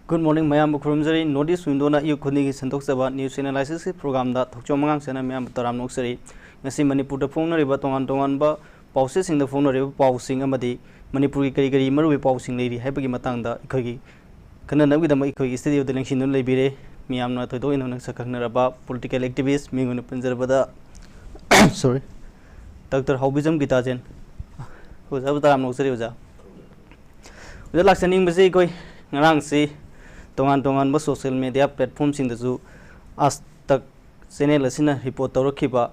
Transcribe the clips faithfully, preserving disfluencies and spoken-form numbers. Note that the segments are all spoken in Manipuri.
Good morning, ꯃꯌꯥꯝꯕꯨ ꯈꯨꯔꯨꯝꯖꯔꯤ꯫ North East Window-ꯅ ꯑꯌꯨꯛ ꯈꯨꯗꯤꯡꯒꯤ ꯁꯟꯗꯣꯛꯆꯕ news analysis-ꯀꯤ program-ꯗ ꯊꯧꯆꯣꯝ ꯑꯉꯥꯡꯁꯦꯟꯅ ꯃꯌꯥꯝꯕꯨ ꯇꯔꯥꯝꯅ ꯑꯣꯛꯆꯔꯤ꯫ ꯉꯁꯤ ꯃꯅꯤꯄꯨꯔꯗ ꯐꯣꯡꯅꯔꯤꯕ ꯇꯣꯉꯥꯟ ꯇꯣꯉꯥꯟꯕ ꯄꯥꯎꯆꯦꯁꯤꯡꯗ ꯐꯣꯡꯅꯔꯤꯕ ꯄꯥꯎꯁꯤꯡ ꯑꯃꯗꯤ ꯃꯅꯤꯄꯨꯔꯒꯤ ꯀꯔꯤ ꯀꯔꯤ ꯃꯔꯨꯑꯣꯏꯕ ꯄꯥꯎꯁꯤꯡ ꯂꯩꯔꯤ ꯍꯥꯏꯕꯒꯤ ꯃꯇꯥꯡꯗ ꯑꯩꯈꯣꯏꯒꯤ ꯈꯟꯅꯅꯕꯒꯤꯗꯃꯛ ꯑꯩꯈꯣꯏꯒꯤ studio-ꯗ ꯂꯦꯡꯁꯤꯟꯗꯨꯅ ꯂꯩꯕꯤꯔꯦ꯫ ꯃꯤꯌꯥꯝꯅ ꯊꯣꯏꯗꯣꯛ ꯍꯦꯟꯗꯣꯛꯅ ꯁꯛꯈꯪꯅꯔꯕ political activist, ꯃꯤꯡ ꯑꯣꯏꯅ ꯄꯟꯖꯔꯕꯗ, sorry, Doctor ꯍꯥꯎꯕꯤꯖꯝ ꯒꯤꯇꯥꯖꯦꯟ꯫ ꯑꯣꯖꯥꯕꯨ ꯇꯔꯥꯝꯅ ꯑꯣꯛꯆꯔꯤ, ꯑꯣꯖꯥ꯫ ꯑꯣꯖꯥ, ꯂꯥꯛꯆꯅꯤꯡꯕꯁꯤ ꯑꯩꯈꯣꯏ ꯉꯔꯥꯡꯁꯤ ꯇꯣꯉꯥꯟ ꯇꯣꯉꯥꯟꯕ social media platform-ꯁꯤꯡꯗꯁꯨ ꯑꯥꯖ ꯇꯛ channel ꯑꯁꯤꯅ report ꯇꯧꯔꯛꯈꯤꯕ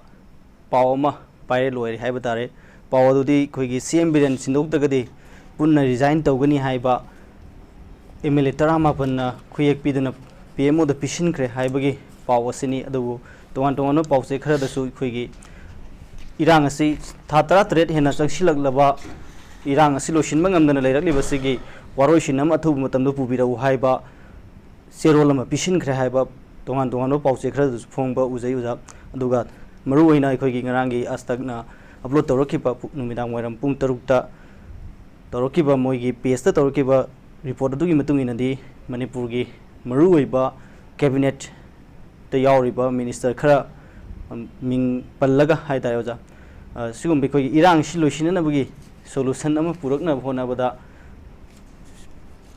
ꯄꯥꯎ ꯑꯃ viral ꯑꯣꯏꯔꯦ ꯍꯥꯏꯕ ꯇꯥꯔꯦ꯫ ꯄꯥꯎ ꯑꯗꯨꯗꯤ ꯑꯩꯈꯣꯏꯒꯤ C M ꯕꯤꯔꯦꯟ ꯁꯤꯟꯗꯣꯛꯇ꯭ꯔꯒꯗꯤ ꯄꯨꯟꯅ resign ꯇꯧꯒꯅꯤ ꯍꯥꯏꯕ M L A ꯇꯔꯥꯃꯥꯄꯟꯅ ꯈꯨꯌꯦꯛ ꯄꯤꯗꯨꯅ P M O-ꯗ ꯄꯤꯁꯤꯟꯈ꯭ꯔꯦ ꯍꯥꯏꯕꯒꯤ ꯄꯥꯎ ꯑꯁꯤꯅꯤ꯫ ꯑꯗꯨꯕꯨ ꯇꯣꯉꯥꯟ ꯇꯣꯉꯥꯟꯕ ꯄꯥꯎꯆꯦ ꯈꯔꯗꯁꯨ ꯑꯩꯈꯣꯏꯒꯤ ꯏꯔꯥꯡ ꯑꯁꯤ ꯊꯥ ꯇꯔꯥꯇꯔꯦꯠ ꯍꯦꯟꯅ ꯆꯪꯁꯤꯜꯂꯛꯂꯕ ꯏꯔꯥꯡ ꯑꯁꯤ ꯂꯣꯏꯁꯤꯟꯕ ꯉꯝꯗꯅ ꯂꯩꯔꯛꯂꯤꯕꯁꯤꯒꯤ ꯋꯥꯔꯣꯏꯁꯤꯟ ꯑꯃ ꯑꯊꯨꯕ ꯃꯇꯝꯗ ꯄꯨꯕꯤꯔꯛꯎ ꯍꯥꯏꯕ ꯆꯦꯔꯣꯜ ꯑꯃ ꯄꯤꯁꯤꯟꯈ꯭ꯔꯦ ꯍꯥꯏꯕ ꯇꯣꯉꯥꯟ ꯇꯣꯉꯥꯟꯕ ꯄꯥꯎꯆꯦ ꯈꯔꯗꯁꯨ ꯐꯣꯡꯕ ꯎꯖꯩ, ꯑꯣꯖꯥ꯫ ꯑꯗꯨꯒ ꯃꯔꯨꯑꯣꯏꯅ ꯑꯩꯈꯣꯏꯒꯤ ꯉꯔꯥꯡꯒꯤ ꯑꯥꯖ ꯇꯛꯅ upload ꯇꯧꯔꯛꯈꯤꯕ ꯄꯨ-, ꯅꯨꯃꯤꯗꯥꯡ ꯋꯥꯏꯔꯝ ꯄꯨꯡ ꯇꯔꯨꯛꯇ ꯇꯧꯔꯛꯈꯤꯕ, ꯃꯣꯏꯒꯤ page-ꯇ ꯇꯧꯔꯛꯈꯤꯕ report ꯑꯗꯨꯒꯤ ꯃꯇꯨꯡ ꯏꯟꯅꯗꯤ, ꯃꯅꯤꯄꯨꯔꯒꯤ ꯃꯔꯨꯑꯣꯏꯕ cabinet-ꯇ ꯌꯥꯎꯔꯤꯕ minister ꯈꯔ, ꯎꯝ, ꯃꯤꯡ ꯄꯜꯂꯒ ꯍꯥꯏ ꯇꯥꯔꯦ, ꯑꯣꯖꯥ, ꯑ, ꯁꯤꯒꯨꯝꯕ ꯑꯩꯈꯣꯏꯒꯤ ꯏꯔꯥꯡꯁꯤ ꯂꯣꯏꯁꯤꯟꯅꯅꯕꯒꯤ solution ꯑꯃ ꯄꯨꯔꯛꯅꯕ ꯍꯣꯠꯅꯕꯗ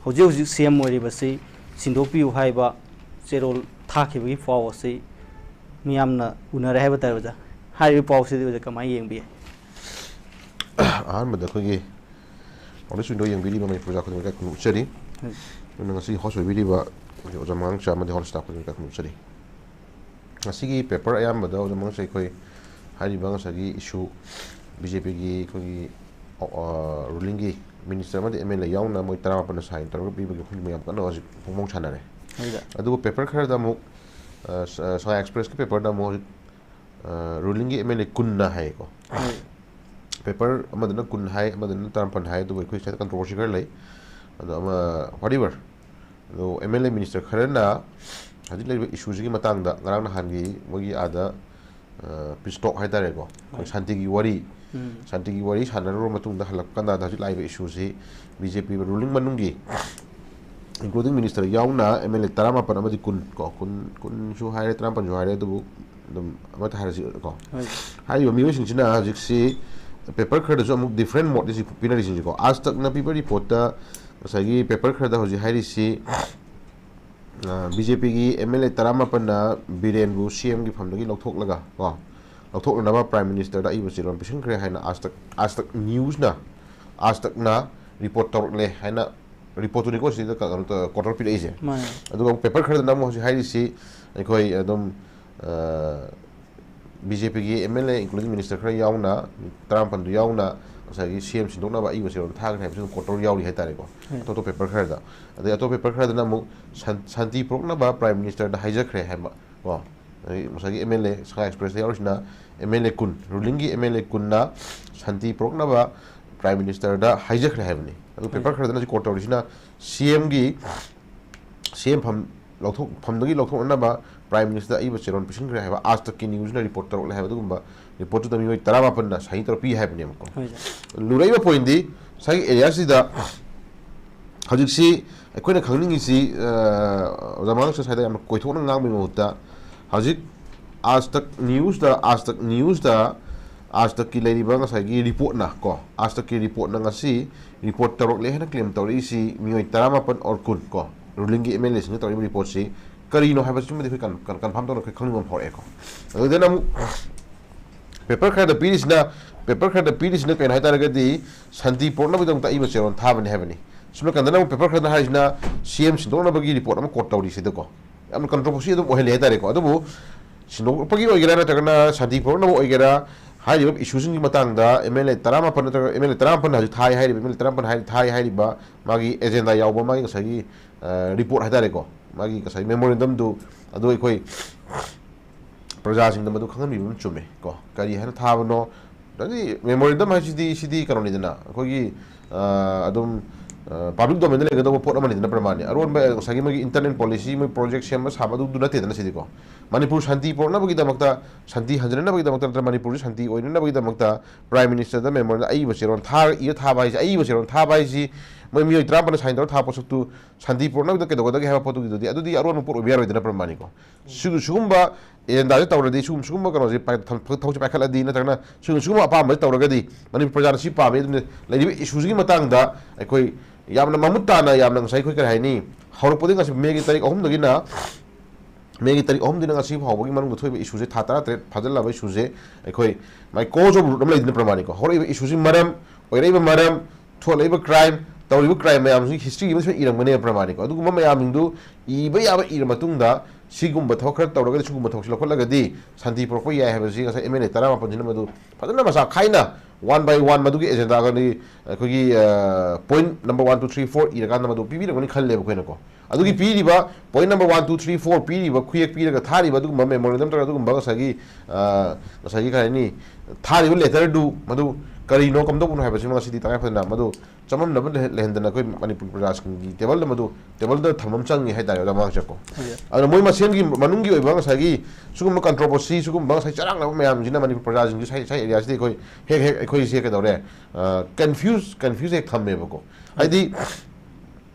ꯍꯧꯖꯤꯛ ꯍꯧꯖꯤꯛ C M ꯑꯣꯏꯔꯤꯕꯁꯤ ꯁꯤꯟꯗꯣꯛꯄꯤꯌꯨ ꯍꯥꯏꯕ ꯆꯦꯔꯣꯜ ꯊꯥꯈꯤꯕꯒꯤ ꯄꯥꯎ ꯑꯁꯤ ꯃꯤꯌꯥꯝꯅ ꯎꯅꯔꯦ ꯍꯥꯏꯕ ꯇꯥꯔꯦ, ꯑꯣꯖꯥ꯫ ꯍꯥꯏꯔꯤꯕ ꯄꯥꯎꯁꯤꯗꯤ, ꯑꯣꯖꯥ, ꯀꯃꯥꯏꯅ ꯌꯦꯡꯕꯤ? ꯑꯍꯥꯟꯕꯗ ꯑꯩꯈꯣꯏꯒꯤ North East Window ꯌꯦꯡꯕꯤꯔꯤꯕ ꯃꯅꯤꯄꯨꯔ ꯄ꯭ꯔꯖꯥ ꯈꯨꯗꯤꯡꯃꯛ ꯏꯀꯥꯏ ꯈꯨꯝꯅꯕ ꯎꯠꯆꯔꯤ꯫ ꯎꯝ꯫ ꯑꯗꯨꯅ ꯉꯁꯤ host ꯑꯣꯏꯕꯤꯔꯤꯕ ꯑꯩꯈꯣꯏꯒꯤ ꯑꯣꯖꯥ ꯃꯉꯥꯡꯆꯥ ꯑꯃꯗꯤ hall staff ꯈꯨꯗꯤꯡꯃꯛ ꯏꯀꯥꯏ ꯈꯨꯝꯅꯕ ꯎꯠꯆꯔꯤ꯫ ꯉꯁꯤꯒꯤ paper ꯑꯌꯥꯝꯕꯗ ꯑꯣꯖꯥ ꯃꯉꯥꯡꯆꯥ ꯑꯩꯈꯣꯏ ꯍꯥꯏꯔꯤꯕ ꯉꯁꯥꯏꯒꯤ issue, B J P-ꯒꯤ ꯑꯩꯈꯣꯏꯒꯤ, ꯑ, ruling-ꯒꯤ minister ꯑꯃꯗꯤ M L A ꯌꯥꯎꯅ ꯃꯣꯏ ꯇꯔꯥꯃꯥꯄꯟꯅ sign ꯇꯧꯔꯒ ꯄꯤꯕꯒꯤ ꯋꯥꯐꯝꯗꯨ ꯃꯌꯥꯝ ꯀꯟꯅ ꯍꯧꯖꯤꯛ ꯐꯣꯡ ꯐꯣꯡ ꯁꯥꯟꯅꯔꯦ꯫ ꯍꯣꯏꯗ꯫ ꯑꯗꯨꯕꯨ paper ꯈꯔꯗ ꯑꯃꯨꯛ, ꯑ, ꯁ-, ꯑ, Sangha Express-ꯀꯤ paper-ꯗ ꯑꯃꯨꯛ ꯍꯧꯖꯤꯛ, ꯑ, ruling-ꯒꯤ M L A ꯀꯨꯟꯅ ꯍꯥꯏꯌꯦꯀꯣ꯫ ꯍꯣꯏ꯫ Paper ꯑꯃꯗꯅ ꯀꯨꯟ ꯍꯥꯏ, ꯑꯃꯗꯅ ꯇꯔꯥꯃꯥꯄꯟ ꯍꯥꯏ, ꯑꯗꯨꯕꯨ ꯑꯩꯈꯣꯏ ꯁ꯭ꯋꯥꯏꯗ controversy ꯈꯔ ꯂꯩ꯫ ꯑꯗꯣ ꯑꯃ, whatever꯫ ꯑꯗꯣ M L A minister ꯈꯔꯅ ꯍꯧꯖꯤꯛ ꯂꯩꯔꯤꯕ issue-ꯁꯤꯒꯤ ꯃꯇꯥꯡꯗ ꯉꯔꯥꯡ ꯅꯍꯥꯟꯒꯤ ꯃꯣꯏꯒꯤ ꯑꯥꯗ, ꯑ, peace talk ꯍꯥꯏꯇꯥꯔꯦꯀꯣ, ꯑꯩꯈꯣꯏ ꯍꯣꯏ꯫ ꯁꯥꯟꯇꯤꯒꯤ ꯋꯥꯔꯤ, ꯎꯝ꯫ ꯁꯥꯟꯇꯤꯒꯤ ꯋꯥꯔꯤ ꯁꯥꯟꯅꯔꯨꯔꯕ ꯃꯇꯨꯡꯗ ꯍꯜꯂꯛꯄ ꯀꯥꯟꯗ ꯍꯧꯖꯤꯛ ꯂꯥꯛꯏꯕ issue-ꯁꯤ B J P ruling ꯃꯅꯨꯡꯒꯤ including minister ꯌꯥꯎꯅ M L A ꯇꯔꯥꯃꯥꯄꯟ ꯑꯃꯗꯤ ꯀꯨꯟ ꯀꯣ, ꯀꯨꯟ, ꯀꯨꯟꯁꯨ ꯍꯥꯏꯔꯦ, ꯇꯔꯥꯃꯥꯄꯟꯁꯨ ꯍꯥꯏꯔꯦ, ꯑꯗꯨꯕꯨ ꯑꯗꯨꯝ ꯑꯃꯠꯇ ꯍꯥꯏꯔꯁꯤ ꯀꯣ꯫ ꯍꯥꯏꯔꯤꯕ ꯃꯤꯑꯣꯏꯁꯤꯡꯁꯤꯅ ꯍꯧꯖꯤꯛꯁꯤ paper ꯈꯔꯗꯁꯨ ꯑꯃꯨꯛ different mode ꯁꯤ ꯄꯤꯅꯔꯤꯁꯤꯡꯁꯤꯀꯣ꯫ ꯑꯥꯖ ꯇꯛꯅ ꯄꯤꯕ report ꯇ ꯉꯁꯥꯏꯒꯤ paper ꯈꯔꯗ ꯍꯧꯖꯤꯛ ꯍꯥꯏꯔꯤꯁꯤ, ꯕꯤ ꯖꯦ ꯄꯤꯒꯤ M L A ꯇꯔꯥꯃꯥꯄꯟꯅ ꯕꯤꯔꯦꯟꯕꯨ C M ꯒꯤ ꯐꯝꯗꯒꯤ ꯂꯧꯊꯣꯛꯂꯒ ꯀꯣ, ꯂꯧꯊꯣꯛꯅꯅꯕ Prime Minister ꯗ ꯑꯏꯕ ꯆꯦꯔꯣꯜ ꯄꯤꯁꯤꯟꯈ꯭ꯔꯦ ꯍꯥꯏꯅ ꯑꯥꯖ ꯇꯛ, ꯑꯥꯖ ꯇꯛ news ꯅ, ꯑꯥꯖ ꯇꯛꯅ report ꯇꯧꯔꯛꯂꯦ ꯍꯥꯏꯅ, report ꯇꯨꯅꯤꯀꯣ ꯁꯤꯗ ꯀ-, ꯀꯩꯅꯣ ꯇꯧ-, quarter ꯄꯤꯔꯛꯏꯁꯦ꯫ ꯃꯥꯅꯦ꯫ ꯑꯗꯨꯒ ꯑꯃꯨꯛ paper ꯈꯔꯗꯅ ꯑꯃꯨꯛ ꯍꯧꯖꯤꯛ ꯍꯥꯏꯔꯤꯁꯤ ꯑꯩꯈꯣꯏ ꯑꯗꯨꯝ, ꯑ, ꯕꯤ ꯖꯦ ꯄꯤꯒꯤ M L A, including minister ꯈꯔ ꯌꯥꯎꯅ, ꯇꯔꯥꯃꯥꯄꯟꯗꯨ ꯌꯥꯎꯅ ꯉꯁꯥꯏꯒꯤ C M ꯁꯤꯟꯗꯣꯛꯅꯕ ꯑꯏꯕ ꯆꯦꯔꯣꯜ ꯊꯥꯈ꯭ꯔꯦ ꯍꯥꯏꯕꯁꯨ ꯑꯗꯨꯝ quarter ꯌꯥꯎꯔꯤ ꯍꯥꯏꯇꯥꯔꯦꯀꯣ꯫ ꯍꯣꯏ꯫ ꯑꯇꯣꯞꯄ paper ꯈꯔꯗ꯫ ꯑꯗꯩ ꯑꯇꯣꯞꯄ paper ꯈꯔꯗꯅ ꯑꯃꯨꯛ ꯁꯥꯟ-, ꯁꯥꯟꯇꯤ ꯄꯨꯔꯛꯅꯕ Prime Minister ꯗ ꯍꯥꯏꯖꯈ꯭ꯔꯦ ꯍꯥꯏꯕ ꯀꯣ꯫ ꯑꯗꯩ ꯉꯁꯥꯏꯒꯤ M L A, Sagai Express ꯇ ꯌꯥꯎꯔꯤꯁꯤꯅ M L A ꯀꯨꯟ, ruling ꯒꯤ M L A ꯀꯨꯟꯅ ꯁꯥꯟꯇꯤ ꯄꯨꯔꯛꯅꯕ Prime Minister ꯗ ꯍꯥꯏꯖꯈ꯭ꯔꯦ ꯍꯥꯏꯕꯅꯤ꯫ ꯑꯗꯨ paper ꯎꯝ꯫ ꯈꯔꯗꯅ ꯍꯧꯖꯤꯛ quote ꯇꯧꯔꯤꯁꯤꯅ C M ꯒꯤ, C M ꯐꯝ ꯂꯧꯊꯣꯛ-, ꯐꯝꯗꯒꯤ ꯂꯧꯊꯣꯛꯅꯅꯕ Prime Minister ꯗ ꯑꯏꯕ ꯆꯦꯔꯣꯜ ꯄꯤꯁꯤꯟꯈ꯭ꯔꯦ ꯍꯥꯏꯕ ꯑꯥꯖ ꯇꯛꯀꯤ news ꯅ report ꯇꯧꯔꯛꯂꯦ ꯍꯥꯏꯕ ꯑꯗꯨꯒꯨꯝꯕ report ꯇꯨꯗ ꯃꯤꯑꯣꯏ ꯇꯔꯥꯃꯥꯄꯟꯅ ꯁꯍꯤ ꯇꯧꯔ ꯄꯤ ꯍꯥꯏꯕꯅꯦꯕꯀꯣ꯫ ꯍꯣꯏ, ꯁꯥꯔ꯫ ꯂꯨꯔꯛꯏꯕ point ꯗꯤ ꯉꯁꯥꯏꯒꯤ area ꯁꯤꯗ ꯍꯧꯖꯤꯛꯁꯤ ꯑꯩꯈꯣꯏꯅ ꯈꯪꯅꯤꯡꯉꯤꯁꯤ, ꯑ, ꯑꯣꯖꯥ ꯃꯉꯥꯡ ꯁꯥꯏꯗ ꯌꯥꯝꯅ ꯀꯣꯏꯊꯣꯛꯅ ꯉꯥꯡꯕꯒꯤ ꯃꯍꯨꯠꯇ ꯍꯧꯖꯤꯛ ꯑꯥꯖ ꯇꯛ news ꯇ, ꯑꯥꯖ ꯇꯛ news ꯇ, ꯑꯥꯖ ꯇꯛꯀꯤ ꯂꯩꯔꯤꯕ ꯉꯁꯥꯏꯒꯤ report ꯅ ꯀꯣ, ꯑꯥꯖ ꯇꯛꯀꯤ report ꯅ ꯉꯁꯤ report ꯇꯧꯔꯛꯂꯦ ꯍꯥꯏꯅ claim ꯇꯧꯔꯛꯏꯁꯤ ꯃꯤꯑꯣꯏ ꯇꯔꯥꯃꯥꯄꯟ or ꯀꯨꯟ ꯀꯣ, ruling ꯒꯤ M L A ꯁꯤꯡꯅ ꯇꯧꯔꯛꯏꯕ report ꯁꯤ ꯀꯔꯤꯅꯣ ꯍꯥꯏꯕꯁꯤꯃꯗꯤ ꯑꯩꯈꯣꯏ con-, con-, confirm ꯇꯧꯅ ꯑꯩꯈꯣꯏ ꯈꯪꯅꯤꯡꯕ ꯑꯃ ꯍꯧꯔꯛꯑꯦꯀꯣ꯫ ꯑꯗꯨꯗꯅ ꯑꯃꯨꯛ paper ꯈꯔꯗ ꯄꯤꯔꯤꯁꯤꯅ, paper ꯈꯔꯗ ꯄꯤꯔꯤꯁꯤꯅ ꯀꯩꯅꯣ ꯍꯥꯏ ꯇꯥꯔꯒꯗꯤ ꯁꯥꯟꯇꯤ ꯄꯨꯔꯛꯅꯕꯒꯤꯗꯃꯛꯇ ꯑꯏꯕ ꯆꯦꯔꯣꯜ ꯊꯥꯕꯅꯤ ꯍꯥꯏꯕꯅꯤ꯫ ꯁꯣꯝ ꯅꯥꯀꯟꯗꯅ ꯑꯃꯨꯛ paper ꯈꯔꯗ ꯍꯥꯏꯔꯤꯁꯤꯅ C M ꯁꯤꯟꯗꯣꯛꯅꯕꯒꯤ report ꯑꯃ quote ꯇꯧꯔꯤꯁꯤꯗꯀꯣ꯫ ꯌꯥꯝꯅ controversy ꯑꯗꯨꯝ ꯑꯣꯏꯍꯜꯂꯤ ꯍꯥꯏꯇꯥꯔꯦꯀꯣ꯫ ꯑꯗꯨꯕꯨ ꯁꯤꯟꯗꯣꯛꯄꯒꯤ ꯑꯣꯏꯒꯦꯔꯥ ꯅꯠꯇ꯭ꯔꯒꯅ ꯁꯥꯟꯇꯤ ꯄꯨꯔꯛꯅꯕ ꯑꯣꯏꯒꯦꯔꯥ, ꯍꯥꯏꯔꯤꯕ issue ꯁꯤꯡꯒꯤ ꯃꯇꯥꯡꯗ M L A ꯇꯔꯥꯃꯥꯄꯟ ꯅꯠꯇ꯭ꯔꯒ M L A ꯇꯔꯥꯃꯥꯄꯟ ꯍꯥꯏꯁꯤ ꯊꯥꯏ ꯍꯥꯏꯔꯤꯕ, M L A ꯇꯔꯥꯃꯥꯄꯟ ꯍꯥꯏ-, ꯊꯥꯏ ꯍꯥꯏꯔꯤꯕ ꯃꯥꯒꯤ agenda ꯌꯥꯎꯕ ꯃꯥꯒꯤ ꯉꯁꯥꯏꯒꯤ, ꯑ, report ꯍꯥꯏꯇꯥꯔꯦꯀꯣ, ꯃꯥꯒꯤ ꯉꯁꯥꯏ memorandum ꯗꯨ ꯑꯗꯨ ꯑꯩꯈꯣꯏ ꯄ꯭ꯔꯖꯥꯁꯤꯡꯗ ꯃꯗꯨ ꯈꯪꯍꯟꯕꯤꯕ ꯑꯃ ꯆꯨꯝꯃꯦ ꯀꯣ꯫ ꯀꯔꯤ ꯍꯥꯏꯅ ꯊꯥꯕꯅꯣ? ꯍꯥꯏꯗꯤ memorandum ꯍꯥꯏꯁꯤꯗꯤ ꯁꯤꯗꯤ ꯀꯩꯅꯣꯅꯤꯗꯅ, ꯑꯩꯈꯣꯏꯒꯤ, ꯑ, ꯑꯗꯨꯝ ꯄꯕ꯭ꯂꯤꯛ ꯗꯣꯃꯦꯟꯗ ꯂꯩꯒꯗꯧꯕ ꯄꯣꯠ ꯑꯃꯅꯤꯗꯅ ꯄ꯭ꯔꯃꯥꯅꯤ꯫ ꯑꯔꯣꯟꯕ ꯉꯁꯥꯏꯒꯤ ꯃꯣꯏꯒꯤ ꯏꯟꯇꯔꯅꯦꯜ ꯄꯣꯂꯤꯁꯤ, ꯃꯣꯏ ꯄ꯭ꯔꯣꯖꯦꯛ ꯁꯦꯝꯕ ꯁꯥꯕ ꯑꯗꯨꯗꯨ ꯅꯠꯇꯦꯗꯅ ꯁꯤꯗꯤꯀꯣ꯫ ꯃꯅꯤꯄꯨꯔ ꯁꯥꯟꯇꯤ ꯄꯨꯔꯛꯅꯕꯒꯤꯗꯃꯛꯇ, ꯁꯥꯟꯇꯤ ꯍꯟꯖꯤꯟꯅꯕꯒꯤꯗꯃꯛꯇ ꯅꯠꯇ꯭ꯔꯒ ꯃꯅꯤꯄꯨꯔꯁꯤ ꯁꯥꯟꯇꯤ ꯑꯣꯏꯅꯅꯕꯒꯤꯗꯃꯛꯇ ꯄ꯭ꯔꯥꯏꯝ ꯃꯤꯅꯤꯁꯇꯔꯗ ꯃꯦꯃꯣꯔꯦꯟꯗꯝ ꯑꯏꯕ ꯆꯦꯔꯣꯜ ꯊꯥꯔ ꯏꯔ ꯊꯥꯕ ꯍꯥꯏꯁꯦ, ꯑꯏꯕ ꯆꯦꯔꯣꯜ ꯊꯥꯕ ꯍꯥꯏꯁꯤ ꯃꯣꯏ ꯃꯤꯑꯣꯏ ꯇꯔꯥꯃꯥꯄꯟꯅ ꯁꯥꯏꯟ ꯇꯧꯔ ꯊꯥꯕ ꯄꯣꯠꯁꯛꯇꯨ ꯁꯥꯟꯇꯤ ꯄꯨꯔꯛꯅꯕꯗ ꯀꯩꯗꯧꯒꯗꯒꯦ ꯍꯥꯏꯕ ꯄꯣꯠꯇꯨꯒꯤꯗꯨꯗꯤ ꯑꯗꯨꯗꯤ ꯑꯔꯣꯟꯕ ꯄꯣꯠ ꯑꯣꯏꯕ ꯌꯥꯔꯣꯏꯗꯅ ꯄ꯭ꯔꯃꯥꯅꯤꯀꯣ꯫ ꯁꯤꯒꯨ-, ꯁꯤꯒꯨꯝꯕ ꯑꯦꯖꯦꯟꯗꯥꯁꯦ ꯇꯧꯔꯗꯤ, ꯁꯤꯒꯨꯝ-, ꯁꯤꯒꯨꯝꯕ ꯀꯩꯅꯣꯁꯦ ꯄꯥꯏ-, ꯊꯝ-, ꯊꯕꯛꯁꯦ ꯄꯥꯏꯈꯠꯂꯗꯤ, ꯅꯠꯇ꯭ꯔꯒꯅ ꯁꯤꯒꯨꯝ-, ꯁꯤꯒꯨꯝꯕ ꯑꯄꯥꯝꯕꯁꯦ ꯇꯧꯔꯒꯗꯤ ꯃꯅꯤꯄꯨꯔ ꯄ꯭ꯔꯖꯥꯅ ꯁꯤ ꯄꯥꯝꯃꯤ꯫ ꯑꯗꯨꯅ ꯂꯩꯔꯤꯕ ꯏꯁꯨꯁꯤꯒꯤ ꯃꯇꯥꯡꯗ ꯑꯩꯈꯣꯏ ꯌꯥꯝꯅ ꯃꯃꯨꯠ ꯇꯥꯅ, ꯌꯥꯝꯅ ꯉꯁꯥꯏ ꯑꯩꯈꯣꯏ ꯀꯔꯤ ꯍꯥꯏꯅꯤ, ꯍꯧꯔꯛꯄꯗꯒꯤ ꯉꯁꯤ ꯃꯦꯒꯤ ꯇꯥꯔꯤꯛ ꯑꯍꯨꯝꯗꯒꯤꯅ, ꯃꯦꯒꯤ ꯇꯥꯔꯤꯛ ꯑꯍꯨꯝꯗꯒꯤꯅ ꯉꯁꯤ ꯐꯥꯎꯕꯒꯤ ꯃꯅꯨꯡꯗ ꯊꯣꯛꯏꯕ ꯏꯁꯨꯁꯦ, ꯊꯥ ꯇꯔꯥꯇꯔꯦꯠ ꯐꯥꯖꯤꯜꯂꯕ ꯏꯁꯨꯁꯦ ꯑꯩꯈꯣꯏ ꯃꯥꯏ ꯀꯣꯖ ꯑꯣꯐ ꯔꯨꯠ ꯑꯃ ꯂꯩꯗꯅ ꯄ꯭ꯔꯃꯥꯅꯤꯀꯣ꯫ ꯍꯧꯔꯛꯏꯕ ꯏꯁꯨꯁꯤ ꯃꯔꯝ, ꯑꯣꯏꯔꯛꯏꯕ ꯃꯔꯝ, ꯊꯣꯛꯂꯛꯏꯕ ꯀ꯭ꯔꯥꯏꯝ, ꯇꯧꯔꯤꯕ ꯀ꯭ꯔꯥꯏꯝ ꯃꯌꯥꯝꯁꯤ ꯍꯤꯁꯇ꯭ꯔꯤꯒꯤ ꯑꯃ ꯁꯨꯝ ꯏꯔꯝꯒꯅꯦꯕ ꯄ꯭ꯔꯃꯥꯅꯤꯀꯣ꯫ ꯑꯗꯨꯒꯨꯝꯕ ꯃꯌꯥꯝꯁꯤꯡꯗꯨ ꯏꯕ ꯌꯥꯕ ꯏꯔ ꯃꯇꯨꯡꯗ ꯁꯤꯒꯨꯝꯕ ꯊꯕꯛ ꯈꯔ ꯇꯧꯔꯒꯗꯤ, ꯁꯤꯒꯨꯝꯕ ꯊꯕꯛꯁꯤ ꯂꯧꯈꯠꯂꯒꯗꯤ ꯁꯥꯟꯇꯤ ꯄꯨꯔꯛꯄ ꯌꯥꯏ ꯍꯥꯏꯕꯁꯤ ꯉꯁꯥꯏ ꯑꯦꯝ ꯑꯦꯜ ꯑꯦ ꯇꯔꯥꯃꯥꯄꯟꯁꯤꯅ ꯃꯗꯨ ꯐꯖꯅ ꯃꯆꯥ ꯈꯥꯏꯅ ꯋꯥꯟ ꯕꯥꯏ ꯋꯥꯟ ꯃꯗꯨꯒꯤ ꯑꯦꯖꯦꯟꯗꯥꯒꯅꯤ ꯑꯩꯈꯣꯏꯒꯤ, ꯑ, point number one, two, three, four ꯏꯔꯀꯥꯟꯗ ꯃꯗꯨ ꯄꯤꯕꯤꯔꯝꯒꯅꯤ ꯈꯜꯂꯦꯕ ꯑꯩꯈꯣꯏꯅꯀꯣ꯫ ꯑꯗꯨꯒꯤ ꯄꯤꯔꯤꯕ point number one, two, three, four ꯄꯤꯔꯤꯕ, ꯈꯨꯌꯦꯛ ꯄꯤꯔꯒ ꯊꯥꯔꯤꯕ ꯑꯗꯨꯒꯨꯝꯕ ꯃꯦꯃꯣꯔꯦꯟꯗꯝ ꯅꯠꯇ꯭ꯔꯒ ꯑꯗꯨꯒꯨꯝꯕ ꯉꯁꯥꯏꯒꯤ, ꯑ, ꯉꯁꯥꯏꯒꯤ ꯀꯩ ꯍꯥꯏꯅꯤ, ꯊꯥꯔꯤꯕ ꯂꯦꯇꯔꯗꯨ ꯃꯗꯨ ꯀꯔꯤꯅꯣ, ꯀꯝꯗꯧꯕꯅꯣ ꯍꯥꯏꯕꯁꯤꯃ ꯉꯁꯤꯗꯤ ꯇꯉꯥꯏ ꯐꯗꯅ ꯃꯗꯨ ꯆꯃꯝꯅꯕ ꯂꯩꯍ-, ꯂꯩꯍꯟꯗꯅ ꯑꯩꯈꯣꯏ ꯃꯅꯤꯄꯨꯔ ꯄ꯭ꯔꯖꯥꯁꯤꯡꯒꯤ ꯇꯦꯕꯜꯗ ꯃꯗꯨ, ꯇꯦꯕꯜꯗ ꯊꯝꯕ ꯑꯃ ꯆꯪꯉꯤ ꯍꯥꯏ ꯇꯥꯔꯦ, ꯑꯣꯖꯥ ꯃꯉꯥꯡ ꯆꯦꯀꯣ꯫ ꯍꯣꯏ꯫ ꯑꯗꯨꯅ ꯃꯣꯏ ꯃꯁꯦꯟꯒꯤ ꯃꯅꯨꯡꯒꯤ ꯑꯣꯏꯕ ꯉꯁꯥꯏꯒꯤ ꯁꯤꯒꯨꯝꯕ ꯀꯟꯇ꯭ꯔꯣꯕꯔꯁꯤ, ꯁꯤꯒꯨꯝꯕ ꯉꯁꯥꯏ ꯆꯔꯥꯡꯅꯕ ꯃꯌꯥꯝꯁꯤꯅ ꯃꯅꯤꯄꯨꯔ ꯄ꯭ꯔꯖꯥꯁꯤꯡꯁꯤ ꯁꯥꯏ, ꯁꯥꯏ ꯑꯦꯔꯤꯌꯥꯁꯤꯗ ꯑꯩꯈꯣꯏ ꯍꯦꯛ ꯍꯦꯛ ꯑꯩꯈꯣꯏꯁꯦ ꯀꯩꯗꯧꯔꯦ, ꯑ, ꯀꯟꯐ꯭ꯌꯨꯁ, ꯀꯟꯐ꯭ꯌꯨꯁ ꯍꯦꯛ ꯊꯝꯃꯦꯕꯀꯣ꯫ ꯍꯥꯏꯗꯤ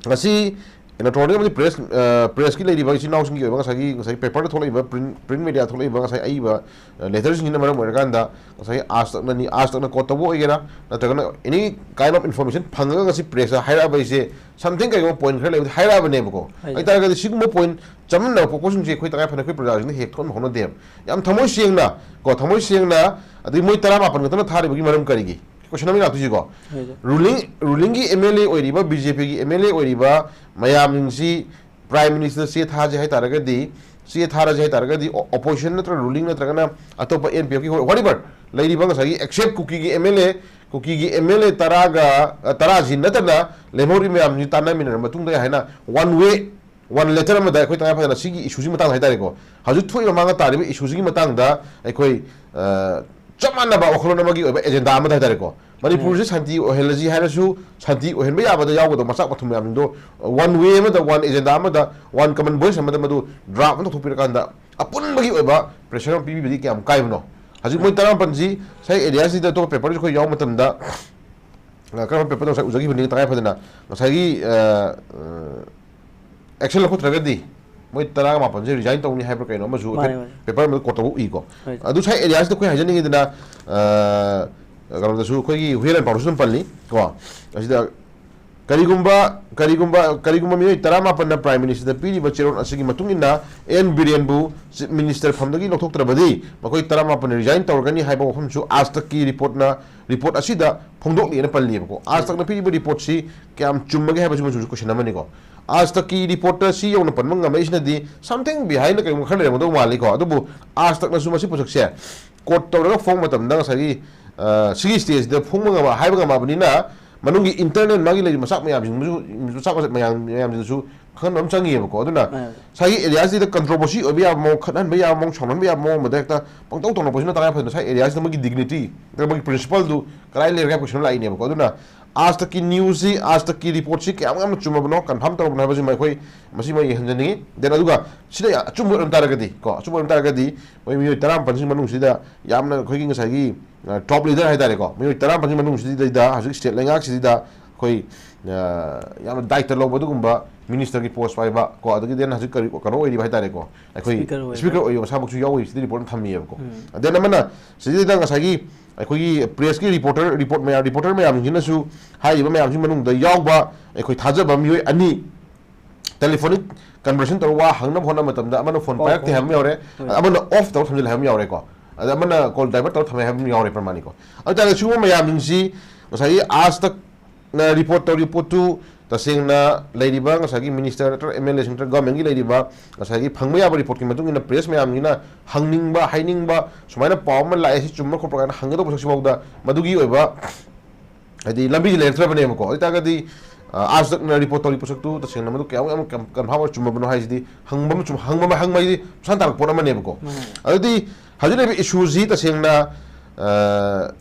ꯉꯁꯤ ꯏꯂꯦꯛꯇ꯭ꯔꯣꯅꯤꯛ ꯑꯃꯗꯤ ꯄ꯭ꯔꯦꯁ, ꯑ, ꯄ꯭ꯔꯦꯁꯀꯤ ꯂꯩꯔꯤꯕ ꯏꯆꯤꯟ ꯏꯅꯥꯎꯁꯤꯡꯒꯤ ꯑꯣꯏꯕ ꯉꯁꯥꯏꯒꯤ, ꯉꯁꯥꯏꯒꯤ ꯄꯦꯄꯔꯗ ꯊꯣꯛꯂꯛꯏꯕ, ꯄ꯭ꯔꯤꯟ, ꯄ꯭ꯔꯤꯟ ꯃꯦꯗꯤꯌꯥ ꯊꯣꯛꯂꯛꯏꯕ ꯉꯁꯥꯏ ꯑꯏꯕ, ꯑ, ꯂꯦꯇꯔꯁꯤꯡꯁꯤꯅ ꯃꯔꯝ ꯑꯣꯏꯔꯀꯥꯟꯗ ꯉꯁꯥꯏꯒꯤ ꯑꯥꯖ ꯇꯛꯅꯅꯤ, ꯑꯥꯖ ꯇꯛꯅ ꯀꯣꯠ ꯇꯧꯕ ꯑꯣꯏꯒꯦꯔꯥ, ꯅꯠꯇ꯭ꯔꯒꯅ ꯑꯦꯅꯤ ꯀꯥꯏꯟ ꯑꯣꯐ ꯏꯟꯐꯣꯔꯃꯦꯁꯟ ꯐꯪꯉꯒ ꯉꯁꯤ ꯄ꯭ꯔꯦꯁꯇ ꯍꯥꯏꯔꯛꯑꯕ ꯑꯩꯁꯦ ꯁꯝꯊꯤꯡ ꯀꯩꯒꯨꯝꯕ ꯄꯣꯏꯟꯠ ꯈꯔ ꯂꯩꯕꯗꯤ ꯍꯥꯏꯔꯛꯑꯕꯅꯦꯕꯀꯣ꯫ ꯍꯥꯏ ꯇꯥꯔꯦ꯫ ꯍꯥꯏꯇꯥꯔꯒꯗꯤ ꯁꯤꯒꯨꯝꯕ ꯄꯣꯏꯟꯠ ꯆꯃꯝꯅꯕ ꯄꯣꯛꯄꯁꯤꯡꯁꯦ ꯑꯩꯈꯣꯏ ꯇꯉꯥꯏ ꯐꯗꯅ ꯑꯩꯈꯣꯏ ꯄ꯭ꯔꯖꯥꯁꯤꯡꯅ ꯍꯦꯛ ꯊꯣꯛꯍꯟꯕ ꯍꯣꯠꯅꯗꯦꯕ꯫ ꯌꯥꯝ ꯊꯃꯣꯏ ꯁꯦꯡꯅ ꯀꯣ, ꯊꯃꯣꯏ ꯁꯦꯡꯅ, ꯑꯗꯩ ꯃꯣꯏ ꯇꯔꯥꯃꯥꯄꯟ ꯈꯛꯇꯅ ꯊꯥꯔꯤꯕꯒꯤ ꯃꯔꯝ ꯀꯔꯤꯒꯤ? ꯀꯣꯏꯁꯟ ꯑꯃ ꯂꯥꯛꯇꯣꯏꯁꯤꯀꯣ꯫ ꯍꯣꯏ, ꯁꯥꯔ꯫ ꯔꯨꯂꯤꯡ, ꯔꯨꯂꯤꯡꯒꯤ ꯑꯦꯝ ꯑꯦꯜ ꯑꯦ ꯑꯣꯏꯔꯤꯕ, ꯕꯤ ꯖꯦ ꯄꯤꯒꯤ ꯑꯦꯝ ꯑꯦꯜ ꯑꯦ ꯑꯣꯏꯔꯤꯕ ꯃꯌꯥꯝꯁꯤꯡꯁꯤ ꯄ꯭ꯔꯥꯏꯝ ꯃꯤꯅꯤꯁꯇꯔ ꯆꯦ ꯊꯥꯁꯦ ꯍꯥꯏ ꯇꯥꯔꯒꯗꯤ, ꯆꯦ ꯊꯥꯔꯁꯦ ꯍꯥꯏ ꯇꯥꯔꯒꯗꯤ, ꯑꯣ-, ꯑꯣꯄꯣꯖꯤꯁꯟ ꯅꯠꯇ꯭ꯔꯒ ꯔꯨꯂꯤꯡ ꯅꯠꯇ꯭ꯔꯒꯅ ꯑꯇꯣꯞꯄ ꯑꯦꯟ ꯄꯤ ꯑꯦꯐꯀꯤ ꯋꯥꯠ ꯑꯦꯚꯔ ꯂꯩꯔꯤꯕ ꯉꯁꯥꯏꯒꯤ ꯑꯦꯛꯁꯦꯞ ꯀꯨꯀꯤꯒꯤ ꯑꯦꯝ ꯑꯦꯜ ꯑꯦ, ꯀꯨꯀꯤꯒꯤ ꯑꯦꯝ ꯑꯦꯜ ꯑꯦ ꯇꯔꯥꯒ, ꯑ, ꯇꯔꯥꯁꯤ ꯅꯠꯇꯅ ꯂꯦꯝꯍꯧꯔꯤꯕ ꯃꯌꯥꯝꯁꯤ ꯇꯥꯟꯅꯃꯤꯟꯅꯔ ꯃꯇꯨꯡꯗ ꯍꯥꯏꯅ ꯋꯥꯟ ꯋꯦ, ꯋꯥꯟ ꯂꯦꯇꯔ ꯑꯃꯗ ꯑꯩꯈꯣꯏ ꯇꯉꯥꯏ ꯐꯗꯅ ꯁꯤꯒꯤ ꯏꯁꯨꯁꯤꯒꯤ ꯃꯇꯥꯡꯗ ꯍꯥꯏ ꯇꯥꯔꯦꯀꯣ, ꯍꯧꯖꯤꯛ ꯊꯣꯛꯏꯕ ꯃꯥꯡꯗ ꯇꯥꯔꯤꯕ ꯏꯁꯨꯁꯤꯒꯤ ꯃꯇꯥꯡꯗ ꯑꯩꯈꯣꯏ, ꯑ, ꯆꯞ ꯃꯥꯟꯅꯕ ꯋꯥꯈꯜꯂꯣꯟ ꯑꯃꯒꯤ ꯑꯣꯏꯕ ꯑꯦꯖꯦꯟꯗꯥ ꯑꯃꯗ ꯍꯥꯏ ꯇꯥꯔꯦꯀꯣ, ꯃꯅꯤꯄꯨꯔꯁꯦ ꯁꯥꯟꯇꯤ ꯑꯣꯏꯍꯜꯂꯁꯤ ꯍꯥꯏꯔꯁꯨ, ꯁꯥꯟꯇꯤ ꯑꯣꯏꯍꯟꯕ ꯌꯥꯕꯗ ꯌꯥꯎꯒꯗꯕ ꯃꯆꯥꯛ ꯃꯊꯨꯝ ꯃꯌꯥꯝꯁꯤꯡꯗꯣ, ꯋꯥꯟ ꯋꯦ ꯑꯃꯗ, ꯋꯥꯟ ꯑꯦꯖꯦꯟꯗꯥ ꯑꯃꯗ, ꯋꯥꯟ ꯀꯃꯟ ꯚꯣꯏꯁ ꯑꯃꯗ ꯃꯗꯨ ꯗ꯭ꯔꯥꯐ ꯑꯃ ꯇꯧꯊꯣꯛꯄꯤꯔꯀꯥꯟꯗ ꯑꯄꯨꯟꯕꯒꯤ ꯑꯣꯏꯕ ꯄ꯭ꯔꯦꯁꯔ ꯑꯃ ꯄꯤꯕꯤꯕꯗꯤ ꯀꯌꯥꯝ ꯀꯥꯏꯕꯅꯣ? ꯍꯧꯖꯤꯛ ꯃꯣꯏ ꯇꯔꯥꯃꯥꯄꯜꯁꯤ ꯉꯁꯥꯏ ꯑꯦꯔꯤꯌꯥꯁꯤꯗ ꯑꯇꯣꯞꯄ ꯄꯦꯄꯔꯁꯨ ꯑꯩꯈꯣꯏ ꯌꯥꯎꯕ ꯃꯇꯝꯗ, ꯑ, ꯀꯔꯝꯕ ꯄꯦꯄꯔꯗ ꯉꯁꯥꯏ ꯎꯖꯈꯤꯕꯅꯤ ꯇꯉꯥꯏ ꯐꯗꯅ ꯉꯁꯥꯏꯒꯤ, ꯑ, ꯑ, ꯑꯦꯛꯁꯟ ꯂꯧꯈꯠꯇ꯭ꯔꯒꯗꯤ ꯃꯣꯏ ꯇꯔꯥꯃꯥꯄꯜꯁꯦ ꯔꯤꯖꯥꯏꯟ ꯇꯧꯅꯤ ꯍꯥꯏꯕ꯭ꯔꯥ ꯀꯩꯅꯣ ꯑꯃꯁꯨ ꯃꯥꯅꯦ, ꯍꯥꯏꯐꯦꯠ ꯃꯥꯅꯦ꯫ ꯄꯦꯄꯔ ꯑꯃꯗ ꯀꯣꯠ ꯇꯧꯕ ꯎꯏꯀꯣ꯫ ꯍꯣꯏ꯫ ꯑꯗꯨ ꯁꯥꯏ ꯑꯦꯔꯤꯌꯥꯁꯤꯗ ꯑꯩꯈꯣꯏ ꯍꯥꯏꯖꯅꯤꯡꯉꯤꯗꯅ, ꯑ, ꯀꯩꯅꯣꯗꯁꯨ ꯑꯩꯈꯣꯏꯒꯤ ꯍꯨꯏꯌꯦꯟ ꯂꯥꯟꯄꯥꯎꯗꯁꯨ ꯑꯗꯨꯝ ꯄꯜꯂꯤ ꯀꯣ꯫ ꯑꯁꯤꯗ ꯀꯔꯤꯒꯨꯝꯕ, ꯀꯔꯤꯒꯨꯝꯕ, ꯀꯔꯤꯒꯨꯝꯕ ꯃꯤꯑꯣꯏ ꯇꯔꯥꯃꯥꯄꯟꯅ Prime Ministerꯗ ꯄꯤꯔꯤꯕ ꯆꯦꯔꯣꯜ ꯑꯁꯤꯒꯤ ꯃꯇꯨꯡ ꯏꯟꯅ ꯑꯦꯟ ꯕꯤꯔꯦꯟꯕꯨ Chief Minister ꯐꯝꯗꯒꯤ ꯂꯧꯊꯣꯛꯇ꯭ꯔꯕꯗꯤ ꯃꯈꯣꯏ ꯇꯔꯥꯃꯥꯄꯟꯅ ꯔꯤꯖꯥꯏꯟ ꯇꯧꯔꯒꯅꯤ ꯍꯥꯏꯕ ꯋꯥꯐꯝꯁꯨ ꯑꯥꯖ ꯇꯛꯀꯤ ꯔꯤꯄꯣꯔꯠꯅ, ꯔꯤꯄꯣꯔꯠ ꯑꯁꯤꯗ ꯐꯣꯡꯗꯣꯛꯂꯤꯅ ꯄꯜꯂꯤꯕꯀꯣ꯫ ꯑꯥꯖ ꯇꯛꯅ ꯄꯤꯔꯤꯕ ꯔꯤꯄꯣꯔꯠꯁꯤ ꯀꯌꯥꯝ ꯆꯨꯝꯕꯒꯦ ꯍꯥꯏꯕꯁꯤꯃꯁꯨ ꯀꯣꯏꯁꯟ ꯑꯃꯅꯤꯀꯣ꯫ ꯑꯥꯖ ꯇꯛꯀꯤ ꯔꯤꯄꯣꯔꯠꯇ ꯁꯤ ꯌꯧꯅ ꯄꯟꯕ ꯉꯝꯃꯛꯏꯁꯤꯅꯗꯤ something behind ꯀꯩꯒꯨꯝꯕ ꯈꯔ ꯂꯩꯔꯝꯒꯗꯧ ꯃꯥꯜꯂꯤꯀꯣ꯫ ꯑꯗꯨꯕꯨ ꯑꯥꯖ ꯇꯛꯅꯁꯨ ꯃꯁꯤ ꯄꯣꯠꯁꯛꯁꯦ ꯀꯣꯠ ꯇꯧꯔꯒ ꯐꯣꯡꯕ ꯃꯇꯝꯗ ꯉꯁꯥꯏꯒꯤ, ꯑ, ꯁꯤꯒꯤ ꯁ꯭ꯇꯦꯖꯁꯤꯗ ꯐꯣꯡꯕ ꯉꯝꯕ, ꯍꯥꯏꯕ ꯉꯝꯃꯕꯅꯤꯅ ꯃꯅꯨꯡꯒꯤ ꯏꯟꯇꯔꯅꯦꯜ ꯃꯥꯒꯤ ꯂꯩꯔꯤꯕ ꯃꯆꯥꯛ ꯃꯌꯥꯝꯁꯤꯡꯗꯨꯁꯨ, ꯃꯆꯥꯛ ꯃꯆꯥꯛ ꯃꯌꯥꯝ, ꯃꯌꯥꯝꯁꯤꯗꯁꯨ ꯈꯪꯍꯟꯕ ꯑꯃ ꯆꯪꯉꯤꯑꯕꯀꯣ꯫ ꯑꯗꯨꯅ ꯑ꯫ ꯉꯁꯥꯏꯒꯤ ꯑꯦꯔꯤꯌꯥꯁꯤꯗ ꯀꯟꯇ꯭ꯔꯣꯕꯔꯁꯤ ꯑꯣꯏꯕ ꯌꯥꯕ ꯃꯑꯣꯡ, ꯈꯠꯍꯟꯕ ꯌꯥꯕ ꯃꯑꯣꯡ, ꯁꯥꯎꯅꯍꯟꯕ ꯌꯥꯕ ꯃꯑꯣꯡ ꯑꯃꯗ ꯍꯦꯛꯇ ꯄꯪꯇꯧ ꯇꯧꯔꯛꯄꯁꯤꯅ ꯇꯉꯥꯏ ꯐꯗꯅ ꯉꯁꯥꯏ ꯑꯦꯔꯤꯌꯥꯁꯤꯗ ꯃꯣꯏꯒꯤ ꯗꯤꯒꯅꯤꯇꯤ, ꯃꯣꯏꯒꯤ ꯄ꯭ꯔꯤꯟꯁꯤꯄꯜꯗꯨ ꯀꯗꯥꯏ ꯂꯩꯔꯒꯦ ꯍꯥꯏꯕ ꯀꯣꯏꯁꯟ ꯂꯥꯛꯏꯅꯦꯕꯀꯣ꯫ ꯑꯗꯨꯅ ꯑꯥꯖ ꯇꯛꯀꯤ ꯅ꯭ꯌꯨꯁꯁꯤ, ꯑꯥꯖ ꯇꯛꯀꯤ ꯔꯤꯄꯣꯔꯠꯁꯤ ꯀꯌꯥꯝ ꯌꯥꯝꯅ ꯆꯨꯝꯃꯕꯅꯣ, ꯀꯟꯐꯥꯔꯝ ꯇꯧꯔꯕꯅꯣ ꯍꯥꯏꯕꯁꯤꯃ ꯑꯩꯈꯣꯏ ꯃꯁꯤꯃ ꯌꯦꯡꯍꯟꯖꯅꯤꯡꯉꯤ꯫ ꯗꯦꯟ ꯑꯗꯨꯒ ꯁꯤꯗ ꯑꯆꯨꯝꯕ ꯑꯣꯏꯔꯝ ꯇꯥꯔꯒꯗꯤ ꯀꯣ, ꯑꯆꯨꯝꯕ ꯑꯣꯏꯔꯝ ꯇꯥꯔꯒꯗꯤ ꯃꯣꯏ ꯃꯤꯑꯣꯏ ꯇꯔꯥꯃꯥꯄꯜꯁꯤꯒꯤ ꯃꯅꯨꯡꯁꯤꯗ ꯌꯥꯝꯅ ꯑꯩꯈꯣꯏꯒꯤ ꯉꯁꯥꯏꯒꯤ, ꯑ, ꯇꯣꯞ ꯂꯤꯗꯔ ꯍꯥꯏꯇꯥꯔꯦꯀꯣ, ꯃꯤꯑꯣꯏ ꯇꯔꯥꯃꯥꯄꯜꯒꯤ ꯃꯅꯨꯡꯁꯤꯗꯩꯗ ꯍꯧꯖꯤꯛ ꯁ꯭ꯇꯦꯠ ꯂꯩꯉꯥꯛꯁꯤꯗ ꯑꯩꯈꯣꯏ, ꯑ, ꯌꯥꯝꯅ ꯗꯥꯏꯇ ꯂꯧꯕ ꯑꯗꯨꯒꯨꯝꯕ ꯃꯤꯅꯤꯁꯇꯔꯒꯤ ꯄꯣꯁ ꯄꯥꯏꯕ ꯀꯣ, ꯑꯗꯒꯤ ꯗꯦꯟ ꯍꯧꯖꯤꯛ ꯀꯔꯤ, ꯀꯩꯅꯣ ꯑꯣꯏꯔꯤꯕ ꯍꯥꯏꯇꯥꯔꯦꯀꯣ, ꯑꯩꯈꯣꯏ ꯁ꯭ꯄꯤꯀꯔ ꯑꯣꯏꯕ꯫ ꯁ꯭ꯄꯤꯀꯔ ꯑꯣꯏꯕ ꯃꯁꯥꯃꯛꯁꯨ ꯌꯥꯎꯔꯤ, ꯁꯤꯗ ꯔꯤꯄꯣꯔꯠ ꯑꯃ ꯊꯝꯃꯤꯑꯕꯀꯣ꯫ ꯎꯝ꯫ ꯗꯦꯟ ꯑꯃꯅ ꯁꯤꯗꯩꯗ ꯉꯁꯥꯏꯒꯤ ꯑꯩꯈꯣꯏꯒꯤ ꯄ꯭ꯔꯦꯁꯀꯤ ꯔꯤꯄꯣꯔꯇꯔ, ꯔꯤꯄꯣꯔꯠ ꯃꯌꯥꯝ, ꯔꯤꯄꯣꯔꯇꯔ ꯃꯌꯥꯝꯁꯤꯡꯁꯤꯅꯁꯨ ꯍꯥꯏꯔꯤꯕ ꯃꯌꯥꯝꯁꯤꯒꯤ ꯃꯅꯨꯡꯗ ꯌꯥꯎꯕ ꯑꯩꯈꯣꯏ ꯊꯥꯖꯕ ꯃꯤꯑꯣꯏ ꯑꯅꯤ ꯇꯦꯂꯤꯐꯣꯅꯤꯛ ꯀꯟꯚꯔꯁꯦꯁꯟ ꯇꯧꯔꯒ ꯋꯥ ꯍꯪꯅꯕ ꯍꯣꯠꯅꯕ ꯃꯇꯝꯗ ꯑꯃꯅ ꯐꯣꯟ ꯑꯣ, ꯄꯥꯏꯔꯛꯇꯦ ꯑꯣ꯫ ꯍꯥꯏꯕ ꯑꯃ ꯌꯥꯎꯔꯦ, ꯍꯣꯏ꯫ ꯑꯃꯅ ꯑꯣꯐ ꯇꯧꯔ ꯊꯝꯖꯤꯜꯂꯦ ꯍꯥꯏꯕ ꯑꯃ ꯌꯥꯎꯔꯦꯀꯣ, ꯑꯗ ꯑꯃꯅ ꯀꯣꯜ ꯗꯥꯏꯚꯔꯠ ꯇꯧꯔ ꯊꯝꯃꯦ ꯍꯥꯏꯕ ꯑꯃ ꯌꯥꯎꯔꯦ ꯄ꯭ꯔꯃꯥꯅꯤꯀꯣ꯫ ꯑꯗꯨ ꯇꯥꯔꯒꯗꯤ ꯁꯤꯒꯨꯝꯕ ꯃꯌꯥꯝꯁꯤꯡꯁꯤ ꯉꯁꯥꯏꯒꯤ ꯑꯥꯖ ꯇꯛꯅ ꯔꯤꯄꯣꯔꯠ ꯇꯧꯔꯤꯕ ꯄꯣꯠꯇꯨ ꯇꯁꯦꯡꯅ ꯂꯩꯔꯤꯕ ꯉꯁꯥꯏꯒꯤ ꯃꯤꯅꯤꯁꯇꯔ ꯅꯠꯇ꯭ꯔꯒ ꯑꯦꯝ ꯑꯦꯜ ꯑꯦꯁꯤꯡ ꯅꯠꯇ꯭ꯔꯒ ꯒꯚꯔꯟꯃꯦꯟꯒꯤ ꯂꯩꯔꯤꯕ ꯉꯁꯥꯏꯒꯤ ꯐꯪꯕ ꯌꯥꯕ ꯔꯤꯄꯣꯔꯠꯀꯤ ꯃꯇꯨꯡ ꯏꯟꯅ ꯄ꯭ꯔꯦꯁ ꯃꯌꯥꯝꯁꯤꯅ ꯍꯪꯅꯤꯡꯕ, ꯍꯥꯏꯅꯤꯡꯕ, ꯁꯨꯃꯥꯏꯅ ꯄꯥꯎ ꯑꯃ ꯂꯥꯛꯑꯦ, ꯁꯤ ꯆꯨꯝꯕ꯭ꯔꯥ ꯈꯣꯠꯄ꯭ꯔꯥ ꯀꯥꯏꯅ ꯍꯪꯒꯗꯧꯕ ꯁꯛꯁꯤꯐꯥꯎꯗ ꯃꯗꯨꯒꯤ ꯑꯣꯏꯕ ꯍꯥꯏꯗꯤ ꯂꯝꯕꯤꯁꯦ ꯂꯩꯔꯛꯇ꯭ꯔꯕꯅꯦꯕꯀꯣ꯫ ꯑꯗꯨ ꯑꯣꯏꯇꯥꯔꯒꯗꯤ, ꯑ, ꯑꯥꯖ ꯇꯛꯅ ꯔꯤꯄꯣꯔꯠ ꯇꯧꯔꯤ ꯄꯣꯠꯁꯛꯇꯨ ꯇꯁꯦꯡꯅ ꯃꯗꯨ ꯀꯌꯥꯃꯨꯛ ꯌꯥꯝ ꯀꯟ-, ꯀꯟꯐꯥꯔꯝ ꯑꯣꯏꯔ ꯆꯨꯝꯃꯕꯅꯣ ꯍꯥꯏꯁꯤꯗꯤ ꯍꯪꯕ ꯑꯃ ꯆꯨꯝ-, ꯍꯪꯕ ꯑꯃ, ꯍꯪꯕ ꯍꯥꯏꯁꯤꯗꯤ ꯃꯁꯥꯅ ꯇꯥꯔꯛꯄ ꯄꯣꯠ ꯑꯃꯅꯦꯕꯀꯣ꯫ ꯃꯥꯅꯦ꯫ ꯑꯗꯨꯗꯤ ꯍꯧꯖꯤꯛ ꯂꯩꯔꯤꯕ ꯏꯁꯨꯁꯤ ꯇꯁꯦꯡꯅ, ꯑ,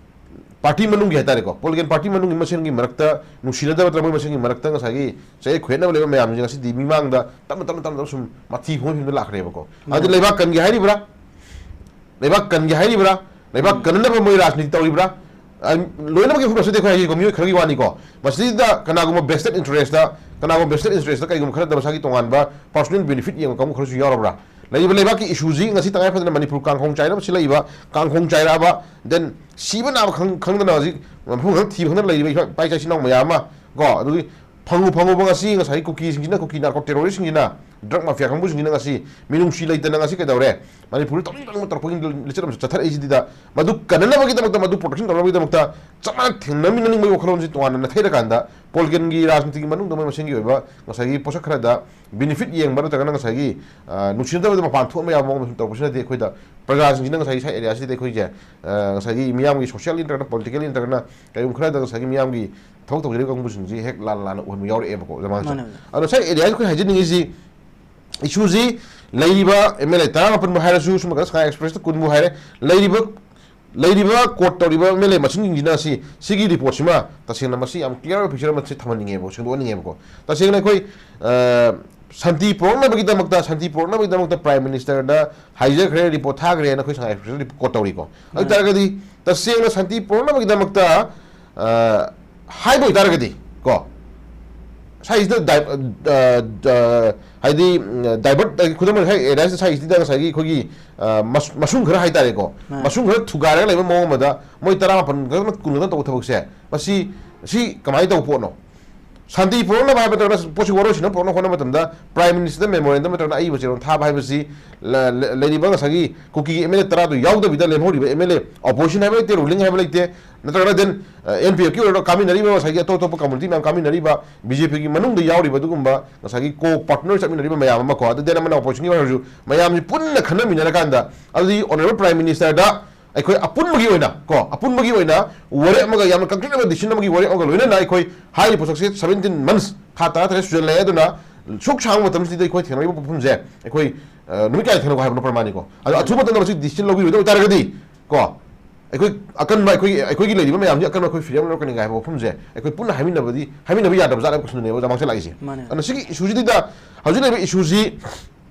ꯄꯥꯔꯇꯤ ꯃꯅꯨꯡꯒꯤ ꯍꯥꯏꯇꯥꯔꯦꯀꯣ, ꯄꯣꯂꯤꯇꯤꯀꯦꯜ ꯄꯥꯔꯇꯤ ꯃꯅꯨꯡꯒꯤ ꯃꯁꯦꯟꯒꯤ ꯃꯔꯛꯇ ꯅꯨꯡꯁꯤꯅꯗꯕ ꯅꯠꯇ꯭ꯔꯒ ꯃꯣꯏ ꯃꯁꯦꯟꯒꯤ ꯃꯔꯛꯇ ꯉꯁꯥꯏꯒꯤ ꯆꯌꯦꯠ ꯈꯣꯏꯌꯦꯠꯅꯕ ꯂꯩꯕ ꯃꯌꯥꯝꯁꯦ ꯉꯁꯤꯗꯤ ꯃꯤꯃꯥꯡꯗ ꯇꯞꯅ ꯇꯞꯅ ꯇꯞꯅ ꯇꯞꯅ ꯁꯨꯝ ꯃꯊꯤ ꯐꯣꯡꯕꯒꯤ ꯐꯤꯕꯝꯗ ꯂꯥꯛꯈ꯭ꯔꯦꯕꯀꯣ꯫ ꯑꯗꯨ ꯂꯩꯕꯥꯛ ꯀꯟꯒꯦ ꯍꯥꯏꯔꯤꯕ꯭ꯔꯥ? ꯂꯩꯕꯥꯛ ꯀꯟꯒꯦ ꯍꯥꯏꯔꯤꯕ꯭ꯔꯥ? ꯂꯩꯕꯥꯛ ꯎꯝ꯫ ꯀꯟꯅꯅꯕ ꯃꯣꯏ ꯔꯥꯖꯅꯤꯇꯤ ꯇꯧꯔꯤꯕ꯭ꯔꯥ? ꯑ, ꯂꯣꯏꯅꯃꯛꯀꯤ ꯃꯐꯝ ꯑꯁꯤꯗꯤ ꯑꯩꯈꯣꯏ ꯍꯥꯏꯒꯦꯀꯣ, ꯃꯤꯑꯣꯏ ꯈꯔꯒꯤ ꯋꯥꯅꯤꯀꯣ꯫ ꯃꯁꯤꯗ ꯀꯅꯥꯒꯨꯝꯕ vested interest, ꯀꯅꯥꯒꯨꯝꯕ vested interest ꯀꯩꯒꯨꯝꯕ ꯈꯔꯗ ꯃꯁꯥꯒꯤ ꯇꯣꯉꯥꯟꯕ personal benefit ꯌꯦꯡꯕ ꯀꯥꯡꯕꯨ ꯈꯔꯁꯨ ꯌꯥꯎꯔꯕ꯭ꯔꯥ? ꯂꯩꯔꯤꯕ ꯂꯩꯕꯥꯛꯀꯤ issue ꯁꯤ ꯉꯁꯤ ꯇꯉꯥꯏ ꯐꯗꯅ ꯃꯅꯤꯄꯨꯔ ꯀꯥꯡꯈꯣꯡ ꯆꯥꯏꯅꯕ ꯁꯤꯜꯂꯛꯏꯕ, ꯀꯥꯡꯈꯣꯡ ꯆꯥꯏꯔꯛꯑꯕ, then ꯁꯤꯕ ꯅꯥꯕ ꯈꯪ-, ꯈꯪꯗꯅ ꯍꯧꯖꯤꯛ ꯃꯐꯝ ꯈꯪ ꯊꯤꯕ ꯈꯪꯗꯅ ꯂꯩꯔꯤꯕ ꯏꯄꯥ ꯏꯆꯥ ꯏꯆꯤꯟ ꯏꯅꯥꯎ ꯃꯌꯥꯝ ꯑꯃ ꯀꯣ, ꯑꯗꯨꯒꯤ ꯐꯪꯉꯨ ꯐꯪꯉꯨꯕ ꯉꯁꯤ ꯉꯁꯥꯏꯒꯤ ꯀꯨꯀꯤꯁꯤꯡꯁꯤꯅ, ꯀꯨꯀꯤ narco terrorist ꯁꯤꯡꯁꯤꯅ, drug mafia ꯀꯥꯡꯕꯨꯁꯤꯡꯁꯤꯅ ꯉꯁꯤ ꯃꯤꯅꯨꯡꯁꯤ ꯂꯩꯇꯅ ꯉꯁꯤ ꯀꯩꯗꯧꯔꯦ? ꯃꯅꯤꯄꯨꯔꯗ ꯇꯧꯅꯤꯡ ꯇꯧꯅꯤꯡꯕ ꯇꯧꯔꯛꯄꯒꯤ ꯂꯤꯆꯠ ꯑꯃꯁꯨ ꯆꯠꯊꯔꯛꯏꯁꯤꯗ, ꯃꯗꯨ ꯀꯟꯅꯅꯕꯒꯤꯗꯃꯛꯇ, ꯃꯗꯨ protection ꯇꯧꯅꯕꯒꯤꯗꯃꯛꯇ ꯆꯞ ꯃꯥꯟꯅ ꯊꯦꯡꯅꯃꯤꯟꯅꯅꯤꯡꯕꯒꯤ ꯋꯥꯈꯜꯂꯣꯟꯁꯤ ꯇꯣꯉꯥꯟꯅ ꯅꯥꯊꯩꯔꯀꯥꯟꯗ, ꯄꯣꯂꯤꯇꯤꯀꯦꯜꯒꯤ ꯔꯥꯖꯅꯤꯇꯤꯒꯤ ꯃꯅꯨꯡꯗ ꯃꯣꯏ ꯃꯁꯦꯟꯒꯤ ꯑꯣꯏꯕ ꯉꯁꯥꯏꯒꯤ ꯄꯣꯠꯁꯛ ꯈꯔꯗ benefit ꯌꯦꯡꯕ ꯅꯠꯇ꯭ꯔꯒꯅ ꯉꯁꯥꯏꯒꯤ, ꯑ, ꯅꯨꯡꯁꯤꯅꯗꯕꯗ ꯃꯄꯥꯟ ꯊꯣꯛꯍꯟꯕ ꯌꯥꯕ ꯃꯑꯣꯡꯗ ꯁꯨꯝ ꯇꯧꯔꯛꯄꯁꯤꯅꯗꯤ ꯑꯩꯈꯣꯏꯗ ꯄ꯭ꯔꯖꯥꯁꯤꯡꯁꯤꯅ ꯉꯁꯥꯏꯒꯤ side area ꯁꯤꯗ ꯑꯩꯈꯣꯏꯁꯦ, ꯑ, ꯉꯁꯥꯏꯒꯤ ꯃꯤꯌꯥꯝꯒꯤ socially ꯅꯠꯇ꯭ꯔꯒꯅ politically ꯅꯠꯇ꯭ꯔꯒꯅ ꯀꯔꯤꯒꯨꯝꯕ ꯈꯔꯗ ꯉꯁꯥꯏꯒꯤ ꯃꯤꯌꯥꯝꯒꯤ ꯊꯕꯛ ꯇꯧꯖꯔꯤꯕ ꯀꯥꯡꯕꯨꯁꯤꯡꯁꯤ ꯍꯦꯛ ꯂꯥꯟꯅ ꯂꯥꯟꯅ ꯎꯍꯟꯕ ꯌꯥꯎꯔꯛꯑꯦꯕꯀꯣ ꯖꯃꯥꯟꯁꯦ꯫ ꯃꯥꯅꯦ, ꯃꯥꯅꯦ꯫ ꯑꯗꯣ ꯉꯁꯥꯏ area ꯁꯤ ꯑꯩꯈꯣꯏ ꯍꯥꯏꯖꯅꯤꯡꯉꯤꯁꯤ, issue ꯁꯤ ꯂꯩꯔꯤꯕ M L A ꯇꯔꯥꯃꯥꯄꯟꯕꯨ ꯍꯥꯏꯔꯁꯨ, ꯁꯣꯝ ꯅꯥꯀꯟꯗ Sky Express ꯇ ꯀꯨꯟꯕꯨ ꯍꯥꯏꯔꯦ, ꯂꯩꯔꯤꯕ, ꯂꯩꯔꯤꯕ quote ꯇꯧꯔꯤꯕ M L A ꯃꯁꯤꯡꯁꯤꯡꯁꯤꯅ ꯁꯤ, ꯁꯤꯒꯤ report ꯁꯤꯃ ꯇꯁꯦꯡꯅ ꯃꯁꯤ ꯌꯥꯝ clear ꯑꯣꯏꯕ picture ꯑꯃ ꯁꯤ ꯊꯝꯍꯟꯅꯤꯡꯉꯦꯕꯀꯣ, ꯁꯦꯡꯗꯣꯛꯍꯟꯅꯤꯡꯉꯦꯕꯀꯣ꯫ ꯇꯁꯦꯡꯅ ꯑꯩꯈꯣꯏ, ꯑ, ꯁꯥꯟꯇꯤ ꯄꯨꯔꯛꯅꯕꯒꯤꯗꯃꯛꯇ, ꯁꯥꯟꯇꯤ ꯄꯨꯔꯛꯅꯕꯒꯤꯗꯃꯛꯇ Prime Minister ꯗ ꯍꯥꯏꯖꯈ꯭ꯔꯦ, report ꯊꯥꯈ꯭ꯔꯦꯅ ꯑꯩꯈꯣꯏ Sky Express ꯅ report ꯇꯧꯔꯤꯀꯣ꯫ ꯑꯗꯨ ꯎꯝ꯫ ꯇꯥꯔꯒꯗꯤ ꯇꯁꯦꯡꯅ ꯁꯥꯟꯇꯤ ꯄꯨꯔꯛꯅꯕꯒꯤꯗꯃꯛꯇ, ꯑ, ꯍꯥꯏꯕ ꯑꯣꯏꯇꯥꯔꯒꯗꯤ ꯀꯣ, ꯁꯥꯏꯁꯤꯗ ꯗꯥꯏ-, ꯑ, ꯑ, ꯍꯥꯏꯗꯤ, ꯎꯝ, divert, ꯍꯥꯏꯗꯤ ꯈꯨꯗꯝ ꯑꯣꯏꯅ ꯉꯁꯥꯏ area ꯁꯥꯏꯁꯤꯗ ꯉꯁꯥꯏꯒꯤ ꯑꯩꯈꯣꯏꯒꯤ, ꯑ, ꯃꯁ-, ꯃꯁꯨꯡ ꯈꯔ ꯍꯥꯏꯇꯥꯔꯦꯀꯣ, ꯃꯥꯅꯦ꯫ ꯃꯁꯨꯡ ꯈꯔ ꯊꯨꯒꯥꯏꯔꯒ ꯂꯩꯕ ꯃꯑꯣꯡ ꯑꯃꯗ ꯃꯣꯏ ꯇꯔꯥꯃꯥꯄꯟ ꯈꯛꯇꯪ, ꯀꯨꯟ ꯈꯛꯇꯪ ꯇꯧꯕ ꯊꯕꯛꯁꯦ, ꯃꯁꯤ, ꯁꯤ ꯀꯃꯥꯏꯅ ꯇꯧꯕ ꯄꯣꯠꯅꯣ? ꯁꯥꯟꯇꯤ ꯄꯨꯔꯛꯅꯕ ꯍꯥꯏꯕ ꯅꯠꯇ꯭ꯔꯒꯅ ꯄꯣꯠꯁꯤ ꯋꯥꯔꯣꯏꯁꯤꯟꯅ ꯄꯨꯔꯛꯅꯕ ꯍꯣꯠꯅꯕ ꯃꯇꯝꯗ Prime Minister ꯗ memorandum ꯅꯠꯇ꯭ꯔꯒꯅ ꯑꯏꯕ ꯆꯦꯔꯣꯜ ꯊꯥꯕ ꯍꯥꯏꯕꯁꯤ ꯂ-, ꯂ-, ꯂꯩꯔꯤꯕ ꯉꯁꯥꯏꯒꯤ ꯀꯨꯀꯤꯒꯤ M L A ꯇꯔꯥꯗꯨ ꯌꯥꯎꯗꯕꯤꯗ ꯂꯦꯝꯍꯧꯔꯤꯕ M L A, opposition ꯍꯥꯏꯕ ꯂꯩꯇꯦ, ruling ꯍꯥꯏꯕ ꯂꯩꯇꯦ, ꯅꯠꯇ꯭ꯔꯒꯅ then, ꯑ, N P F ꯀꯤ ꯑꯣꯏꯔꯣ, ꯀꯥꯃꯤꯟꯅꯔꯤꯕ ꯉꯁꯥꯏꯒꯤ ꯑꯇꯣꯞ ꯑꯇꯣꯞꯄ community ꯃꯌꯥꯝ ꯀꯥꯃꯤꯟꯅꯔꯤꯕ, B J P ꯒꯤ ꯃꯅꯨꯡꯗ ꯌꯥꯎꯔꯤꯕ ꯑꯗꯨꯒꯨꯝꯕ ꯉꯁꯥꯏꯒꯤ co-partner ꯆꯠꯃꯤꯟꯅꯔꯤꯕ ꯃꯌꯥꯝ ꯑꯃ ꯀꯣ, ꯑꯗꯨ then ꯑꯃꯅ opposition ꯒꯤ ꯑꯣꯏꯔꯁꯨ ꯃꯌꯥꯝꯁꯤ ꯄꯨꯟꯅ ꯈꯟꯅꯃꯤꯟꯅꯔꯀꯥꯟꯗ, ꯑꯗꯨꯗꯤ Honourable Prime Minister ꯗ ꯑꯩꯈꯣꯏ ꯑꯄꯨꯟꯕꯒꯤ ꯑꯣꯏꯅ ꯀꯣ, ꯑꯄꯨꯟꯕꯒꯤ ꯑꯣꯏꯅ ꯋꯥꯔꯦꯞ ꯑꯃꯒ, ꯌꯥꯝꯅ concrete ꯑꯣꯏꯕ decision ꯑꯃꯒꯤ ꯋꯥꯔꯦꯞ ꯑꯃꯒ ꯂꯣꯏꯅꯅ ꯑꯩꯈꯣꯏ ꯍꯥꯏꯔꯤꯕ ꯄꯣꯠꯁꯛꯁꯦ seventeen months, ꯊꯥ ꯇꯔꯥ ꯇꯔꯦꯠ ꯁꯨꯖꯜꯂꯛꯑꯦ, ꯑꯗꯨꯅ ꯁꯨꯛ ꯁꯥꯡꯕ ꯃꯇꯝꯁꯤꯗ ꯑꯩꯈꯣꯏ ꯊꯦꯡꯅꯔꯤꯕ ꯄꯣꯠꯐꯝꯁꯦ ꯑꯩꯈꯣꯏ, ꯑ, ꯅꯨꯃꯤꯠ ꯀꯌꯥ ꯊꯦꯡꯅꯕ ꯍꯥꯏꯕꯅꯣ ꯄ꯭ꯔꯃꯥꯅꯤꯀꯣ? ꯑꯗꯣ ꯑꯊꯨꯕ ꯃꯇꯝꯗ ꯃꯁꯤ decision ꯂꯧꯕꯤꯔꯣꯏꯗꯕ ꯑꯣꯏꯇꯥꯔꯒꯗꯤ ꯀꯣ, ꯑꯩꯈꯣꯏ ꯑꯀꯟꯕ, ꯑꯩꯈꯣꯏ, ꯑꯩꯈꯣꯏꯒꯤ ꯂꯩꯔꯤꯕ ꯃꯌꯥꯝꯁꯤ ꯑꯀꯟꯕ ꯑꯩꯈꯣꯏ ꯐꯤꯔꯦꯞ ꯂꯧꯔꯛꯀꯅꯤ ꯍꯥꯏꯕ ꯋꯥꯐꯝꯁꯦ ꯑꯩꯈꯣꯏ ꯄꯨꯟꯅ ꯍꯥꯏꯃꯤꯟꯅꯕꯗꯤ, ꯍꯥꯏꯃꯤꯟꯅꯕ ꯌꯥꯗꯕ ꯖꯥꯠ ꯍꯥꯏꯕ ꯀꯣꯏꯁꯟꯗꯨꯅꯦꯕ ꯑꯣꯖꯥ ꯃꯥꯡꯁꯦ ꯂꯥꯛꯏꯁꯦ꯫ ꯃꯥꯅꯦ꯫ ꯑꯗꯨꯅ ꯁꯤꯒꯤ ꯏꯁꯨꯁꯤꯗ, ꯍꯧꯖꯤꯛ ꯂꯩꯔꯤꯕ ꯏꯁꯨꯁꯤ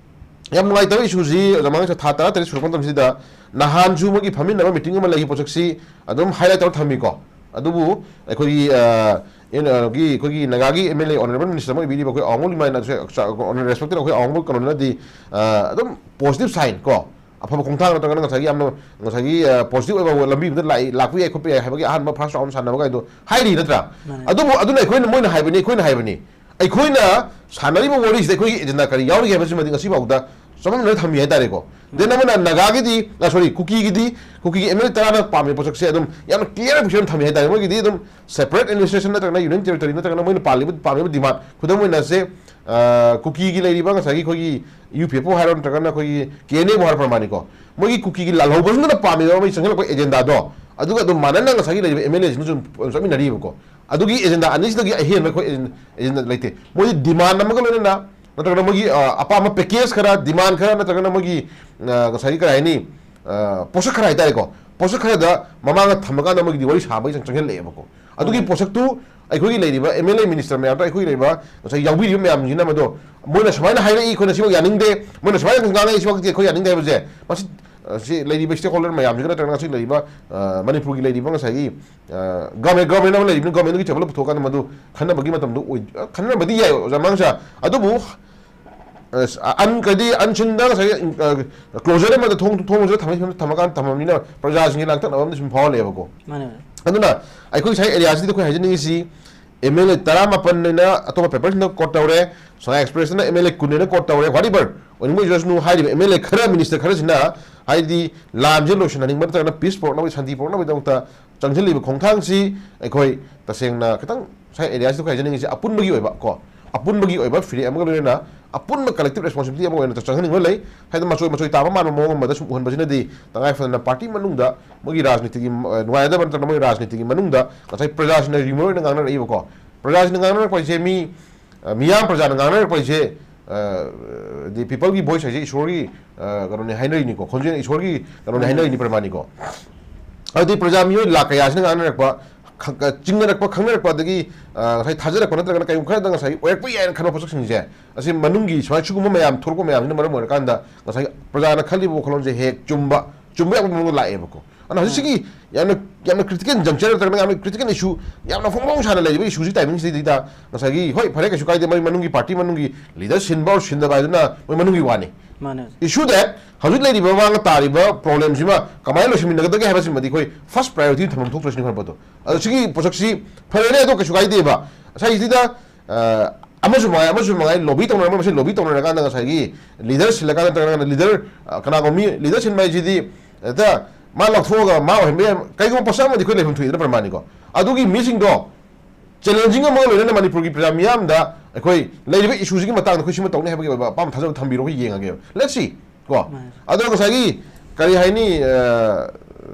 ꯌꯥꯝ ꯅꯨꯡꯉꯥꯏꯇꯕ ꯏꯁꯨꯁꯤ ꯑꯣꯖꯥ ꯃꯥꯡꯁꯦ ꯊꯥ ꯇꯔꯥ ꯇꯔꯦꯠ ꯁꯨꯔꯛꯄ ꯃꯇꯝꯁꯤꯗ ꯅꯍꯥꯟꯁꯨ ꯃꯣꯏꯒꯤ ꯐꯝꯃꯤꯟꯅꯕ ꯃꯤꯇꯤꯡ ꯑꯃ ꯂꯩꯈꯤ ꯄꯣꯠꯁꯛꯁꯤ ꯑꯗꯨꯝ ꯍꯥꯏꯂꯥꯏꯠ ꯇꯧꯔ ꯊꯝꯃꯤꯀꯣ꯫ ꯑꯗꯨꯕꯨ ꯑꯩꯈꯣꯏꯒꯤ, ꯑ, ꯑꯦꯟ-, ꯑ, ꯒꯤ, ꯑꯩꯈꯣꯏꯒꯤ ꯅꯥꯒꯥꯒꯤ M L A honourable minister ꯑꯃ ꯑꯣꯏꯕꯤꯔꯤꯕ ꯑꯩꯈꯣꯏ ꯑꯋꯥꯡꯕ ꯂꯤꯃꯥꯏꯅ ꯔꯦꯁꯄꯦꯛꯇꯦꯠ ꯑꯩꯈꯣꯏ ꯑꯋꯥꯡꯕ ꯀꯩꯅꯣꯅꯗꯤ, ꯑ, ꯑꯗꯨꯝ ꯄꯣꯖꯤꯇꯤꯚ ꯁꯥꯏꯟ ꯀꯣ, ꯑꯐꯕ ꯈꯣꯡꯊꯥꯡ ꯅꯠꯇ꯭ꯔꯒꯅ ꯉꯁꯥꯏꯒꯤ ꯌꯥꯝꯅ ꯉꯁꯥꯏꯒꯤ, ꯑ, ꯄꯣꯖꯤꯇꯤꯚ ꯑꯣꯏꯕ ꯂꯝꯕꯤ ꯑꯃꯗ ꯂꯥꯛꯏ, ꯂꯥꯛꯄ ꯌꯥꯏ ꯈꯣꯠꯄ ꯌꯥꯏ ꯍꯥꯏꯕꯒꯤ ꯑꯍꯥꯟꯕ ꯐꯥꯔꯁ ꯔꯥꯎꯟ ꯁꯥꯟꯅꯕ ꯀꯥꯏꯗꯣ ꯍꯥꯏꯔꯤ ꯅꯠꯇ꯭ꯔꯥ? ꯃꯥꯅꯦ꯫ ꯑꯗꯨꯕꯨ ꯑꯗꯨꯅ ꯑꯩꯈꯣꯏꯅ, ꯃꯣꯏꯅ ꯍꯥꯏꯕꯅꯤ, ꯑꯩꯈꯣꯏꯅ ꯍꯥꯏꯕꯅꯤ, ꯑꯩꯈꯣꯏꯅ ꯁꯥꯟꯅꯔꯤꯕ ꯋꯥꯔꯤꯁꯤꯗ ꯑꯩꯈꯣꯏꯒꯤ ꯑꯦꯖꯦꯟꯗꯥ ꯀꯔꯤ ꯌꯥꯎꯔꯤꯒꯦ ꯍꯥꯏꯕꯁꯤꯃꯗꯤ ꯉꯁꯤꯐꯥꯎꯗ ꯆꯃꯝꯅꯅ ꯊꯝꯃꯤ ꯍꯥꯏꯇꯥꯔꯦꯀꯣ꯫ ꯗꯦꯟ ꯑꯃꯅ ꯅꯥꯒꯥꯒꯤꯗꯤ, ꯑ, ꯁꯣꯔꯤ, ꯀꯨꯀꯤꯒꯤꯗꯤ, ꯀꯨꯀꯤꯒꯤ ꯑꯦꯝ ꯑꯦꯜ ꯑꯦ ꯇꯔꯥꯅ ꯄꯥꯝꯃꯤꯕ ꯄꯣꯠꯁꯛꯁꯦ ꯑꯗꯨꯝ ꯌꯥꯝꯅ ꯀ꯭ꯂꯤꯌꯥꯔ ꯄꯤꯛꯆꯔ ꯑꯃ ꯊꯝꯃꯤ ꯍꯥꯏꯇꯥꯔꯦ꯫ ꯃꯣꯏꯒꯤꯗꯤ ꯑꯗꯨꯝ ꯁꯦꯄꯔꯦꯠ ꯑꯦꯗꯃꯤꯅꯤꯁꯇ꯭ꯔꯦꯁꯟ ꯅꯠꯇ꯭ꯔꯒꯅ ꯌꯨꯅꯤꯌꯟ ꯇꯦꯔꯤꯇꯣꯔꯤ ꯅꯠꯇ꯭ꯔꯒꯅ ꯃꯣꯏꯅ ꯄꯥꯜꯂꯤꯕ, ꯄꯥꯝꯃꯤꯕ ꯗꯤꯃꯥꯟ, ꯈꯨꯗꯝ ꯑꯣꯏꯅ ꯁꯦ, ꯑ, ꯀꯨꯀꯤꯒꯤ ꯂꯩꯔꯤꯕ ꯉꯁꯥꯏꯒꯤ ꯑꯩꯈꯣꯏꯒꯤ ꯌꯨ ꯄꯤ ꯑꯦꯐ ꯑꯣ ꯍꯥꯏꯔꯣ ꯅꯠꯇ꯭ꯔꯒꯅ ꯑꯩꯈꯣꯏꯒꯤ ꯀꯦ ꯑꯦꯟ ꯑꯦꯕꯨ ꯍꯥꯏꯔꯣ ꯄ꯭ꯔꯃꯥꯅꯤꯀꯣ, ꯃꯣꯏꯒꯤ ꯀꯨꯀꯤꯒꯤ ꯂꯥꯜꯍꯧꯕꯁꯤꯡꯗꯨꯅ ꯄꯥꯝꯃꯤꯕ ꯃꯣꯏ ꯆꯪꯁꯤꯜꯂꯛꯄ ꯑꯦꯖꯦꯟꯗꯥꯗꯣ ꯑꯗꯨꯒ ꯑꯗꯨꯝ ꯃꯥꯟꯅꯅ ꯉꯁꯥꯏꯒꯤ ꯂꯩꯔꯤꯕ ꯑꯦꯝ ꯑꯦꯜ ꯑꯦꯁꯤꯡꯅꯁꯨ ꯑꯗꯨꯝ ꯆꯠꯃꯤꯟꯅꯔꯤꯕꯀꯣ꯫ ꯑꯗꯨꯒꯤ ꯑꯦꯖꯦꯟꯗꯥ ꯑꯅꯤꯁꯤꯗꯒꯤ ꯑꯍꯦꯟꯕ ꯑꯩꯈꯣꯏ ꯑꯦꯖꯦꯟ-, ꯑꯦꯖꯦꯟꯗꯥ ꯂꯩꯇꯦ꯫ ꯃꯣꯏꯗꯤ ꯗꯤꯃꯥꯟ ꯑꯃꯒ ꯂꯣꯏꯅꯅ ꯅꯠꯇ꯭ꯔꯒꯅ ꯃꯣꯏꯒꯤ, ꯑ, ꯑꯄꯥꯝꯕ ꯄꯦꯀꯦꯖ ꯈꯔ, ꯗꯤꯃꯥꯟ ꯈꯔ ꯅꯠꯇ꯭ꯔꯒꯅ ꯃꯣꯏꯒꯤ, ꯑ, ꯉꯁꯥꯏꯒꯤ ꯀꯔꯤ ꯍꯥꯏꯅꯤ, ꯑ, ꯄꯣꯠꯁꯛ ꯈꯔ ꯍꯥꯏꯇꯥꯔꯦꯀꯣ, ꯄꯣꯠꯁꯛ ꯈꯔꯗ ꯃꯃꯥꯡꯗ ꯊꯝꯃꯀꯥꯟꯗ ꯃꯣꯏꯒꯤꯗꯤ ꯋꯥꯔꯤ ꯁꯥꯕꯒꯤ ꯆꯪ-, ꯆꯪꯁꯤꯜꯂꯛꯑꯦꯕꯀꯣ꯫ ꯑꯗꯨꯒꯤ ꯎꯝ꯫ ꯄꯣꯠꯁꯛꯇꯨ ꯑꯩꯈꯣꯏꯒꯤ ꯂꯩꯔꯤꯕ ꯑꯦꯝ ꯑꯦꯜ ꯑꯦ ꯃꯤꯅꯤꯁꯇꯔ ꯃꯌꯥꯝꯗꯣ, ꯑꯩꯈꯣꯏꯒꯤ ꯂꯩꯔꯤꯕ ꯉꯁꯥꯏ ꯌꯥꯎꯕꯤꯔꯤꯕ ꯃꯌꯥꯝꯁꯤꯅ ꯃꯗꯣ, ꯃꯣꯏꯅ ꯁꯨꯃꯥꯏꯅ ꯍꯥꯏꯔꯛꯏ, ꯑꯩꯈꯣꯏꯅ ꯁꯤꯃꯛ ꯌꯥꯅꯤꯡꯗꯦ, ꯃꯣꯏꯅ ꯁꯨꯃꯥꯏꯅ ꯉꯥꯡꯉꯛꯏ, ꯁꯤꯃꯛꯇꯤ ꯑꯩꯈꯣꯏ ꯌꯥꯅꯤꯡꯗꯦ ꯍꯥꯏꯕꯁꯦ, ꯃꯁꯤ, ꯑ, ꯁꯤ ꯂꯩꯔꯤꯕ ꯁ꯭ꯇꯦꯛ ꯍꯣꯜꯗꯔ ꯃꯌꯥꯝꯁꯤꯒ ꯅꯠꯇ꯭ꯔꯒꯅ ꯉꯁꯤ ꯂꯩꯔꯤꯕ, ꯑ, ꯃꯅꯤꯄꯨꯔꯒꯤ ꯂꯩꯔꯤꯕ ꯉꯁꯥꯏꯒꯤ, ꯑ, ꯒꯚꯔꯟꯃꯦꯟ, ꯒꯚꯔꯟꯃꯦꯟ ꯑꯃ ꯂꯩꯔꯤꯕꯅꯤꯅ ꯒꯚꯔꯟꯃꯦꯟꯗꯨꯒꯤ ꯇꯦꯕꯜꯗ ꯄꯨꯊꯣꯛꯑꯀꯥꯟꯗ ꯃꯗꯨ ꯈꯟꯅꯕꯒꯤ ꯃꯇꯝꯗꯨ ꯑꯣꯏ-, ꯑ, ꯈꯟꯅꯕꯗꯤ ꯌꯥꯏ ꯑꯣꯖꯥ ꯃꯥꯡꯁꯥ꯫ ꯑꯗꯨꯕꯨ ꯑꯁ, ꯑꯟ-, ꯀꯩꯗꯤ ꯑꯟꯁꯤꯟꯗ ꯉꯁꯥꯏꯒꯤ, ꯑ, ꯀ꯭ꯂꯣꯖꯔ ꯑꯃꯗ ꯊꯣꯡ, ꯊꯣꯡ ꯂꯣꯟꯁꯤꯜꯂ ꯊꯝꯃ-, ꯊꯝꯃꯀꯥꯟꯗ ꯊꯝꯃꯕꯅꯤꯅ ꯄ꯭ꯔꯖꯥꯁꯤꯡꯒꯤ ꯂꯥꯡꯇꯛꯅꯕ ꯑꯃꯗꯤ ꯁꯨꯝ ꯐꯥꯎꯍꯜꯂꯦꯕꯀꯣ꯫ ꯃꯥꯅꯦ, ꯃꯥꯅꯦ꯫ ꯑꯗꯨꯅ ꯑꯩꯈꯣꯏ ꯉꯁꯥꯏ ꯑꯦꯔꯤꯌꯥꯁꯤꯗ ꯑꯩꯈꯣꯏ ꯍꯥꯏꯖꯅꯤꯡꯉꯤꯁꯤ ꯑꯦꯝ ꯑꯦꯜ ꯑꯦ ꯇꯔꯥꯃꯥꯄꯟ ꯑꯅ ꯑꯇꯣꯞꯄ ꯄꯦꯄꯔꯁꯤꯡꯗ ꯀꯣꯠ ꯇꯧꯔꯦ, ꯁꯉꯥꯏ ꯑꯦꯛꯁꯄ꯭ꯔꯦꯁꯇꯅ ꯑꯦꯝ ꯑꯦꯜ ꯑꯦ ꯀꯨꯟ ꯑꯅ ꯀꯣꯠ ꯇꯧꯔꯦ, whatever ꯑꯣꯏꯅꯤꯡꯕ ꯑꯣꯏꯖꯔꯁꯅꯨ, ꯍꯥꯏꯔꯤꯕ ꯑꯦꯝ ꯑꯦꯜ ꯑꯦ ꯈꯔ, ꯃꯤꯅꯤꯁꯇꯔ ꯈꯔꯁꯤꯅ ꯍꯥꯏꯗꯤ ꯂꯥꯟꯁꯦ ꯂꯣꯏꯁꯤꯟꯍꯟꯅꯤꯡꯕ ꯅꯠꯇ꯭ꯔꯒꯅ ꯄꯤꯁ ꯄꯨꯔꯛꯅꯕ, ꯁꯥꯟꯇꯤ ꯄꯨꯔꯛꯅꯕꯒꯤꯗꯃꯛꯇ ꯆꯪꯁꯤꯜꯂꯤꯕ ꯈꯣꯡꯊꯥꯡꯁꯤ ꯑꯩꯈꯣꯏ ꯇꯁꯦꯡꯅ ꯈꯤꯇꯪ ꯉꯁꯥꯏ ꯑꯦꯔꯤꯌꯥꯁꯤꯗ ꯑꯩꯈꯣꯏ ꯍꯥꯏꯖꯅꯤꯡꯉꯤꯁꯦ ꯑꯄꯨꯟꯕꯒꯤ ꯑꯣꯏꯕ ꯀꯣ, ꯑꯄꯨꯟꯕꯒꯤ ꯑꯣꯏꯕ ꯐꯤꯔꯦꯞ ꯑꯃꯒ ꯂꯣꯏꯅꯅ ꯑꯄꯨꯟꯕ ꯀꯂꯦꯛꯇꯤꯚ ꯔꯦꯁꯄꯣꯟꯁꯤꯕꯤꯂꯤꯇꯤ ꯑꯃ ꯑꯣꯏꯅ ꯆꯪꯍꯟꯅꯤꯡꯕ ꯂꯩ꯫ ꯍꯥꯏꯗꯤ ꯃꯆꯣꯏ ꯃꯆꯣꯏ ꯇꯥꯕ ꯃꯥꯟꯕ ꯃꯑꯣꯡ ꯑꯃꯗ ꯁꯨꯝ ꯎꯍꯟꯕꯁꯤꯅꯗꯤ ꯇꯉꯥꯏ ꯐꯗꯅ ꯄꯥꯔꯇꯤ ꯃꯅꯨꯡꯗ ꯃꯣꯏꯒꯤ ꯔꯥꯖꯅꯤꯇꯤꯒꯤ, ꯑ, ꯅꯨꯡꯉꯥꯏꯅꯗꯕ ꯅꯠꯇ꯭ꯔꯒꯅ ꯃꯣꯏꯒꯤ ꯔꯥꯖꯅꯤꯇꯤꯒꯤ ꯃꯅꯨꯡꯗ ꯉꯁꯥꯏ ꯄ꯭ꯔꯖꯥꯁꯤꯡꯅ ꯔꯤꯃꯣꯔ ꯑꯣꯏꯅ ꯉꯥꯡꯅꯔꯛꯏꯕꯀꯣ, ꯄ꯭ꯔꯖꯥꯁꯤꯡꯅ ꯉꯥꯡꯅꯔꯛꯄ ꯍꯥꯏꯁꯦ ꯃꯤ, ꯑ, ꯃꯤꯌꯥꯝ ꯄ꯭ꯔꯖꯥꯅ ꯉꯥꯡꯅꯔꯛꯄ ꯍꯥꯏꯁꯦ, ꯑ, the people ꯒꯤ voice ꯍꯥꯏꯁꯦ ꯏꯁꯣꯔꯒꯤ, ꯑ, ꯀꯩꯅꯣꯅꯦ ꯍꯥꯏꯅꯔꯤꯅꯤꯀꯣ, ꯈꯣꯟꯖꯦꯜ ꯏꯁꯣꯔꯒꯤ ꯀꯩꯅꯣꯅꯦ ꯎꯝ꯫ ꯍꯥꯏꯅꯔꯤꯅꯤ ꯄ꯭ꯔꯃꯥꯅꯤꯀꯣ꯫ ꯍꯥꯏꯕꯗꯤ ꯄ꯭ꯔꯖꯥ ꯃꯤꯑꯣꯏ ꯂꯥꯛ ꯀꯌꯥꯁꯤꯅ ꯉꯥꯡꯅꯔꯛꯄ, ꯈ-, ꯈ-, ꯆꯤꯡꯅꯔꯛꯄ, ꯈꯪꯅꯔꯛꯄ, ꯑꯗꯒꯤ, ꯑ, ꯉꯁꯥꯏ ꯊꯥꯖꯔꯛꯄ ꯅꯠꯇ꯭ꯔꯒꯅ ꯀꯩꯒꯨꯝꯕ ꯈꯔꯗ ꯉꯁꯥꯏꯒꯤ ꯑꯣꯏꯔꯛꯄ ꯌꯥꯏꯅ ꯈꯟꯕ ꯄꯣꯠꯁꯛꯁꯤꯡꯁꯦ, ꯑꯁꯤ ꯃꯅꯨꯡꯒꯤ ꯁꯨꯃꯥꯏꯅ ꯁꯤꯒꯨꯝꯕ ꯃꯌꯥꯝ ꯊꯣꯛꯂꯛꯄ ꯃꯌꯥꯝꯁꯤꯅ ꯃꯔꯝ ꯑꯣꯏꯔꯀꯥꯟꯗ ꯉꯁꯥꯏꯒꯤ ꯄ꯭ꯔꯖꯥꯅ ꯈꯜꯂꯤꯕ ꯋꯥꯈꯜꯂꯣꯟꯁꯦ ꯍꯦꯛ ꯆꯨꯝꯕ, ꯆꯨꯝꯕ ꯌꯥꯕ ꯃꯑꯣꯡꯗ ꯂꯥꯛꯑꯦꯕꯀꯣ꯫ ꯑꯗꯨꯅ ꯍꯧꯖꯤꯛꯁꯤꯒꯤ ꯌꯥꯝꯅ, ꯌꯥꯝꯅ ꯀ꯭ꯔꯤꯇꯤꯀꯦꯜ ꯖꯪꯆꯔ ꯅꯠꯇ꯭ꯔꯒꯅ ꯌꯥꯝꯅ ꯀ꯭ꯔꯤꯇꯤꯀꯦꯜ ꯏꯁꯨ, ꯌꯥꯝꯅ ꯐꯣꯡ ꯐꯣꯡ ꯁꯥꯅ ꯂꯩꯔꯤꯕ ꯏꯁꯨꯁꯤ ꯇꯥꯏꯃꯤꯡꯁꯤꯗꯩꯗ ꯉꯁꯥꯏꯒꯤ, ꯍꯣꯏ, ꯐꯔꯦ, ꯀꯩꯁꯨ ꯀꯥꯏꯗꯦ, ꯃꯣꯏ ꯃꯅꯨꯡꯒꯤ ꯄꯥꯔꯇꯤ ꯃꯅꯨꯡꯒꯤ ꯂꯤꯗꯔ ꯁꯤꯟꯕ ꯑꯣꯔ ꯁꯤꯟꯗꯕ ꯍꯥꯏꯗꯨꯅ ꯃꯣꯏ ꯃꯅꯨꯡꯒꯤ ꯋꯥꯅꯤ꯫ ꯃꯥꯅꯦ꯫ ꯏꯁꯨ ꯗꯦꯠ ꯍꯧꯖꯤꯛ ꯂꯩꯔꯤꯕ ꯃꯃꯥꯡꯗ ꯇꯥꯔꯤꯕ ꯄ꯭ꯔꯣꯕ꯭ꯂꯦꯝꯁꯤꯃ ꯀꯃꯥꯏꯅ ꯂꯣꯏꯁꯤꯟꯃꯤꯟꯅꯒꯗꯒꯦ ꯍꯥꯏꯕꯁꯤꯃꯗꯤ ꯑꯩꯈꯣꯏ ꯐꯥꯔꯁ ꯄ꯭ꯔꯥꯏꯌꯣꯔꯤꯇꯤ ꯊꯝꯐꯝ ꯊꯣꯛꯇ꯭ꯔꯁꯤꯅꯤ ꯈꯟꯕꯗꯣ꯫ ꯑꯗꯣ ꯁꯤꯒꯤ ꯄꯣꯠꯁꯛꯁꯤ ꯐꯔꯦꯅꯦ, ꯑꯗꯣ ꯀꯩꯁꯨ ꯀꯥꯏꯗꯦꯕ꯫ ꯉꯁꯥꯏꯁꯤꯗ, ꯑ, ꯑꯃꯁꯨ ꯃꯉꯥꯏ, ꯑꯃꯁꯨ ꯃꯉꯥꯏ, ꯂꯣꯕꯤ ꯇꯧꯅꯔꯝꯕ ꯃꯁꯦꯟ ꯂꯣꯕꯤ ꯇꯧꯅꯔꯀꯥꯟꯗ ꯉꯁꯥꯏꯒꯤ ꯂꯤꯗꯔ ꯁꯤꯜꯂꯀꯥꯟꯗ ꯅꯠꯇ꯭ꯔꯒꯅ ꯂꯤꯗꯔ, ꯑ, ꯀꯅꯥꯒꯨꯝꯕ ꯃꯤ ꯂꯤꯗꯔ ꯁꯤꯟꯕ ꯍꯥꯏꯁꯤꯗꯤ ꯍꯦꯛꯇ ꯃꯥ ꯂꯧꯊꯣꯛꯑꯒ ꯃꯥ ꯑꯣꯏꯍꯟꯕ ꯌꯥꯏ꯫ ꯀꯩꯒꯨꯝꯕ ꯄꯣꯠꯁꯛ ꯑꯃꯗꯤ ꯑꯩꯈꯣꯏ ꯂꯩꯐꯝ ꯊꯣꯛꯏꯗꯅ ꯄ꯭ꯔꯃꯥꯅꯤꯀꯣ꯫ ꯑꯗꯨꯒꯤ ꯃꯤꯁꯤꯡꯗꯣ ꯆꯦꯂꯦꯟꯖꯤꯡ ꯑꯃꯒ ꯂꯣꯏꯅꯅ ꯃꯅꯤꯄꯨꯔꯒꯤ ꯄ꯭ꯔꯖꯥ ꯃꯤꯌꯥꯝꯗ ꯑꯩꯈꯣꯏ ꯂꯩꯔꯤꯕ ꯏꯁꯨꯁꯤꯒꯤ ꯃꯇꯥꯡꯗ ꯑꯩꯈꯣꯏ ꯁꯤꯃ ꯇꯧꯅꯤ ꯍꯥꯏꯕꯒꯤ ꯑꯣꯏꯕ ꯑꯄꯥꯝꯕ ꯊꯥꯖꯕ ꯊꯝꯕꯤꯔꯣ, ꯑꯩꯈꯣꯏ ꯌꯦꯡꯉꯒꯦꯕ꯫ Let's see꯫ ꯀꯣ꯫ ꯃꯥꯅꯦ꯫ ꯑꯗꯣ ꯉꯁꯥꯏꯒꯤ ꯀꯔꯤ ꯍꯥꯏꯅꯤ, ꯑ,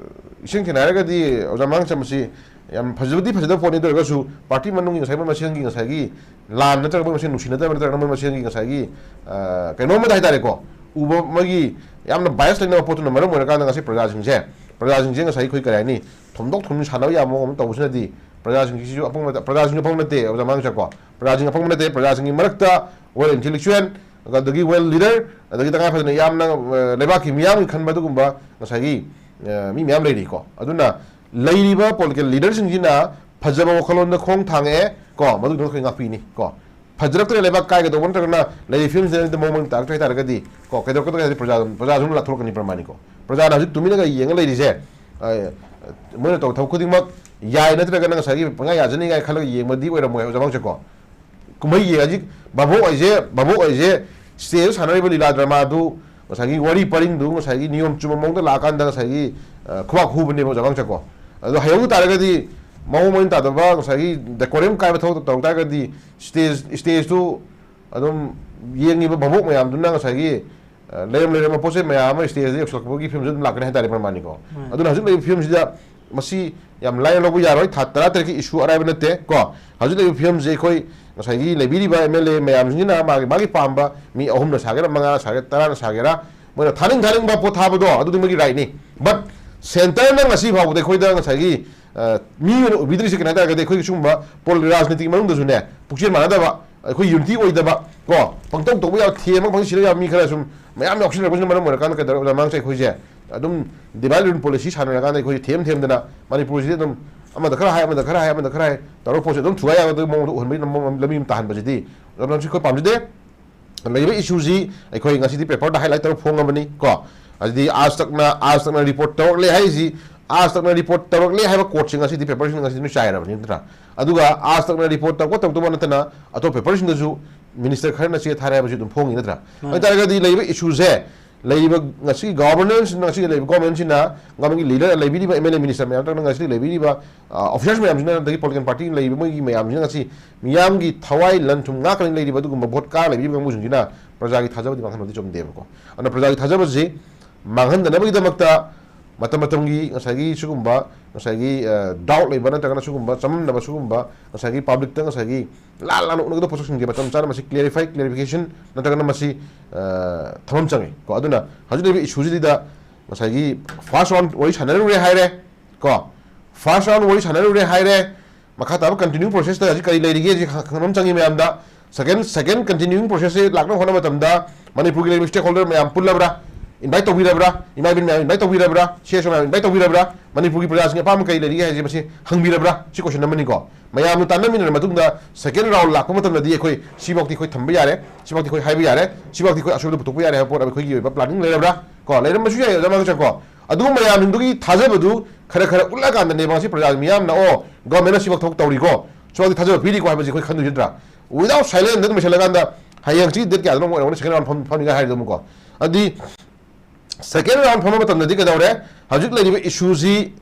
ꯏꯁꯦꯡ ꯁꯦꯡꯅ ꯍꯥꯏꯔꯒꯗꯤ ꯑꯣꯖꯥ ꯃꯥꯡꯆꯝ ꯑꯁꯤ ꯌꯥꯝ ꯐꯖꯕꯗꯤ ꯐꯖꯗꯕ ꯄꯣꯠꯅꯤ꯫ ꯑꯗꯨ ꯑꯣꯏꯔꯒꯁꯨ ꯄꯥꯔꯇꯤ ꯃꯅꯨꯡꯒꯤ ꯉꯁꯥꯏ ꯃꯣꯏ ꯃꯁꯦꯟꯒꯤ ꯉꯁꯥꯏꯒꯤ ꯂꯥꯟ ꯅꯠꯇ꯭ꯔꯒ ꯃꯣꯏ ꯃꯁꯦꯟ ꯅꯨꯡꯁꯤꯅꯗꯕ ꯅꯠꯇ꯭ꯔꯒ ꯃꯣꯏ ꯃꯁꯦꯟꯒꯤ ꯉꯁꯥꯏꯒꯤ, ꯑ, ꯀꯩꯅꯣꯝꯃꯗ ꯍꯥꯏꯇꯥꯔꯦꯀꯣ, ꯎꯕ ꯑꯃꯒꯤ ꯌꯥꯝꯅ ꯕꯥꯏꯁ ꯂꯩꯅꯕ ꯄꯣꯠꯇꯨꯅ ꯃꯔꯝ ꯑꯣꯏꯔꯀꯥꯟꯗ ꯉꯁꯤ ꯄ꯭ꯔꯖꯥꯁꯤꯡꯁꯦ, ꯄ꯭ꯔꯖꯥꯁꯤꯡꯁꯦ ꯉꯁꯥꯏ ꯑꯩꯈꯣꯏ ꯀꯔꯤ ꯍꯥꯏꯅꯤ, ꯊꯣꯝꯗꯣꯛ ꯊꯣꯝꯖꯤꯟ ꯁꯥꯟꯅꯕ ꯌꯥꯕ ꯃꯑꯣꯡ ꯑꯃ ꯇꯧꯕꯁꯤꯅꯗꯤ ꯄ꯭ꯔꯖꯥꯁꯤꯡꯁꯤꯁꯨ ꯑꯄꯪꯕ, ꯄ꯭ꯔꯖꯥꯁꯤꯡꯁꯨ ꯑꯄꯪꯕ ꯅꯠꯇꯦ, ꯑꯣꯖꯥ ꯃꯥꯡꯆꯝꯀꯣ꯫ ꯄ꯭ꯔꯖꯥꯁꯤꯡ ꯑꯄꯪꯕ ꯅꯠꯇꯦ, ꯄ꯭ꯔꯖꯥꯁꯤꯡꯒꯤ ꯃꯔꯛꯇ ꯋꯦꯜ ꯏꯟꯇꯦꯂꯦꯛꯆꯨꯋꯦꯜ, ꯑꯗꯒꯤ ꯋꯦꯜ ꯂꯤꯗꯔ, ꯑꯗꯒꯤ ꯇꯉꯥꯏ ꯐꯗꯅ ꯌꯥꯝꯅ, ꯑ, ꯂꯩꯕꯥꯛꯀꯤ ꯃꯤꯌꯥꯝꯒꯤ ꯈꯟꯕ ꯑꯗꯨꯒꯨꯝꯕ ꯉꯁꯥꯏꯒꯤ, ꯑ, ꯃꯤ ꯃꯌꯥꯝ ꯂꯩꯔꯤꯀꯣ꯫ ꯑꯗꯨꯅ ꯂꯩꯔꯤꯕ ꯄꯣꯂꯤꯇꯤꯀꯦꯜ ꯂꯤꯗꯔꯁꯤꯡꯁꯤꯅ ꯐꯖꯕ ꯋꯥꯈꯜꯂꯣꯟꯗ ꯈꯣꯡ ꯊꯥꯡꯉꯛꯑꯦ ꯀꯣ, ꯃꯗꯨꯒꯤꯗꯃꯛ ꯑꯩꯈꯣꯏ ꯉꯥꯛꯄꯤꯅꯤ ꯀꯣ꯫ ꯐꯖꯔꯛꯇ꯭ꯔꯦ, ꯂꯩꯕꯥꯛ ꯀꯥꯏꯒꯗꯧꯕ ꯅꯠꯇ꯭ꯔꯒꯅ ꯂꯩꯔꯤ ꯐꯤꯕꯝꯁꯤꯗ ꯃꯑꯣꯡ ꯃꯔꯤꯟ ꯇꯥꯔꯛꯇ꯭ꯔꯦ ꯍꯥꯏꯇꯥꯔꯒꯗꯤ ꯀꯣ, ꯀꯩꯗꯧꯔꯛꯀꯗꯒꯦ ꯍꯥꯏꯗꯤ ꯄ꯭ꯔꯖꯥ, ꯄ꯭ꯔꯖꯥꯁꯨ ꯑꯗꯨꯝ ꯂꯥꯊꯣꯔꯛꯀꯅꯤ ꯄ꯭ꯔꯃꯥꯅꯤꯀꯣ꯫ ꯄ꯭ꯔꯖꯥꯅ ꯍꯧꯖꯤꯛ ꯇꯨꯃꯤꯟꯅꯒ ꯌꯦꯡꯉ ꯂꯩꯔꯤꯁꯦ, ꯑ, ꯃꯣꯏꯅ ꯇꯧꯕ ꯊꯕꯛ ꯈꯨꯗꯤꯡꯃꯛ ꯌꯥꯏ ꯅꯠꯇ꯭ꯔꯒꯅ ꯉꯁꯥꯏꯒꯤ ꯄꯪꯌꯥ ꯌꯥꯖꯅꯤꯡꯉꯥꯏ ꯈꯜꯂꯒ ꯌꯦꯡꯕꯗꯤ ꯑꯣꯏꯔꯝꯃꯣꯏ ꯑꯣꯖꯥ ꯃꯥꯡꯆꯝꯀꯣ꯫ ꯀꯨꯝꯍꯩ ꯌꯦꯡꯉꯁꯤ, ꯚꯥꯕꯣꯛ ꯍꯥꯏꯁꯦ, ꯚꯥꯕꯣꯛ ꯍꯥꯏꯁꯦ ꯁ꯭ꯇꯦꯖꯇ ꯁꯥꯟꯅꯔꯤꯕ ꯂꯤꯂꯥ ꯗ꯭ꯔꯃꯥꯗꯨ ꯉꯁꯥꯏꯒꯤ ꯋꯥꯔꯤ ꯄꯔꯤꯡꯗꯨ ꯉꯁꯥꯏꯒꯤ ꯅꯤꯌꯣꯝ ꯆꯨꯝꯕ ꯃꯑꯣꯡꯗ ꯂꯥꯛꯑꯀꯥꯟꯗ ꯉꯁꯥꯏꯒꯤ, ꯑ, ꯈꯨꯕꯥꯛ ꯍꯨꯕꯅꯦꯕ ꯑꯣꯖꯥ ꯃꯥꯡꯆꯝꯀꯣ꯫ ꯑꯗꯣ ꯍꯩꯍꯧ ꯇꯥꯔꯒꯗꯤ ꯃꯑꯣꯡ ꯃꯔꯤꯟ ꯇꯥꯗꯕ ꯉꯁꯥꯏꯒꯤ ꯗꯦꯀꯣꯔꯝ ꯀꯥꯏꯕ ꯊꯕꯛ ꯇꯧ ꯇꯥꯔꯒꯗꯤ ꯁ꯭ꯇꯦꯖ, ꯁ꯭ꯇꯦꯖꯇꯨ ꯑꯗꯨꯝ ꯌꯦꯡꯉꯤꯕ ꯚꯥꯕꯣꯛ ꯃꯌꯥꯝꯗꯨꯅ ꯉꯁꯥꯏꯒꯤ, ꯑ, ꯂꯩꯔꯝ ꯂꯩꯔꯝꯕ ꯄꯣꯠ ꯆꯩ ꯃꯌꯥꯝ ꯑꯃ ꯁ꯭ꯇꯦꯖꯇ ꯌꯧꯁꯤꯜꯂꯛꯄꯒꯤ ꯐꯤꯕꯝꯁꯨ ꯑꯗꯨꯝ ꯂꯥꯛꯀꯅꯤ ꯍꯥꯏꯇꯥꯔꯦ ꯄ꯭ꯔꯃꯥꯅꯤꯀꯣ꯫ ꯃꯥꯅꯦ꯫ ꯑꯗꯨꯅ ꯍꯧꯖꯤꯛ ꯂꯩꯔꯤꯕ ꯐꯤꯕꯝꯁꯤꯗ ꯃꯁꯤ ꯌꯥꯝ ꯂꯥꯏꯅ ꯂꯧꯕ ꯌꯥꯔꯣꯏ꯫ ꯊꯥ ꯇꯔꯥ ꯇꯔꯦꯠꯀꯤ ꯏꯁꯨ ꯑꯔꯥꯏꯕ ꯅꯠꯇꯦ ꯀꯣ꯫ ꯍꯧꯖꯤꯛ ꯂꯩꯔꯤꯕ ꯐꯤꯕꯝꯁꯦ ꯑꯩꯈꯣꯏ ꯉꯁꯥꯏꯒꯤ ꯂꯩꯕꯤꯔꯤꯕ ꯑꯦꯝ ꯑꯦꯜ ꯑꯦ ꯃꯌꯥꯝꯁꯤꯡꯁꯤꯅ ꯃꯥꯒꯤ, ꯃꯥꯒꯤ ꯄꯥꯝꯕ ꯃꯤ ꯑꯍꯨꯝꯅ ꯁꯥꯒꯦꯔꯥ, ꯃꯉꯥꯅ ꯁꯥꯒꯦꯔꯥ, ꯇꯔꯥꯅ ꯁꯥꯒꯦꯔꯥ, ꯃꯣꯏꯅ ꯊꯥꯅꯤꯡ ꯊꯥꯅꯤꯡꯕ ꯄꯣꯠ ꯊꯥꯕꯗꯣ ꯑꯗꯨꯗꯤ ꯃꯣꯏꯒꯤ ꯔꯥꯏꯠꯅꯤ꯫ But ꯁꯦꯟꯇꯔꯅ ꯉꯁꯤ ꯐꯥꯎꯕꯗ ꯑꯩꯈꯣꯏꯗ ꯉꯁꯥꯏꯒꯤ, ꯑ, ꯃꯤ ꯑꯣꯏꯅ ꯎꯕꯤꯗ꯭ꯔꯤꯁꯦ ꯀꯩꯅꯣ ꯍꯥꯏ ꯇꯥꯔꯒꯗꯤ, ꯑꯩꯈꯣꯏꯒꯤ ꯁꯤꯒꯨꯝꯕ ꯄꯣꯜ-, ꯔꯥꯖꯅꯤꯇꯤꯒꯤ ꯃꯅꯨꯡꯗꯁꯨꯅꯦ, ꯄꯨꯛꯆꯦꯜ ꯃꯥꯟꯅꯗꯕ, ꯑꯩꯈꯣꯏ ꯌꯨꯅꯤꯇꯤ ꯑꯣꯏꯗꯕ, ꯀꯣ, ꯄꯪꯇꯧ ꯇꯧꯕ ꯌꯥꯕ, ꯊꯦꯝ ꯑꯃ ꯐꯪ ꯁꯤꯔ ꯌꯥꯕ ꯃꯤ ꯈꯔ ꯁꯨꯝ ꯃꯌꯥꯝ ꯌꯥꯎꯁꯤꯟꯅꯔꯛꯄꯁꯤꯅ ꯃꯔꯝ ꯑꯣꯏꯔꯀꯥꯟꯗ ꯀꯩꯗꯧꯔꯦ, ꯃꯃꯥꯡꯁꯦ ꯑꯩꯈꯣꯏꯁꯦ ꯑꯗꯨꯝ divide and rule policy ꯁꯥꯟꯅꯔꯀꯥꯟꯗ ꯑꯩꯈꯣꯏꯁꯦ ꯊꯦꯝ ꯊꯦꯝꯗꯅ ꯃꯅꯤꯄꯨꯔꯁꯤꯗꯤ ꯑꯗꯨꯝ ꯑꯃꯗ ꯈꯔ ꯍꯥꯏ, ꯑꯃꯗ ꯈꯔ ꯍꯥꯏ, ꯑꯃꯗ ꯈꯔ ꯍꯥꯏ ꯇꯧꯔꯒ ꯄꯣꯠꯁꯦ ꯑꯗꯨꯝ ꯊꯨꯒꯥꯏ ꯌꯥꯕꯒꯤ ꯃꯑꯣꯡꯗ ꯎꯍꯟꯕꯒꯤ ꯂꯝ-, ꯂꯝꯕꯤ ꯑꯃ ꯇꯥꯍꯟꯕꯁꯤꯗꯤ ꯂꯝꯗꯝꯁꯤ ꯑꯩꯈꯣꯏ ꯄꯥꯝꯖꯗꯦ꯫ ꯂꯩꯔꯤꯕ ꯏꯁꯨꯁꯤ ꯑꯩꯈꯣꯏ ꯉꯁꯤꯗꯤ ꯄꯦꯄꯔꯗ highlight ꯇꯧꯔ ꯐꯣꯡꯉꯕꯅꯤ, ꯀꯣ꯫ ꯑꯗꯨꯗꯤ ꯑꯥꯖ ꯇꯛꯅ, ꯑꯥꯖ ꯇꯛꯅ ꯔꯤꯄꯣꯔꯠ ꯇꯧꯔꯛꯂꯦ ꯍꯥꯏꯁꯤ, ꯑꯥꯖ ꯇꯛꯅ ꯔꯤꯄꯣꯔꯠ ꯇꯧꯔꯛꯂꯦ ꯍꯥꯏꯕ ꯀꯣꯔꯠꯁꯤ ꯉꯁꯤꯗꯤ ꯄꯦꯄꯔꯁꯤꯡ ꯉꯁꯤꯗꯤ ꯂꯣꯏ ꯆꯥꯏꯔꯕꯅꯤ, ꯅꯠꯇ꯭ꯔꯥ? ꯑꯗꯨꯒ ꯑꯥꯖ ꯇꯛꯅ ꯔꯤꯄꯣꯔꯠ ꯇꯧꯕ ꯇꯧꯗꯕ ꯅꯠꯇꯅ ꯑꯇꯣꯞꯄ ꯄꯦꯄꯔꯁꯤꯡꯗꯁꯨ ꯃꯤꯅꯤꯁꯇꯔ ꯈꯔꯅ ꯆꯦ ꯊꯥꯔꯦ ꯍꯥꯏꯕꯁꯨ ꯑꯗꯨꯝ ꯐꯣꯡꯉꯤ, ꯅꯠꯇ꯭ꯔꯥ? ꯃꯥꯅꯦ꯫ ꯑꯗꯨ ꯇꯥꯔꯒꯗꯤ ꯂꯩꯔꯤꯕ ꯏꯁꯨꯁꯦ, ꯂꯩꯔꯤꯕ ꯉꯁꯤꯒꯤ ꯒꯣꯕꯔꯅꯦꯟꯁ, ꯉꯁꯤꯒꯤ ꯂꯩꯔꯤꯕ ꯒꯣꯕꯔꯃꯦꯟꯁꯤꯅ, ꯒꯣꯕꯔꯃꯦꯟꯒꯤ ꯂꯤꯗꯔ, ꯂꯩꯕꯤꯔꯤꯕ ꯑꯦꯝ ꯑꯦꯜ ꯑꯦ, ꯃꯤꯅꯤꯁꯇꯔ ꯃꯌꯥꯝ ꯅꯠꯇ꯭ꯔꯒꯅ ꯉꯁꯤ ꯂꯩꯕꯤꯔꯤꯕ, ꯑ, ꯑꯣꯐꯤꯁꯥꯔꯁ ꯃꯌꯥꯝꯁꯤꯅ, ꯑꯗꯒꯤ ꯄꯣꯂꯤꯇꯤꯀꯦꯜ ꯄꯥꯔꯇꯤ ꯂꯩꯔꯤꯕ ꯃꯣꯏꯒꯤ ꯃꯌꯥꯝꯁꯤꯅ ꯉꯁꯤ ꯃꯤꯌꯥꯝꯒꯤ ꯊꯋꯥꯏ ꯂꯟ ꯊꯨꯝ ꯉꯥꯛꯀꯅꯤ ꯂꯩꯔꯤꯕ ꯑꯗꯨꯒꯨꯝꯕ ꯚꯣꯠ ꯀꯥꯔ ꯂꯩꯕꯤꯔꯤꯕ ꯀꯥꯡꯕꯨꯁꯤꯡꯁꯤꯅ ꯄ꯭ꯔꯖꯥꯒꯤ ꯊꯥꯖꯕꯗꯤ ꯃꯥꯡꯍꯟꯕꯗꯤ ꯆꯨꯝꯗꯦꯕꯀꯣ꯫ ꯑꯗꯨꯅ ꯄ꯭ꯔꯖꯥꯒꯤ ꯊꯥꯖꯕꯁꯤ ꯃꯥꯡꯍꯟꯗꯅꯕꯒꯤꯗꯃꯛꯇ ꯃꯇꯝ ꯃꯇꯝꯒꯤ ꯉꯁꯥꯏꯒꯤ ꯁꯤꯒꯨꯝꯕ ꯉꯁꯥꯏꯒꯤ, ꯑ, ꯗꯥꯎꯠ ꯂꯩꯕ ꯅꯠꯇ꯭ꯔꯒꯅ ꯁꯤꯒꯨꯝꯕ ꯆꯃꯝꯅꯕ, ꯁꯤꯒꯨꯝꯕ ꯉꯁꯥꯏꯒꯤ ꯄꯕ꯭ꯂꯤꯛꯇ ꯉꯁꯥꯏꯒꯤ ꯂꯥꯟ ꯂꯥꯟꯅ ꯎꯠꯅꯒꯗꯕ ꯄꯣꯠꯁꯛꯁꯤꯡꯁꯦ ꯃꯇꯝ ꯆꯥꯅ ꯃꯁꯤ clarify, clarification ꯅꯠꯇ꯭ꯔꯒꯅ ꯃꯁꯤ, ꯑ, ꯊꯝꯐꯝ ꯆꯪꯉꯤ ꯀꯣ꯫ ꯑꯗꯨꯅ ꯍꯧꯖꯤꯛ ꯂꯩꯔꯤꯕ ꯏꯁꯨꯁꯤꯗ ꯉꯁꯥꯏꯒꯤ first round ꯋꯥꯔꯤ ꯁꯥꯟꯅꯔꯨꯔꯦ ꯍꯥꯏꯔꯦ ꯀꯣ, first round ꯋꯥꯔꯤ ꯁꯥꯟꯅꯔꯨꯔꯦ ꯍꯥꯏꯔꯦ, ꯃꯈꯥ ꯇꯥꯕ continuing process ꯇ ꯍꯧꯖꯤꯛ ꯀꯔꯤ ꯂꯩꯔꯤꯒꯦ ꯍꯧꯖꯤꯛ ꯈꯪ-, ꯈꯪꯕ ꯑꯃ ꯆꯪꯉꯤ ꯃꯌꯥꯝꯗ꯫ Second, second continuing process ꯁꯦ ꯂꯥꯛꯅꯕ ꯍꯣꯠꯅꯕ ꯃꯇꯝꯗ ꯃꯅꯤꯄꯨꯔꯒꯤ ꯂꯩꯔꯤꯕ stakeholder ꯃꯌꯥꯝ ꯄꯨꯜꯂꯕ꯭ꯔꯥ? Invite ꯇꯧꯕꯤꯔꯕ꯭ꯔꯥ? ꯏꯃꯥ ꯏꯕꯦꯟ ꯃꯌꯥꯝ invite ꯇꯧꯕꯤꯔꯕ꯭ꯔꯥ? ꯁꯤ ꯑꯦꯁ ꯑꯣ ꯃꯌꯥꯝ invite ꯇꯧꯕꯤꯔꯕ꯭ꯔꯥ? ꯃꯅꯤꯄꯨꯔꯒꯤ ꯄ꯭ꯔꯖꯥꯁꯤꯡꯒꯤ ꯑꯄꯥꯝꯕ ꯀꯔꯤ ꯂꯩꯔꯤꯒꯦ ꯍꯥꯏꯁꯦ ꯃꯁꯤ ꯍꯪꯕꯤꯔꯕ꯭ꯔꯥ? ꯁꯤ question ꯑꯃꯅꯤꯀꯣ꯫ ꯃꯌꯥꯝꯅ ꯇꯥꯟꯅꯃꯤꯟꯅꯔ ꯃꯇꯨꯡꯗ second round ꯂꯥꯛꯄ ꯃꯇꯝꯗꯗꯤ ꯑꯩꯈꯣꯏ ꯁꯤꯐꯥꯎꯗꯤ ꯑꯩꯈꯣꯏ ꯊꯝꯕ ꯌꯥꯔꯦ, ꯁꯤꯐꯥꯎꯗꯤ ꯑꯩꯈꯣꯏ ꯍꯥꯏꯕ ꯌꯥꯔꯦ, ꯁꯤꯐꯥꯎꯗꯤ ꯑꯩꯈꯣꯏ ꯑꯁꯣꯏꯕ ꯄꯨꯊꯣꯛꯄ ꯌꯥꯔꯦ ꯍꯥꯏꯕ ꯄꯣꯠ ꯑꯃ ꯑꯩꯈꯣꯏꯒꯤ ꯑꯣꯏꯕ planning ꯂꯩꯔꯕ꯭ꯔꯥ? ꯀꯣ, ꯂꯩꯔꯝꯕꯁꯨ ꯌꯥꯏ, ꯑꯣꯖꯥ ꯃꯥꯡꯆꯟ ꯀꯣ꯫ ꯑꯗꯨꯒꯨꯝꯕ ꯃꯌꯥꯝꯁꯤꯡꯗꯨꯒꯤ ꯊꯥꯖꯕꯗꯨ ꯈꯔ ꯈꯔ ꯎꯠꯂꯀꯥꯟꯗꯅꯦꯕ ꯉꯁꯤ ꯄ꯭ꯔꯖꯥ ꯃꯤꯌꯥꯝꯅ, "ꯑꯣ, ꯒꯣꯔꯃꯦꯟꯅ ꯁꯤꯐꯥꯎ ꯊꯕꯛ ꯇꯧꯔꯤꯀꯣ, ꯁꯤꯐꯥꯎꯗꯤ ꯊꯥꯖꯕ ꯄꯤꯔꯤꯀꯣ" ꯍꯥꯏꯕꯁꯤ ꯑꯩꯈꯣꯏ ꯈꯟꯗꯣꯏꯁꯤ ꯅꯠꯇ꯭ꯔꯥ? Without silence ꯑꯗꯨꯝ ꯂꯣꯏꯁꯤꯜꯂꯀꯥꯟꯗ ꯍꯌꯦꯡ ꯍꯪꯆꯤꯠ date ꯀꯌꯥꯗꯅꯣ ꯑꯃꯨꯛ ꯑꯣꯏꯔꯝꯒꯅꯤ second round ꯐꯝ-, ꯐꯝꯅꯤꯡꯉꯥꯏ ꯍꯥꯏꯔꯤꯗꯣ ꯑꯃꯨꯛꯀꯣ꯫ ꯑꯗꯨꯗꯤ second round ꯐꯝꯕ ꯃꯇꯝꯗꯗꯤ ꯀꯩꯗꯧꯔꯦ? ꯍꯧꯖꯤꯛ ꯂꯩꯔꯤꯕ ꯏꯁꯨꯁꯤ,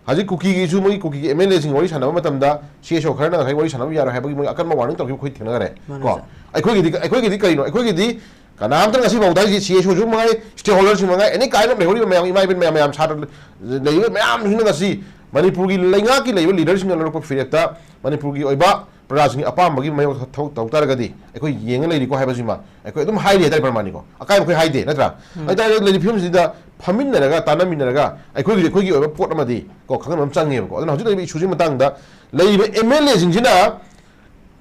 ꯍꯧꯖꯤꯛ ꯀꯨꯀꯤꯒꯤ ꯏꯁꯨ, ꯃꯣꯏꯒꯤ ꯀꯨꯀꯤꯒꯤ ꯑꯦꯝ ꯑꯦꯜ ꯑꯦꯁꯤꯡ ꯋꯥꯔꯤ ꯁꯥꯟꯅꯕ ꯃꯇꯝꯗ ꯁꯤ ꯑꯦꯁ ꯑꯣ ꯈꯔꯅ ꯉꯁꯥꯏ ꯋꯥꯔꯤ ꯁꯥꯟꯅꯕ ꯌꯥꯔꯣꯏ ꯍꯥꯏꯕꯒꯤ ꯃꯣꯏ ꯑꯀꯟꯕ ꯋꯥꯔꯅꯤꯡ ꯇꯧꯈꯤꯕ ꯑꯩꯈꯣꯏ ꯊꯦꯡꯅꯈꯔꯦ꯫ ꯃꯥꯅꯦ, ꯀꯣ? ꯁꯥꯔ꯫ ꯑꯩꯈꯣꯏꯒꯤꯗꯤ, ꯑꯩꯈꯣꯏꯒꯤꯗꯤ ꯀꯔꯤꯅꯣ? ꯑꯩꯈꯣꯏꯒꯤꯗꯤ ꯀꯅꯥꯝꯇ ꯉꯁꯤ ꯐꯥꯎꯗ ꯍꯥꯏꯁꯤ ꯁꯤ ꯑꯦꯁ ꯑꯣꯁꯨ ꯃꯉꯥꯏ, stakeholder ꯁꯤꯡ ꯃꯉꯥꯏ, ꯑꯦꯅꯤ ꯀꯥꯏꯟ ꯑꯣꯐ ꯂꯩꯍꯧꯔꯤꯕ ꯃꯌꯥꯝ, ꯏꯃꯥ ꯏꯕꯦꯟ ꯃꯌꯥꯝ, ꯃꯌꯥꯝ, ꯁꯥꯇ꯭ꯔ ꯂꯩꯔꯤꯕ ꯃꯌꯥꯝꯁꯤꯅ ꯉꯁꯤ ꯃꯅꯤꯄꯨꯔꯒꯤ ꯂꯩꯉꯥꯛꯀꯤ ꯂꯩꯔꯤꯕ ꯂꯤꯗꯔꯁꯤꯡꯅ ꯂꯧꯔꯛꯄ ꯐꯤꯔꯦꯞꯇ ꯃꯅꯤꯄꯨꯔꯒꯤ ꯑꯣꯏꯕ ꯄ꯭ꯔꯖꯥꯁꯤꯡꯒꯤ ꯑꯄꯥꯝꯕꯒꯤ ꯃꯥꯌꯣꯛꯇ ꯊꯕꯛ ꯇꯧ ꯇꯥꯔꯒꯗꯤ ꯑꯩꯈꯣꯏ ꯌꯦꯡꯉ ꯂꯩꯔꯤꯀꯣ ꯍꯥꯏꯕꯁꯤꯃ ꯑꯩꯈꯣꯏ ꯑꯗꯨꯝ ꯍꯥꯏꯔꯤ ꯍꯥꯏꯇꯥꯔꯦ ꯄ꯭ꯔꯃꯥꯅꯤꯀꯣ꯫ ꯑꯀꯥꯏꯕ ꯑꯩꯈꯣꯏ ꯍꯥꯏꯗꯦ, ꯅꯠꯇ꯭ꯔꯥ? ꯎꯝ꯫ ꯍꯥꯏꯇꯥꯔꯦ, ꯂꯩꯔꯤꯕ ꯐꯤꯕꯝꯁꯤꯗ ꯐꯝꯃꯤꯟꯅꯔꯒ, ꯇꯥꯟꯅꯃꯤꯟꯅꯔꯒ ꯑꯩꯈꯣꯏꯒꯤ, ꯑꯩꯈꯣꯏꯒꯤ ꯑꯣꯏꯕ ꯄꯣꯠ ꯑꯃꯗꯤ ꯀꯣ ꯈꯪꯍꯟꯕ ꯑꯃ ꯆꯪꯉꯦꯕꯀꯣ꯫ ꯑꯗꯨꯅ ꯍꯧꯖꯤꯛ ꯂꯩꯔꯤꯕ ꯏꯁꯨꯁꯤ ꯃꯇꯥꯡꯗ ꯂꯩꯔꯤꯕ ꯑꯦꯝ ꯑꯦꯜ ꯑꯦꯁꯤꯡꯁꯤꯅ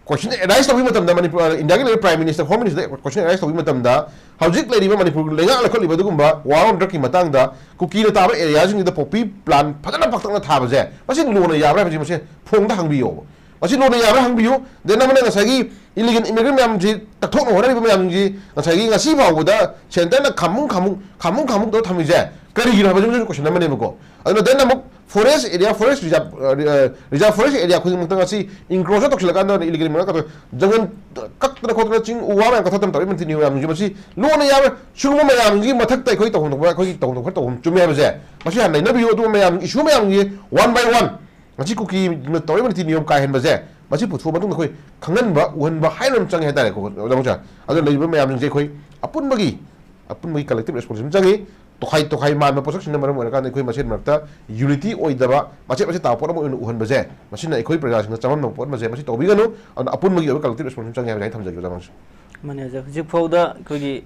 ꯀꯣꯏꯁꯟ ꯑꯦꯔꯥꯏꯁ ꯇꯧꯕꯒꯤ ꯃꯇꯝꯗ, ꯃꯅꯤꯄꯨꯔ, ꯏꯟꯗꯤꯌꯥꯒꯤ ꯂꯩꯔꯤꯕ ꯄ꯭ꯔꯥꯏꯝ ꯃꯤꯅꯤꯁꯇꯔ, ꯍꯣꯝ ꯃꯤꯅꯤꯁꯇꯔꯗ ꯀꯣꯏꯁꯟ ꯑꯦꯔꯥꯏꯁ ꯇꯧꯕꯒꯤ ꯃꯇꯝꯗ, ꯍꯧꯖꯤꯛ ꯂꯩꯔꯤꯕ ꯃꯅꯤꯄꯨꯔ ꯂꯩꯉꯥꯛ ꯂꯩꯈꯠꯂꯤꯕ ꯑꯗꯨꯒꯨꯝꯕ ꯋꯥꯔ ꯑꯣꯟ ꯗ꯭ꯔꯛꯀꯤ ꯃꯇꯥꯡꯗ ꯀꯨꯀꯤꯅ ꯇꯥꯕ ꯑꯦꯔꯤꯌꯥꯁꯤꯡꯁꯤꯗ ꯄꯣꯄꯤ ꯄ꯭ꯂꯥꯟ ꯐꯖꯅ ꯄꯥꯛꯇꯛꯅ ꯊꯥꯕꯁꯦ, ꯃꯁꯤ ꯂꯣꯅ ꯌꯥꯕ꯭ꯔꯥ ꯍꯥꯏꯕꯁꯤ, ꯃꯁꯤ ꯐꯣꯡꯗ ꯍꯪꯕꯤꯌꯣꯕ꯫ ꯃꯁꯤ ꯂꯣꯅ ꯌꯥꯕ꯭ꯔꯥ ꯍꯪꯕꯤꯌꯨ꯫ ꯗꯦꯟ ꯑꯃꯅ ꯉꯁꯥꯏꯒꯤ ꯏꯂꯤꯒꯦꯜ ꯏꯃꯤꯒ꯭ꯔꯦꯟ ꯃꯌꯥꯝꯁꯤ ꯇꯛꯊꯣꯛꯅ ꯍꯣꯠꯅꯔꯤꯕ ꯃꯌꯥꯝꯁꯤ ꯉꯁꯥꯏꯒꯤ ꯉꯁꯤ ꯐꯥꯎꯕꯗ ꯁꯦꯟꯇꯔꯅ ꯈꯥꯃꯨꯡ ꯈꯥꯃꯨꯡ, ꯈꯥꯃꯨꯡ ꯈꯥꯃꯨꯡ ꯇꯧꯔ ꯊꯝꯃꯤꯁꯦ ꯀꯔꯤꯒꯤꯅꯣ ꯍꯥꯏꯕꯁꯤꯃꯁꯨ ꯀꯣꯏꯁꯟ ꯑꯃꯅꯦꯕꯀꯣ꯫ ꯑꯗꯨꯅ ꯗꯦꯟ ꯑꯃꯨꯛ forest area, forest reserve, reserve forest area ꯈꯨꯗꯤꯡꯃꯛꯇ ꯉꯁꯤ ꯏꯟꯀ꯭ꯔꯣꯆ ꯇꯧꯁꯤꯜꯂꯀꯥꯟꯗ ꯏꯂꯤꯒꯦꯜ ꯏꯃꯤꯒ꯭ꯔꯦꯟ ꯖꯪꯒꯜ ꯀꯛꯇꯅ ꯈꯣꯠꯇꯅ ꯆꯤꯡ ꯎ ꯋꯥ ꯃꯌꯥꯝ ꯀꯛꯊꯠꯇꯅ ꯇꯧꯔꯤꯕ ꯃꯌꯥꯝꯁꯤ, ꯃꯁꯤ ꯂꯣꯟꯅ ꯌꯥꯕ꯫ ꯁꯤꯒꯨꯝꯕ ꯃꯌꯥꯝꯁꯤꯒꯤ ꯃꯊꯛꯇ ꯑꯩꯈꯣꯏ ꯇꯧꯐꯝ ꯊꯣꯛꯄ, ꯑꯩꯈꯣꯏꯒꯤ ꯇꯧꯐꯝ ꯊꯣꯛꯄ ꯈꯔ ꯇꯧꯐꯝ ꯆꯨꯝꯃꯦ ꯍꯥꯏꯕꯁꯦ ꯃꯁꯤ ꯍꯥꯟꯅ ꯅꯩꯅꯕꯤꯌꯨ꯫ ꯑꯗꯨꯒꯨꯝꯕ ꯃꯌꯥꯝ, ꯏꯁꯨ ꯃꯌꯥꯝꯒꯤ ꯋꯥꯟ ꯕꯥꯏ ꯋꯥꯟ ꯉꯁꯤ ꯀꯨꯀꯤꯅ ꯇꯧꯔꯤꯕ ꯅꯤꯇꯤ ꯅꯤꯌꯣꯝ ꯀꯥꯏꯍꯟꯕꯁꯦ, ꯃꯁꯤ ꯄꯨꯊꯣꯛꯑ ꯃꯇꯨꯡꯗ ꯑꯩꯈꯣꯏ ꯈꯪꯍꯟꯕ, ꯎꯍꯟꯕ ꯍꯥꯏꯕ ꯑꯃ ꯆꯪꯉꯦ ꯍꯥꯏꯇꯥꯔꯦꯀꯣ, ꯑꯣꯖꯥ ꯃꯣꯆꯥ꯫ ꯑꯗꯨꯅ ꯂꯩꯔꯤꯕ ꯃꯌꯥꯝꯁꯤꯡꯁꯦ ꯑꯩꯈꯣꯏ ꯑꯄꯨꯟꯕꯒꯤ, ꯑꯄꯨꯟꯕꯒꯤ ꯀꯂꯦꯛꯇꯤꯚ ꯔꯦꯁꯄꯣꯟꯁꯤꯕꯜ ꯆꯪꯉꯤ꯫ ꯇꯣꯈꯥꯏ ꯇꯣꯈꯥꯏ ꯃꯥꯟꯕ ꯄꯣꯠꯁꯛꯁꯤꯡꯅ ꯃꯔꯝ ꯑꯣꯏꯔꯀꯥꯟꯗ ꯑꯩꯈꯣꯏ ꯃꯁꯦꯟ ꯃꯔꯛꯇ ꯌꯨꯅꯤꯇꯤ ꯑꯣꯏꯗꯕ, ꯃꯆꯦꯠ ꯃꯆꯦꯠ ꯇꯥꯕ ꯄꯣꯠ ꯑꯃ ꯑꯣꯏꯅ ꯎꯍꯟꯕꯁꯦ, ꯃꯁꯤꯅ ꯑꯩꯈꯣꯏ ꯄ꯭ꯔꯖꯥꯁꯤꯡꯗ ꯆꯃꯝꯅꯕ ꯄꯣꯠ ꯑꯃꯁꯦ, ꯃꯁꯤ ꯇꯧꯕꯤꯒꯅꯨ꯫ ꯑꯗꯨꯅ ꯑꯄꯨꯟꯕꯒꯤ ꯑꯣꯏꯕ ꯀꯂꯦꯛꯇꯤꯚ ꯔꯦꯁꯄꯣꯟꯁꯤꯕꯜ ꯆꯪꯉꯦ ꯍꯥꯏꯕꯁꯦ ꯑꯩ ꯊꯝꯖꯒꯦ, ꯑꯣꯖꯥ ꯃꯣꯆꯥ꯫ ꯃꯥꯅꯦ, ꯑꯣꯖꯥ꯫ ꯍꯧꯖꯤꯛ ꯐꯥꯎꯗ ꯑꯩꯈꯣꯏꯒꯤ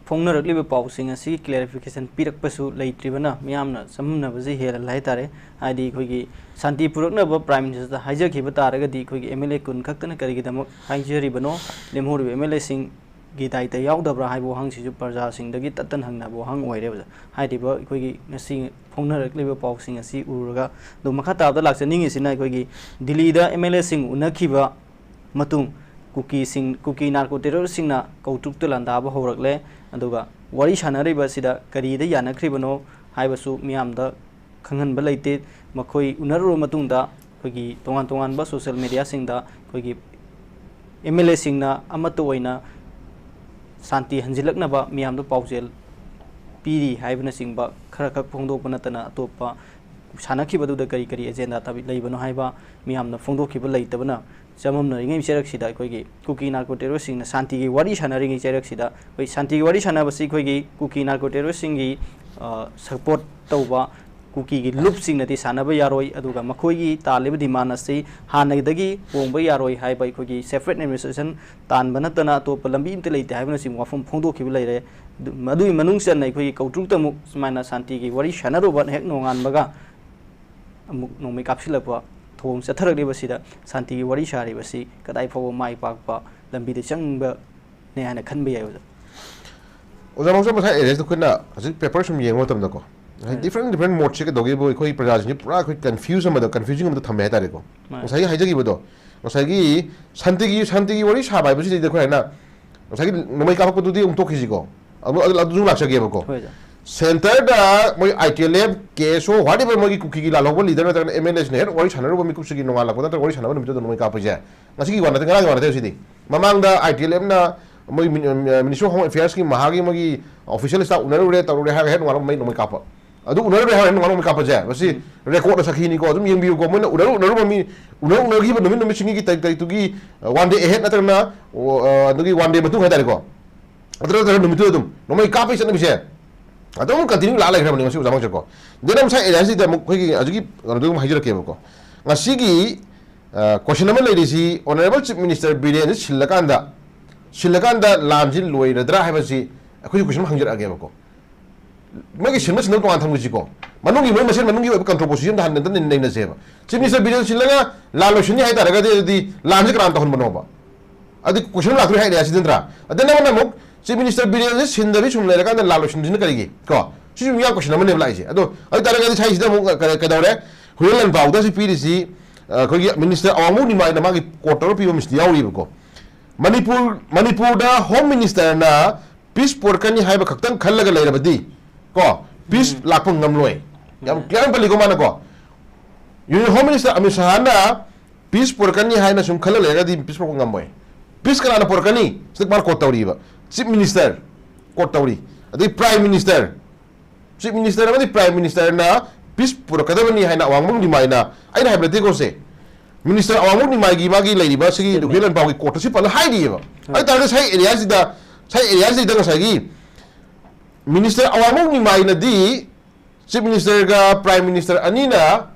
ꯐꯣꯡꯅꯔꯛꯂꯤꯕ ꯄꯥꯎꯁꯤꯡ ꯑꯁꯤ ꯀ꯭ꯂꯦꯔꯤꯐꯤꯀꯦꯁꯟ ꯄꯤꯔꯛꯄꯁꯨ ꯂꯩꯇ꯭ꯔꯤꯕꯅ ꯃꯤꯌꯥꯝꯅ ꯆꯃꯝꯅꯕꯁꯤ ꯍꯦꯜꯍꯜꯂꯦ ꯍꯥꯏꯇꯥꯔꯦ꯫ ꯍꯥꯏꯗꯤ ꯑꯩꯈꯣꯏꯒꯤ ꯁꯥꯟꯇꯤ ꯄꯨꯔꯛꯅꯕ ꯄ꯭ꯔꯥꯏꯝ ꯃꯤꯅꯤꯁꯇꯔꯗ ꯍꯥꯏꯖꯈꯤꯕ ꯇꯥꯔꯒꯗꯤ ꯑꯩꯈꯣꯏꯒꯤ ꯑꯦꯝ ꯑꯦꯜ ꯑꯦ ꯀꯨꯟ ꯈꯛꯇꯅ ꯀꯔꯤꯒꯤꯗꯃꯛ ꯍꯥꯏꯖꯔꯤꯕꯅꯣ? ꯂꯦꯝꯍꯧꯔꯤꯕ ꯑꯦꯝ ꯑꯦꯜ ꯑꯦꯁꯤꯡꯒꯤ ꯗꯥꯏꯇ ꯌꯥꯎꯗꯕ꯭ꯔꯥ ꯍꯥꯏꯕ ꯋꯥꯍꯪꯁꯤꯁꯨ ꯄ꯭ꯔꯖꯥꯁꯤꯡꯗꯒꯤ ꯇꯠꯇꯅ ꯍꯪꯅꯕ ꯋꯥꯍꯪ ꯑꯣꯏꯔꯦ, ꯑꯣꯖꯥ꯫ ꯍꯥꯏꯔꯤꯕ ꯑꯩꯈꯣꯏꯒꯤ ꯉꯁꯤ ꯐꯣꯡꯅꯔꯛꯂꯤꯕ ꯄꯥꯎꯁꯤꯡ ꯑꯁꯤ ꯎꯔꯒ, ꯑꯗꯨ ꯃꯈꯥ ꯇꯥꯕꯗ ꯂꯥꯛꯆꯅꯤꯡꯉꯤꯁꯤꯅ ꯑꯩꯈꯣꯏꯒꯤ ꯗꯤꯜꯂꯤꯗ ꯑꯦꯝ ꯑꯦꯜ ꯑꯦꯁꯤꯡ ꯎꯅꯈꯤꯕ ꯃꯇꯨꯡ ꯀꯨꯀꯤꯁꯤꯡ, ꯀꯨꯀꯤ ꯅꯥꯔꯀꯣ ꯇꯦꯔꯣꯔꯤꯁꯁꯤꯡꯅ ꯀꯧꯇ꯭ꯔꯨꯛꯇ ꯂꯥꯟꯗꯥꯕ ꯍꯧꯔꯛꯂꯦ꯫ ꯑꯗꯨꯒ ꯋꯥꯔꯤ ꯁꯥꯟꯅꯔꯤꯕ ꯑꯁꯤꯗ ꯀꯔꯤꯗ ꯌꯥꯅꯈ꯭ꯔꯤꯕꯅꯣ ꯍꯥꯏꯕꯁꯨ ꯃꯤꯌꯥꯝꯗ ꯈꯪꯍꯟꯕ ꯂꯩꯇꯦ꯫ ꯃꯈꯣꯏ ꯎꯅꯔꯨꯔꯕ ꯃꯇꯨꯡꯗ ꯑꯩꯈꯣꯏꯒꯤ ꯇꯣꯉꯥꯟ ꯇꯣꯉꯥꯟꯕ ꯁꯣꯁꯦꯜ ꯃꯦꯗꯤꯌꯥꯁꯤꯡꯗ ꯑꯩꯈꯣꯏꯒꯤ ꯑꯦꯝ ꯑꯦꯜ ꯑꯦꯁꯤꯡꯅ ꯑꯃꯠꯇ ꯑꯣꯏꯅ ꯁꯥꯟꯇꯤ ꯍꯟꯖꯤꯜꯂꯛꯅꯕ ꯃꯤꯌꯥꯝꯗ ꯄꯥꯎꯖꯦꯜ ꯄꯤꯔꯤ ꯍꯥꯏꯕꯅꯆꯤꯡꯕ ꯈꯔꯈꯛ ꯐꯣꯡꯗꯣꯛꯄ ꯅꯠꯇꯅ ꯑꯇꯣꯞꯄ ꯁꯥꯟꯅꯈꯤꯕꯗꯨꯗ ꯀꯔꯤ ꯀꯔꯤ ꯑꯦꯖꯦꯟꯗꯥ ꯊꯕꯤ-, ꯂꯩꯕꯅꯣ ꯍꯥꯏꯕ ꯃꯤꯌꯥꯝꯅ ꯐꯣꯡꯗꯣꯛꯈꯤꯕ ꯂꯩꯇꯕꯅ ꯆꯃꯝꯅꯔꯤꯉꯩ ꯆꯩꯔꯛꯁꯤꯗ ꯑꯩꯈꯣꯏꯒꯤ ꯀꯨꯀꯤ ꯅꯥꯔꯀꯣ ꯇꯦꯔꯣꯔꯤꯁꯁꯤꯡꯅ ꯁꯥꯟꯇꯤꯒꯤ ꯋꯥꯔꯤ ꯁꯥꯟꯅꯔꯤꯉꯩ ꯆꯩꯔꯛꯁꯤꯗ, ꯑꯩꯈꯣꯏ ꯁꯥꯟꯇꯤꯒꯤ ꯋꯥꯔꯤ ꯁꯥꯟꯅꯕꯁꯤ ꯑꯩꯈꯣꯏꯒꯤ ꯀꯨꯀꯤ ꯅꯥꯔꯀꯣ ꯇꯦꯔꯣꯔꯤꯁꯁꯤꯡꯒꯤ, ꯑ, ꯁꯄꯣꯔꯠ ꯇꯧꯕ ꯀꯨꯀꯤꯒꯤ ꯂꯨꯞꯁꯤꯡꯅꯗꯤ ꯁꯥꯟꯅꯕ ꯌꯥꯔꯣꯏ, ꯑꯗꯨꯒ ꯃꯈꯣꯏꯒꯤ ꯇꯥꯜꯂꯤꯕ ꯗꯤꯃꯥꯟ ꯑꯁꯤ ꯍꯥꯟꯅꯗꯒꯤ ꯍꯣꯡꯕ ꯌꯥꯔꯣꯏ ꯍꯥꯏꯕ ꯑꯩꯈꯣꯏꯒꯤ ꯁꯦꯄꯔꯦꯠ ꯑꯦꯗꯃꯤꯅꯤꯁꯇ꯭ꯔꯦꯁꯟ ꯇꯥꯟꯕ ꯅꯠꯇꯅ ꯑꯇꯣꯞꯄ ꯂꯝꯕꯤ ꯑꯃꯠꯇ ꯂꯩꯇꯦ ꯍꯥꯏꯕꯅꯆꯤꯡꯕ ꯋꯥꯐꯝ ꯐꯣꯡꯗꯣꯛꯈꯤꯕ ꯂꯩꯔꯦ꯫ ꯑꯗꯨ, ꯃꯗꯨꯒꯤ ꯃꯅꯨꯡ ꯆꯟꯅ ꯑꯩꯈꯣꯏꯒꯤ ꯀꯧꯇ꯭ꯔꯨꯛꯇ ꯑꯃꯨꯛ ꯁꯨꯃꯥꯏꯅ ꯁꯥꯟꯇꯤꯒꯤ ꯋꯥꯔꯤ ꯁꯥꯟꯅꯔꯨꯕ ꯍꯦꯛ ꯅꯣꯡꯉꯥꯟꯕꯒ ꯑꯃꯨꯛ ꯅꯣꯡꯃꯩ ꯀꯥꯞꯁꯤꯜꯂꯛꯄ ꯊꯧꯑꯣꯡ ꯆꯠꯊꯔꯛꯂꯤꯕꯁꯤꯗ ꯁꯥꯟꯇꯤꯒꯤ ꯋꯥꯔꯤ ꯁꯥꯔꯤꯕꯁꯤ ꯀꯗꯥꯏ ꯐꯥꯎꯕ ꯃꯥꯏ ꯄꯥꯛꯄ ꯂꯝꯕꯤꯗ ꯆꯪꯕꯅꯦ ꯍꯥꯏꯅ ꯈꯟꯕ ꯌꯥꯏ, ꯑꯣꯖꯥ? ꯑꯣꯖꯥ ꯃꯥꯡꯖꯧ, ꯉꯁꯥꯏ ꯑꯦꯔꯤꯌꯥꯁꯇ ꯑꯩꯈꯣꯏꯅ ꯍꯧꯖꯤꯛ ꯄꯦꯄꯔ ꯁꯨꯝ ꯌꯦꯡꯕ ꯃꯇꯝꯗꯀꯣ, ꯉꯁꯥꯏ ꯎꯝ꯫ ꯗꯤꯐ꯭ꯔꯦꯟ ꯗꯤꯐ꯭ꯔꯦꯟ ꯃꯣꯠꯁꯦ ꯀꯩꯗꯧꯒꯦꯕꯨ ꯑꯩꯈꯣꯏ ꯄ꯭ꯔꯖꯥꯁꯤꯡꯁꯦ ꯄꯨꯔꯥ ꯑꯩꯈꯣꯏ ꯀꯟꯐ꯭ꯌꯨꯖ ꯑꯃꯗ, ꯀꯟꯐ꯭ꯌꯨꯖꯤꯡ ꯑꯃꯗ ꯊꯝꯃꯦ ꯍꯥꯏꯇꯥꯔꯦꯀꯣ꯫ ꯃꯥꯅꯦ꯫ ꯉꯁꯥꯏꯒꯤ ꯍꯥꯏꯖꯈꯤꯕꯗꯣ, ꯉꯁꯥꯏꯒꯤ ꯁꯥꯟꯇꯤꯒꯤ, ꯁꯥꯟꯇꯤꯒꯤ ꯋꯥꯔꯤ ꯁꯥꯕ ꯍꯥꯏꯕꯁꯤꯗꯩꯗ ꯑꯩꯈꯣꯏ ꯍꯥꯏꯅ ꯉꯁꯥꯏꯒꯤ ꯅꯣꯡꯃꯩ ꯀꯥꯞꯄꯛꯄꯗꯨꯗꯤ ꯑꯃꯨꯛ ꯇꯣꯛꯈꯤꯁꯤꯀꯣ, ꯑꯗꯨ, ꯑꯗꯨ, ꯑꯗꯨꯁꯨ ꯂꯥꯛꯆꯒꯦꯕꯀꯣ꯫ ꯍꯣꯏ, ꯑꯣꯖꯥ꯫ ꯁꯦꯟꯇꯔꯗ ꯃꯣꯏ ꯑꯥꯏ ꯇꯤ ꯑꯦꯜ ꯑꯦꯐ, ꯀꯦ ꯑꯦꯁ ꯑꯣ, whatever ꯃꯣꯏꯒꯤ ꯀꯨꯀꯤꯒꯤ ꯂꯥꯜꯍꯧꯕ ꯂꯤꯗꯔ ꯅꯠꯇ꯭ꯔꯒꯅ ꯑꯦꯝ ꯑꯦꯜ ꯑꯦꯁꯤꯡꯅ ꯍꯦꯛ ꯋꯥꯔꯤ ꯁꯥꯟꯅꯔꯨꯕ ꯃꯤꯀꯨꯞꯁꯤꯒꯤ ꯅꯣꯡꯉꯥꯜꯂꯛꯄ ꯅꯠꯇ꯭ꯔꯒ ꯋꯥꯔꯤ ꯁꯥꯟꯅꯕ ꯅꯨꯃꯤꯠꯇꯨꯗ ꯅꯣꯡꯃꯩ ꯀꯥꯞꯄꯁꯦ ꯉꯁꯤꯒꯤ ꯋꯥ ꯅꯠꯇꯦ, ꯉꯔꯥꯡꯒꯤ ꯋꯥ ꯅꯠꯇꯦ꯫ ꯁꯤꯗꯤ ꯃꯃꯥꯡꯗ ꯑꯥꯏ ꯇꯤ ꯑꯦꯜ ꯑꯦꯐꯅ ꯃꯣꯏ ꯃꯤꯅꯤ-, ꯑ, ꯃꯤꯅꯤꯁꯇ꯭ꯔꯤ ꯑꯣꯐ ꯍꯣꯝ ꯑꯦꯐꯤꯌꯔꯁꯀꯤ ꯃꯍꯥꯛꯀꯤ ꯃꯣꯏꯒꯤ ꯑꯣꯐꯤꯁꯤꯌꯦꯜ ꯁ꯭ꯇꯥꯐ ꯎꯅꯔꯨꯔꯦ, ꯇꯧꯔꯨꯔꯦ ꯍꯥꯏꯔꯒ ꯍꯦꯛ ꯅꯣꯡꯉꯥꯜꯂꯛꯄ ꯃꯩ ꯅꯣꯡꯃꯩ ꯀꯥꯞꯄ꯫ ꯑꯗꯨ ꯎꯅꯔꯨꯔꯦ ꯍꯥꯏꯔꯒ ꯍꯦꯛ ꯅꯣꯡꯉꯥꯜꯂꯛꯄ ꯃꯩ ꯀꯥꯞꯄꯁꯦ, ꯃꯁꯤ ꯎꯝ꯫ ꯔꯦꯀꯣꯔꯗ ꯁꯥꯈꯤꯅꯤꯀꯣ꯫ ꯑꯗꯨꯝ ꯌꯦꯡꯕꯤꯌꯨꯀꯣ, ꯃꯣꯏꯅ ꯎꯅꯔꯨ ꯎꯅꯔꯨꯕ ꯃꯤ, ꯎꯅꯔꯨ ꯎꯅꯈꯤꯕ ꯅꯨꯃꯤꯠ, ꯅꯨꯃꯤꯠꯁꯤꯡꯒꯤ ꯇꯥꯔꯤꯛ, ꯇꯥꯔꯤꯛꯇꯨꯒꯤ, ꯑ, ꯋꯥꯟ ꯗꯦ ꯑꯦꯍꯦꯗ ꯅꯠꯇ꯭ꯔꯒꯅ, ꯑꯣ, ꯑ, ꯑꯗꯨꯒꯤ ꯋꯥꯟ ꯗꯦ ꯃꯇꯨꯡ ꯍꯥꯏꯇꯥꯔꯦꯀꯣ, ꯑꯗꯨ ꯅꯠꯇ꯭ꯔꯒ ꯅꯨꯃꯤꯠꯇꯨꯗ ꯑꯗꯨꯝ ꯅꯣꯡꯃꯩ ꯀꯥꯞꯄꯒꯤ ꯆꯠꯅꯕꯤꯁꯦ ꯑꯗꯨꯝ ꯀꯟꯇꯤꯅ꯭ꯌꯨ ꯂꯥꯛꯑ ꯂꯩꯈ꯭ꯔꯕꯅꯤ ꯉꯁꯤ ꯑꯣꯖꯥ ꯃꯥꯡꯖꯧꯀꯣ꯫ ꯗꯦꯟ ꯑꯃꯨꯛ ꯉꯁꯥꯏ ꯑꯦꯔꯤꯌꯥꯁꯤꯗ ꯑꯃꯨꯛ ꯑꯩꯈꯣꯏꯒꯤ ꯍꯧꯖꯤꯛꯀꯤ ꯀꯩꯅꯣꯗꯨ ꯑꯃꯨꯛ ꯍꯥꯏꯖꯔꯛꯀꯦꯕꯀꯣ꯫ ꯉꯁꯤꯒꯤ, ꯑ, ꯀꯣꯏꯁꯟ ꯑꯃ ꯂꯩꯔꯤꯁꯤ, ꯑꯣꯅꯔꯦꯕꯜ ꯆꯤꯐ ꯃꯤꯅꯤꯁꯇꯔ ꯕꯤꯔꯦꯟꯁꯤ ꯁꯤꯜꯂꯀꯥꯟꯗ, ꯁꯤꯜꯂꯀꯥꯟꯗ ꯂꯥꯟꯁꯤ ꯂꯣꯏꯔꯗ꯭ꯔꯥ ꯍꯥꯏꯕꯁꯤ ꯑꯩꯈꯣꯏꯁꯨ ꯀꯣꯏꯁꯟ ꯑꯃ ꯍꯪꯖꯔꯛꯑꯒꯦꯕꯀꯣ꯫ ꯃꯣꯏꯒꯤ ꯁꯤꯟꯕ ꯁꯤꯟꯗꯕ ꯇꯣꯉꯥꯟ ꯊꯝꯈꯤꯁꯤꯀꯣ, ꯃꯅꯨꯡꯒꯤ ꯃꯣꯏ ꯃꯁꯦꯟ ꯃꯅꯨꯡꯒꯤ ꯑꯣꯏꯕ ꯀꯟꯇ꯭ꯔꯣꯚꯔꯁꯤ ꯑꯝꯇ ꯍꯥꯟꯅ ꯑꯝꯇ ꯅꯩꯅꯁꯦꯕ꯫ ꯆꯤꯐ ꯃꯤꯅꯤꯁꯇꯔ ꯕꯤꯔꯦꯟ ꯁꯤꯜꯂꯒ ꯂꯥꯟ ꯂꯣꯏꯁꯤꯟꯅꯤ ꯍꯥꯏꯇꯥꯔꯒꯗꯤ, ꯑꯗꯨꯗꯤ ꯂꯥꯟꯁꯤ ꯀꯅꯥꯅ ꯇꯧꯍꯟꯕꯅꯣꯕ? ꯑꯗꯨ ꯀꯣꯏꯁꯟ ꯂꯥꯛꯇꯣꯏ ꯍꯥꯏꯔꯦ ꯁꯤꯗ ꯅꯠꯇ꯭ꯔꯥ? ꯑꯗ ꯅꯪꯅ ꯑꯃꯨꯛ ꯆꯤꯐ ꯃꯤꯅꯤꯁꯇꯔ ꯕꯤꯔꯦꯟꯁꯤ ꯁꯤꯟꯗꯕꯤ ꯁꯨꯝ ꯂꯩꯔꯀꯥꯟꯗ ꯂꯥꯟ ꯂꯣꯏꯁꯤꯟꯁꯤꯅ ꯀꯔꯤꯒꯤ? ꯀꯣ? ꯁꯤꯁꯨ ꯌꯥꯝ ꯀꯣꯏꯁꯟ ꯑꯃꯅꯦꯕ ꯂꯥꯛꯏꯁꯦ꯫ ꯑꯗꯣ ꯑꯗꯨ ꯇꯥꯔꯒꯗꯤ ꯁ꯭ꯋꯥꯏꯁꯤꯗ ꯑꯃꯨꯛ ꯀꯩ-, ꯀꯩꯗꯧꯔꯦ? ꯍꯨꯏꯌꯦꯟ ꯂꯥꯟꯄꯥꯎꯗ ꯁꯤ ꯄꯤꯔꯤꯁꯤ, ꯑ, ꯑꯩꯈꯣꯏꯒꯤ ꯃꯤꯅꯤꯁꯇꯔ ꯑꯋꯥꯡꯕꯣꯛ ꯅꯤꯃꯥꯏꯅ ꯃꯥꯒꯤ ꯀꯣꯠ ꯇꯧꯔ ꯄꯤꯕ ꯑꯃꯁꯨ ꯌꯥꯎꯔꯤꯕꯀꯣ꯫ ꯃꯅꯤꯄꯨꯔ, ꯃꯅꯤꯄꯨꯔꯗ ꯍꯣꯝ ꯃꯤꯅꯤꯁꯇꯔꯅ ꯄꯤꯁ ꯄꯨꯔꯛꯀꯅꯤ ꯍꯥꯏꯕ ꯈꯛꯇꯪ ꯈꯜꯂꯒ ꯂꯩꯔꯕꯗꯤ, ꯀꯣ, ꯄꯤꯁ ꯎꯝ꯫ ꯂꯥꯛꯄ ꯉꯝꯂꯣꯏ꯫ ꯌꯥꯝ ꯎꯝ꯫ ꯀ꯭ꯂꯤꯌꯥꯔ ꯄꯜꯂꯤꯀꯣ ꯃꯥꯅꯀꯣ꯫ ꯌꯨꯅꯤꯌꯟ ꯍꯣꯝ ꯃꯤꯅꯤꯁꯇꯔ ꯑꯃꯤꯠ ꯁꯍꯥꯅ ꯄꯤꯁ ꯄꯨꯔꯛꯀꯅꯤ ꯍꯥꯏꯅ ꯁꯨꯝ ꯈꯜꯂ ꯂꯩꯔꯒꯗꯤ ꯄꯤꯁ ꯄꯨꯔꯛꯄ ꯉꯝꯃꯣꯏ꯫ ꯄꯤꯁ ꯀꯅꯥꯅ ꯄꯨꯔꯛꯀꯅꯤ? ꯁꯤꯗ ꯃꯥꯅ ꯀꯣꯠ ꯇꯧꯔꯤꯕ꯫ ꯆꯤꯐ ꯃꯤꯅꯤꯁꯇꯔ ꯀꯣꯠ ꯇꯧꯔꯤ꯫ ꯑꯗꯩ ꯄ꯭ꯔꯥꯏꯝ ꯃꯤꯅꯤꯁꯇꯔ, ꯆꯤꯐ ꯃꯤꯅꯤꯁꯇꯔ ꯑꯃꯗꯤ ꯄ꯭ꯔꯥꯏꯝ ꯃꯤꯅꯤꯁꯇꯔꯅ ꯄꯤꯁ ꯄꯨꯔꯛꯀꯗꯕꯅꯤ ꯍꯥꯏꯅ ꯑꯋꯥꯡꯕꯣꯛ ꯅꯤꯃꯥꯏꯅ, ꯑꯩꯅ ꯍꯥꯏꯕ ꯅꯠꯇꯦꯀꯣ ꯁꯦ, ꯃꯤꯅꯤꯁꯇꯔ ꯑꯋꯥꯡꯕꯣꯛ ꯅꯤꯃꯥꯏꯒꯤ ꯃꯥꯒꯤ ꯂꯩꯔꯤꯕ ꯁꯤꯒꯤ Statement. ꯍꯨꯏꯌꯦꯟ ꯂꯥꯟꯄꯥꯎꯒꯤ ꯀꯣꯠꯇ ꯁꯤ ꯄꯜꯂ ꯍꯥꯏꯔꯤꯑꯕ꯫ ꯍꯣꯏ꯫ ꯍꯥꯏ ꯇꯥꯔꯒꯗꯤ ꯁꯥꯏ ꯑꯦꯔꯤꯌꯥꯁꯤꯗ, ꯁꯥꯏ ꯑꯦꯔꯤꯌꯥꯁꯤꯗ ꯉꯁꯥꯏꯒꯤ ꯃꯤꯅꯤꯁꯇꯔ ꯑꯋꯥꯡꯕꯣꯛ ꯅꯤꯃꯥꯏꯅꯗꯤ ꯆꯤꯐ ꯃꯤꯅꯤꯁꯇꯔꯒ ꯄ꯭ꯔꯥꯏꯝ ꯃꯤꯅꯤꯁꯇꯔ ꯑꯅꯤꯅ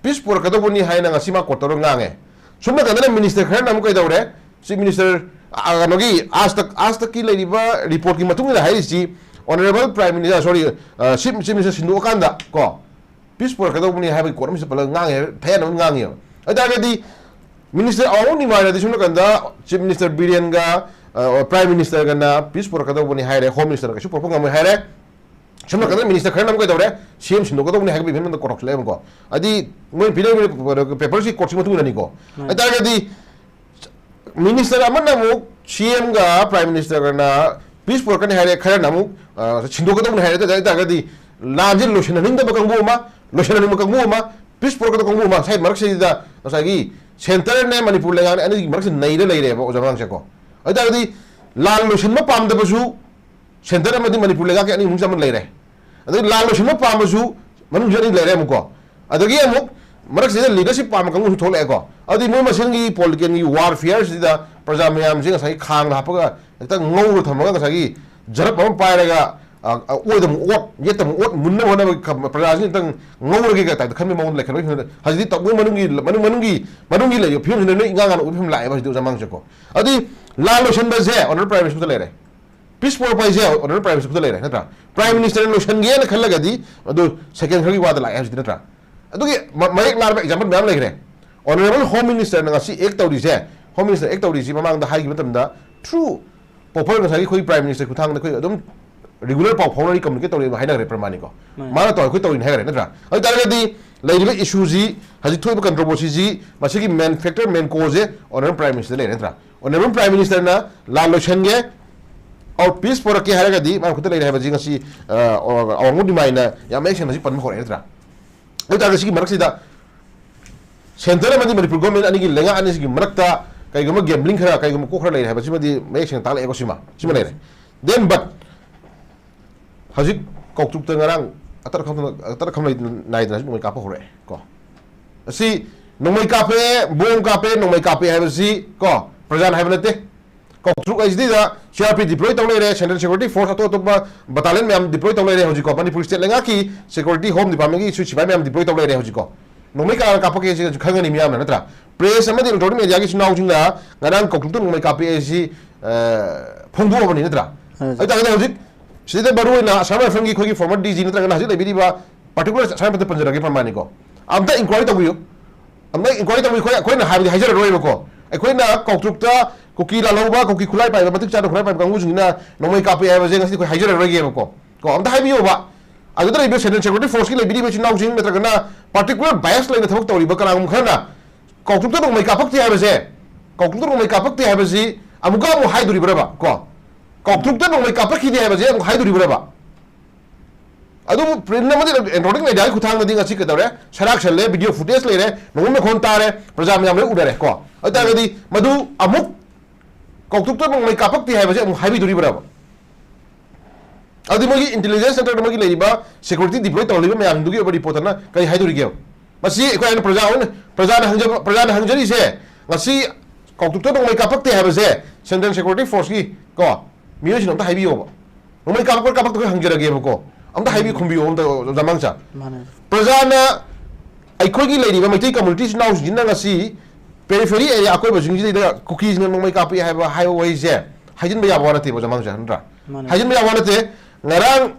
ꯄꯤꯁ ꯄꯨꯔꯛꯀꯗꯧꯕꯅꯤ ꯍꯥꯏꯅ ꯉꯁꯤ ꯃꯥ ꯀꯣꯠ ꯇꯧꯔꯒ ꯉꯥꯡꯉꯦ꯫ ꯁꯣꯝ ꯅꯥꯀꯟꯗꯅ ꯃꯤꯅꯤꯁꯇꯔ ꯈꯔꯅ ꯑꯃꯨꯛ ꯀꯩꯗꯧꯔꯦ? ꯆꯤꯐ ꯃꯤꯅꯤꯁꯇꯔ ꯑ, ꯀꯩꯅꯣꯒꯤ ꯑꯥꯖ ꯇꯛ ꯑꯥꯖ ꯇꯛꯀꯤ ꯂꯩꯔꯤꯕ ꯔꯤꯄꯣꯔꯠꯀꯤ ꯃꯇꯨꯡ ꯏꯟꯅ ꯍꯥꯏꯔꯤꯁꯤ, ꯑꯣꯅꯔꯦꯕꯜ ꯄ꯭ꯔꯥꯏꯝ ꯃꯤꯅꯤꯁꯇꯔ, ꯁꯣꯔꯤ, ꯆꯤꯐ ꯆꯤꯐ ꯃꯤꯅꯤꯁꯇꯔ ꯁꯤꯟꯗꯣꯛꯑꯀꯥꯟꯗ ꯀꯣ, ꯄꯤꯁ ꯄꯨꯔꯛꯀꯗꯧꯕꯅꯤ ꯍꯥꯏꯕꯒꯤ ꯀꯣꯠ ꯑꯃꯁꯨ ꯄꯜꯂꯒ ꯉꯥꯡꯉꯦ ꯍꯥꯏꯕ ꯊꯌꯥꯅ ꯑꯃ ꯉꯥꯡꯉꯦꯕ꯫ ꯑꯗꯨ ꯇꯥꯔꯒꯗꯤ ꯃꯤꯅꯤꯁꯇꯔ ꯑꯋꯥꯡ ꯅꯤꯃꯥꯏꯅꯗꯤ ꯁꯣꯝ ꯅꯥꯀꯟꯗ ꯆꯤꯐ ꯃꯤꯅꯤꯁꯇꯔ ꯕꯤꯔꯦꯟꯒ, ꯑ, ꯄ꯭ꯔꯥꯏꯝ ꯃꯤꯅꯤꯁꯇꯔꯒꯅ ꯄꯤꯁ ꯄꯨꯔꯛꯀꯗꯧꯕꯅꯤ ꯍꯥꯏꯔꯦ, ꯍꯣꯝ ꯃꯤꯅꯤꯁꯇꯔꯅ ꯀꯩꯁꯨ ꯄꯨꯔꯛꯄ ꯉꯝꯃꯣꯏ ꯍꯥꯏꯔꯦ꯫ ꯁꯣꯝ ꯅꯥꯀꯟꯗ ꯃꯤꯅꯤꯁꯇꯔ ꯈꯔꯅ ꯑꯃꯨꯛ ꯀꯩꯗꯧꯔꯦ, ꯁꯤ ꯑꯦꯝ ꯁꯤꯟꯗꯣꯛꯀꯗꯧꯕꯅꯤ ꯍꯥꯏꯕꯒꯤ ꯐꯤꯕꯝꯗ ꯀꯣꯔꯣꯛꯁꯤꯜꯂꯛꯑꯦꯕꯀꯣ꯫ ꯑꯗꯤ ꯃꯣꯏ ꯄꯤꯔꯛꯏꯕ ꯄꯦꯄꯔꯁꯤ ꯀꯣꯔꯠꯁꯤ ꯃꯇꯨꯡ ꯏꯟꯅꯅꯤꯀꯣ꯫ ꯃꯥꯅꯤ꯫ ꯑꯗꯨ ꯇꯥꯔꯒꯗꯤ ꯃꯤꯅꯤꯁꯇꯔ ꯑꯃꯅ ꯑꯃꯨꯛ ꯁꯤ ꯑꯦꯝꯒ ꯄ꯭ꯔꯥꯏꯝ ꯃꯤꯅꯤꯁꯇꯔꯒꯅ ꯄꯤꯁ ꯄꯨꯔꯛꯀꯅꯤ ꯍꯥꯏꯔꯦ, ꯈꯔꯅ ꯑꯃꯨꯛ, ꯑ, ꯁꯤꯟꯗꯣꯛꯀꯗꯧꯅꯤ ꯍꯥꯏꯔꯦ꯫ ꯑꯗꯨ ꯑꯣꯏꯇꯥꯔꯒꯗꯤ ꯂꯥꯟꯁꯦ ꯂꯣꯏꯁꯤꯟꯍꯟꯅꯤꯡꯗꯕ ꯀꯥꯡꯕꯨ ꯑꯃ, ꯂꯣꯏꯁꯤꯟꯍꯟꯅꯤꯡꯕ ꯀꯥꯡꯕꯨ ꯑꯃ, ꯄꯤꯁ ꯄꯨꯔꯛꯀꯗꯕ ꯀꯥꯡꯕꯨ ꯑꯃ, ꯉꯁꯥꯏ ꯃꯔꯛꯁꯤꯗ ꯉꯁꯥꯏꯒꯤ ꯁꯦꯟꯇꯔꯅꯦ ꯃꯅꯤꯄꯨꯔ ꯂꯩꯉꯥꯛꯅꯦ ꯑꯅꯤꯒꯤ ꯃꯔꯛꯁꯤꯗ ꯅꯩꯔ ꯂꯩꯔꯦꯕ ꯑꯣꯖꯥ ꯃꯉꯥꯡꯁꯦꯀꯣ꯫ ꯑꯗꯨ ꯑꯣꯏꯇꯥꯔꯒꯗꯤ ꯂꯥꯟ ꯂꯣꯏꯁꯤꯟꯕ ꯄꯥꯝꯗꯕꯁꯨ ꯁꯦꯟꯇꯔ ꯑꯃꯗꯤ ꯃꯅꯤꯄꯨꯔ ꯂꯩꯉꯥꯛꯀꯤ ꯑꯅꯤ ꯑꯍꯨꯝ ꯑꯃ ꯂꯩꯔꯦ꯫ ꯑꯗꯩ ꯂꯥꯟ ꯂꯣꯏꯁꯤꯟꯕ ꯄꯥꯝꯕꯁꯨ ꯃꯅꯨꯡꯁꯤꯗ ꯑꯅꯤ ꯂꯩꯔꯦ ꯑꯃꯨꯛꯀꯣ꯫ ꯑꯗꯒꯤ ꯑꯃꯨꯛ ꯃꯔꯛꯁꯤꯗ ꯂꯤꯗꯔꯁꯤꯞ ꯄꯥꯝꯕ ꯀꯥꯡꯕꯨꯁꯨ ꯊꯣꯛꯂꯛꯑꯦꯀꯣ꯫ ꯑꯗꯨꯗꯤ ꯃꯣꯏ ꯃꯁꯦꯟꯒꯤ ꯄꯣꯂꯤꯇꯤꯀꯦꯜꯒꯤ ꯋꯥꯔꯐꯤꯌꯔꯁꯤꯗ ꯄ꯭ꯔꯖꯥ ꯃꯌꯥꯝꯁꯦ ꯉꯁꯥꯏꯒꯤ ꯈꯥꯡꯗ ꯍꯥꯞꯄꯒ ꯍꯦꯛꯇ ꯉꯧꯔ ꯊꯝꯃꯒ ꯉꯁꯥꯏꯒꯤ ꯖꯔꯞ ꯑꯃ ꯄꯥꯏꯔꯒ, ꯑ, ꯑ, ꯑꯣꯏꯗ ꯑꯃꯨꯛ ꯑꯣꯠ, ꯌꯦꯠꯇ ꯑꯃꯨꯛ ꯑꯣꯠ ꯃꯨꯟꯅꯕ ꯍꯣꯠꯅꯕꯒꯤ ꯈ-, ꯄ꯭ꯔꯖꯥꯁꯤꯅ ꯍꯦꯛꯇ ꯉꯧꯔꯒꯦ ꯀꯥꯏ ꯇꯥꯏꯞꯇ ꯈꯟꯕꯒꯤ ꯃꯑꯣꯡꯗ ꯂꯩꯈꯠꯂꯛꯏ꯫ ꯍꯧꯖꯤꯛꯇꯤ ꯇꯧꯕꯒꯤ ꯃꯅꯨꯡꯒꯤ, ꯃꯅꯨꯡ, ꯃꯅꯨꯡꯒꯤ, ꯃꯅꯨꯡꯒꯤ ꯂꯩꯔꯤꯕ ꯐꯤꯕꯝꯁꯤꯅ ꯂꯣꯏ ꯏꯉꯥꯡ ꯉꯥꯟꯅ ꯎꯕ ꯐꯤꯕꯝ ꯂꯥꯛꯑꯦꯕ ꯍꯧꯖꯤꯛꯇꯤ ꯑꯣꯖꯥ ꯃꯥꯡꯁꯦꯀꯣ꯫ ꯑꯗꯨꯗꯤ ꯂꯥꯟ ꯂꯣꯏꯁꯤꯟꯕꯁꯦ ꯑꯣꯅꯔꯦꯕꯜ ꯄ꯭ꯔꯥꯏꯝ ꯃꯤꯅꯤꯁꯇꯔꯗ ꯂꯩꯔꯦ꯫ ꯄꯤꯁ ꯄꯨꯔꯛꯄ ꯍꯥꯏꯁꯦ ꯑꯣꯅꯔꯦꯕꯜ ꯄ꯭ꯔꯥꯏꯝ ꯃꯤꯅꯤꯁꯇꯔ ꯈꯨꯠꯇ ꯂꯩꯔꯦ, ꯅꯠꯇ꯭ꯔꯥ? ꯄ꯭ꯔꯥꯏꯝ ꯃꯤꯅꯤꯁꯇꯔꯅ ꯂꯣꯏꯁꯤꯟꯒꯦꯅ ꯈꯜꯂꯒꯗꯤ ꯑꯗꯨ ꯁꯦꯀꯦꯟ ꯈꯔꯒꯤ ꯋꯥꯗ ꯂꯥꯛꯑꯦ ꯍꯧꯖꯤꯛꯇꯤ, ꯅꯠꯇ꯭ꯔꯥ? ꯑꯗꯨꯒꯤ ꯃ-, ꯃꯌꯦꯛ ꯂꯥꯅꯕ ꯑꯦꯛꯖꯥꯝꯄꯜ ꯃꯌꯥꯝ ꯂꯩꯈ꯭ꯔꯦ꯫ ꯑꯣꯅꯔꯦꯕꯜ ꯍꯣꯝ ꯃꯤꯅꯤꯁꯇꯔꯅ ꯉꯁꯤ ꯑꯦꯛ ꯇꯧꯔꯤꯁꯦ, ꯍꯣꯝ ꯃꯤꯅꯤꯁꯇꯔ ꯑꯦꯛ ꯇꯧꯔꯤꯁꯤ ꯃꯃꯥꯡꯗ ꯍꯥꯏꯈꯤꯕ ꯃꯇꯝꯗ, ꯊ꯭ꯔꯨ ꯄ꯭ꯔꯣꯄꯔ ꯉꯁꯥꯏꯒꯤ ꯑꯩꯈꯣꯏ ꯄ꯭ꯔꯥꯏꯝ ꯃꯤꯅꯤꯁꯇꯔ ꯈꯨꯠꯊꯥꯡꯗ ꯑꯩꯈꯣꯏ ꯑꯗꯨꯝ ꯔꯤꯒꯨꯂꯔ ꯄꯥꯎ ꯐꯥꯎꯅꯔꯤ, ꯀꯝꯃꯨꯅꯤꯀꯦꯠ ꯇꯧꯔꯤ ꯍꯥꯏꯅꯈ꯭ꯔꯦ ꯄ꯭ꯔꯃꯥꯅꯤꯀꯣ꯫ ꯃꯥꯅꯤ꯫ ꯃꯥꯅ ꯇꯧꯔ ꯑꯩꯈꯣꯏ ꯇꯧꯔꯤꯅꯤ ꯍꯥꯏꯈ꯭ꯔꯦ, ꯅꯠꯇ꯭ꯔꯥ? ꯑꯗꯨ ꯇꯥꯔꯒꯗꯤ ꯂꯩꯔꯤꯕ ꯏꯁꯨꯁꯤ, ꯍꯧꯖꯤꯛ ꯊꯣꯛꯏꯕ ꯀꯟꯇ꯭ꯔꯣꯕꯔꯁꯤꯁꯤ, ꯃꯁꯤꯒꯤ ꯃꯦꯟ ꯐꯦꯛꯇꯔ, ꯃꯦꯟ ꯀꯣꯁꯁꯦ ꯑꯣꯅꯔꯦꯕꯜ ꯄ꯭ꯔꯥꯏꯝ ꯃꯤꯅꯤꯁꯇꯔꯗ ꯂꯩꯔꯦ, ꯅꯠꯇ꯭ꯔꯥ? ꯑꯣꯅꯔꯦꯕꯜ ꯄ꯭ꯔꯥꯏꯝ ꯃꯤꯅꯤꯁꯇꯔꯅ ꯂꯥꯟ ꯂꯣꯏꯁꯟꯒꯦ, or ꯄꯤꯁ ꯄꯨꯔꯛꯀꯦ ꯍꯥꯏꯔꯒꯗꯤ ꯃꯥ ꯈꯨꯠꯇ ꯂꯩꯔꯦ ꯍꯥꯏꯕꯁꯤ ꯉꯁꯤ, ꯑ, ꯑꯋꯥꯡꯕ ꯅꯤꯃꯥꯏꯅ ꯌꯥꯝ ꯃꯌꯦꯛ ꯁꯦꯡꯅ ꯍꯧꯖꯤꯛ ꯄꯟꯕ ꯍꯧꯔꯛꯑꯦ, ꯅꯠꯇ꯭ꯔꯥ? ꯑꯗꯨ ꯇꯥꯔꯒꯗꯤ ꯁꯤꯒꯤ ꯃꯔꯛꯁꯤꯗ ꯁꯦꯟꯇꯔ ꯑꯃꯗꯤ ꯃꯅꯤꯄꯨꯔ ꯒꯣꯔꯃꯦꯟ ꯑꯅꯤꯒꯤ ꯂꯩꯉꯥꯛ ꯑꯅꯤꯁꯤꯒꯤ ꯃꯔꯛꯇ ꯀꯩꯒꯨꯝꯕ ꯒꯦꯝꯕ꯭ꯂꯤꯡ ꯈꯔ, ꯀꯩꯒꯨꯝꯕ ꯀꯣꯛ ꯈꯔ ꯂꯩꯔꯦ ꯍꯥꯏꯕꯁꯤꯃꯗꯤ ꯃꯌꯦꯛ ꯁꯦꯡꯅ ꯇꯥꯛꯂꯛꯑꯦꯀꯣ, ꯁꯤꯃ꯫ ꯁꯤꯃ ꯂꯩꯔꯦ꯫ Then but ꯍꯧꯖꯤꯛ ꯀꯥꯎꯇ꯭ꯔꯨꯛꯇ ꯉꯔꯥꯡ ꯑꯇꯔ ꯈꯝ-, ꯑꯇꯔ ꯈꯝ ꯂꯩ-, ꯅꯥꯏꯗꯅ ꯍꯧꯖꯤꯛ ꯅꯣꯡꯃꯩ ꯀꯥꯞꯄ ꯍꯧꯔꯛꯑꯦ ꯀꯣ꯫ ꯑꯁꯤ ꯅꯣꯡꯃꯩ ꯀꯥꯞꯄꯦ, ꯕꯣꯝ ꯀꯥꯞꯄꯦ, ꯅꯣꯡꯃꯩ ꯀꯥꯞꯄꯦ ꯍꯥꯏꯕꯁꯤ ꯀꯣ, ꯄ꯭ꯔꯖꯥꯅ ꯍꯥꯏꯕ ꯅꯠꯇꯦ꯫ ꯀꯥꯎꯇ꯭ꯔꯨꯛ ꯍꯥꯏꯁꯤꯗ ꯁꯤ ꯑꯥꯔ ꯄꯤ ꯗꯤꯄ꯭ꯂꯣꯏ ꯇꯧ ꯂꯩꯔꯦ, ꯁꯦꯟꯇ꯭ꯔꯦꯜ ꯁꯦꯀ꯭ꯌꯨꯔꯤꯇꯤ ꯐꯣꯔꯁ ꯑꯇꯣꯞ ꯑꯇꯣꯞꯄ ꯕꯇꯥꯂꯤꯌꯟ ꯃꯌꯥꯝ ꯗꯤꯄ꯭ꯂꯣꯏ ꯇꯧ ꯂꯩꯔꯦ ꯍꯧꯖꯤꯛꯀꯣ꯫ ꯃꯅꯤꯄꯨꯔ ꯁ꯭ꯇꯦꯠ ꯂꯩꯉꯥꯛꯀꯤ ꯁꯦꯀ꯭ꯌꯨꯔꯤꯇꯤ, ꯍꯣꯝ ꯗꯤꯄꯥꯔꯠꯃꯦꯟꯒꯤ ꯁꯤꯐꯥꯏ ꯃꯌꯥꯝ ꯗꯤꯄ꯭ꯂꯣꯏ ꯇꯧ ꯂꯩꯔꯦ ꯍꯧꯖꯤꯛꯀꯣ꯫ ꯅꯣꯡꯃꯩ ꯀꯅꯥꯅ ꯀꯥꯞꯄꯛꯀꯦ ꯁꯤꯒꯁꯨ ꯈꯪꯒꯅꯤ ꯃꯤꯌꯥꯝꯅ, ꯅꯠꯇ꯭ꯔꯥ? ꯄ꯭ꯔꯦꯁ ꯑꯃꯗꯤ ꯏꯂꯦꯛꯇ꯭ꯔꯣꯅꯤꯛ ꯃꯦꯗꯤꯌꯥꯒꯤ ꯏꯆꯤꯟ ꯏꯅꯥꯎꯁꯤꯡꯅ ꯉꯔꯥꯡ ꯀꯧꯇ꯭ꯔꯨꯛꯇ ꯅꯣꯡꯃꯩ ꯀꯥꯞꯄꯛꯑꯦ ꯁꯤ, ꯑ, ꯐꯣꯡꯗꯣꯛꯑꯕꯅꯤ ꯅꯠꯇ꯭ꯔꯥ? ꯍꯣꯏ, ꯍꯣꯏ꯫ ꯑꯗꯨ ꯇꯥꯔꯒꯗꯤ ꯍꯧꯖꯤꯛ ꯁꯤꯗ ꯃꯔꯨ ꯑꯣꯏꯅ ꯑꯁꯥꯝ ꯔꯥꯏꯐꯜꯒꯤ ꯑꯩꯈꯣꯏꯒꯤ former D G ꯅꯠꯇ꯭ꯔꯒꯅ ꯍꯧꯖꯤꯛ ꯂꯩꯕꯤꯔꯤꯕ particular ꯑꯁꯥꯝ ꯔꯥꯏꯐꯜꯗ ꯄꯟꯖꯔꯒꯦ ꯄ꯭ꯔꯃꯥꯟꯅꯤꯀꯣ꯫ ꯑꯝꯇ inquiry ꯇꯧꯕꯤꯌꯨ꯫ ꯑꯝꯇ inquiry ꯇꯧꯕꯤꯌꯨ꯫ ꯑꯩꯈꯣꯏ, ꯑꯩꯈꯣꯏꯅ ꯍꯥꯏꯕꯗꯤ ꯍꯥꯏꯖꯔꯔꯣꯏꯕꯀꯣ꯫ ꯑꯩꯈꯣꯏꯅ ꯀꯧꯇ꯭ꯔꯨꯛꯇ ꯀꯨꯀꯤ ꯂꯥꯜꯍꯧꯕ, ꯀꯨꯀꯤ ꯈꯨꯠꯂꯥꯏ ꯄꯥꯏꯕ, ꯃꯇꯤꯛ ꯆꯥꯗ ꯈꯨꯠꯂꯥꯏ ꯄꯥꯏꯕ ꯀꯥꯡꯕꯨꯁꯤꯡꯁꯤꯅ ꯅꯣꯡꯃꯩ ꯀꯥꯞꯄꯛꯑꯦ ꯍꯥꯏꯕꯁꯦ ꯉꯁꯤꯗꯤ ꯑꯩꯈꯣꯏ ꯍꯥꯏꯖꯔꯔꯣꯏꯒꯦꯕꯀꯣ꯫ ꯀꯣ, ꯑꯝꯇ ꯍꯥꯏꯕꯤꯌꯣꯕ꯫ ꯑꯗꯨꯗ ꯂꯩꯕ Central Security Forceꯀꯤ ꯂꯩꯕꯤꯔꯤꯕ ꯏꯆꯤꯟ ꯏꯅꯥꯎꯁꯤꯡ ꯅꯠꯇ꯭ꯔꯒꯅ particular bias ꯂꯩꯅ ꯊꯕꯛ ꯇꯧꯔꯤꯕ ꯀꯅꯥꯒꯨꯝꯕ ꯈꯔꯅ ꯀꯧꯇ꯭ꯔꯨꯛꯇ ꯅꯣꯡꯃꯩ ꯀꯥꯞꯄꯛꯇꯦ ꯍꯥꯏꯕꯁꯦ, ꯀꯧꯇ꯭ꯔꯨꯛꯇ ꯅꯣꯡꯃꯩ ꯀꯥꯞꯄꯛꯇꯦ ꯍꯥꯏꯕꯁꯤ ꯑꯃꯨꯛꯀ ꯑꯃꯨꯛ ꯍꯥꯏꯗꯣꯔꯤꯕ꯭ꯔꯕ? ꯀꯣ, ꯀꯧꯇ꯭ꯔꯨꯛꯇ ꯅꯣꯡꯃꯩ ꯀꯥꯞꯄꯛꯈꯤꯗꯦ ꯍꯥꯏꯕꯁꯦ ꯑꯃꯨꯛ ꯍꯥꯏꯗꯣꯔꯤꯕ꯭ꯔꯕ? ꯑꯗꯨꯕꯨ ꯄ꯭ꯔꯤꯟ ꯑꯃꯗꯤ ꯏꯂꯦꯛꯇ꯭ꯔꯣꯅꯤꯛ ꯃꯦꯗꯤꯌꯥꯒꯤ ꯈꯨꯠꯊꯥꯡꯗꯗꯤ ꯉꯁꯤ ꯀꯩꯗꯧꯔꯦ? ꯁꯔꯥꯛ ꯁꯜꯂꯦ, video footage ꯂꯩꯔꯦ, ꯅꯣꯡꯃꯩ ꯃꯈꯣꯟ ꯇꯥꯔꯦ, ꯄ꯭ꯔꯖꯥ ꯃꯌꯥꯝ ꯂꯣꯏ ꯎꯅꯔꯦ꯫ ꯀꯣ, ꯑꯗꯨ ꯇꯥꯔꯒꯗꯤ ꯃꯗꯨ ꯑꯃꯨꯛ ꯀꯧꯇ꯭ꯔꯨꯛꯇ ꯅꯣꯡꯃꯩ ꯀꯥꯞꯄꯛꯇꯦ ꯍꯥꯏꯕꯁꯦ ꯑꯃꯨꯛ ꯍꯥꯏꯕꯤꯗꯣꯔꯤꯕ꯭ꯔꯕ? ꯑꯗꯨꯗꯤ ꯃꯣꯏꯒꯤ intelligence centreꯗ ꯃꯣꯏꯒꯤ ꯂꯩꯔꯤꯕ security deploy ꯇꯧꯍꯜꯂꯤꯕ ꯃꯌꯥꯝꯗꯨꯒꯤ ꯑꯣꯏꯕ reportꯇꯅ ꯀꯔꯤ ꯍꯥꯏꯗꯣꯔꯤꯒꯦꯕ? ꯃꯁꯤ ꯑꯩꯈꯣꯏ ꯑꯩꯅ ꯄ꯭ꯔꯖꯥ ꯑꯣꯏꯅ, ꯄ꯭ꯔꯖꯥꯅ ꯍꯪꯖꯕ, ꯄ꯭ꯔꯖꯥꯅ ꯍꯪꯖꯔꯤꯁꯦ, ꯉꯁꯤ ꯀꯧꯇ꯭ꯔꯨꯛꯇ ꯅꯣꯡꯃꯩ ꯀꯥꯞꯄꯛꯇꯦ ꯍꯥꯏꯕꯁꯦ Central Security Forceꯀꯤ, ꯀꯣ, ꯃꯤꯑꯣꯏꯁꯤꯡ ꯑꯝꯇ ꯍꯥꯏꯕꯤꯌꯣꯕ꯫ ꯅꯣꯡꯃꯩ ꯀꯥꯞꯄꯛꯄ꯭ꯔꯥ ꯀꯥꯞꯄꯛꯇꯕ꯭ꯔꯥ ꯍꯪꯖꯔꯒꯦꯕꯀꯣ꯫ ꯑꯝꯇ ꯍꯥꯏꯕꯤ ꯎꯝ꯫ ꯈꯨꯝꯕꯤꯌꯣ ꯑꯝꯇ, ꯑꯣꯖꯥ ꯃꯥꯡꯁꯥ꯫ ꯃꯥꯅꯦ꯫ ꯄ꯭ꯔꯖꯥꯅ, ꯑꯩꯈꯣꯏꯒꯤ ꯂꯩꯔꯤꯕ ꯃꯩꯇꯩ community ꯏꯆꯤꯟ ꯏꯅꯥꯎꯁꯤꯡꯁꯤꯅ ꯉꯁꯤ periphery area ꯑꯀꯣꯏꯕꯁꯤꯡꯁꯤꯗꯩꯗ ꯀꯨꯀꯤꯁꯤꯡꯅ ꯅꯣꯡꯃꯩ ꯀꯥꯞꯄꯛꯏ ꯍꯥꯏꯕ, ꯍꯥꯏꯕ ꯋꯥꯍꯩꯁꯦ ꯍꯥꯏꯖꯤꯟꯕ ꯌꯥꯕ ꯋꯥ ꯅꯠꯇꯦꯕ, ꯑꯣꯖꯥ ꯃꯥꯡꯁꯥ, ꯅꯠꯇ꯭ꯔꯥ? ꯃꯥꯅꯦ꯫ ꯍꯥꯏꯖꯤꯟꯕ ꯌꯥꯕ ꯋꯥ ꯅꯠꯇꯦ꯫ ꯉꯔꯥꯡ,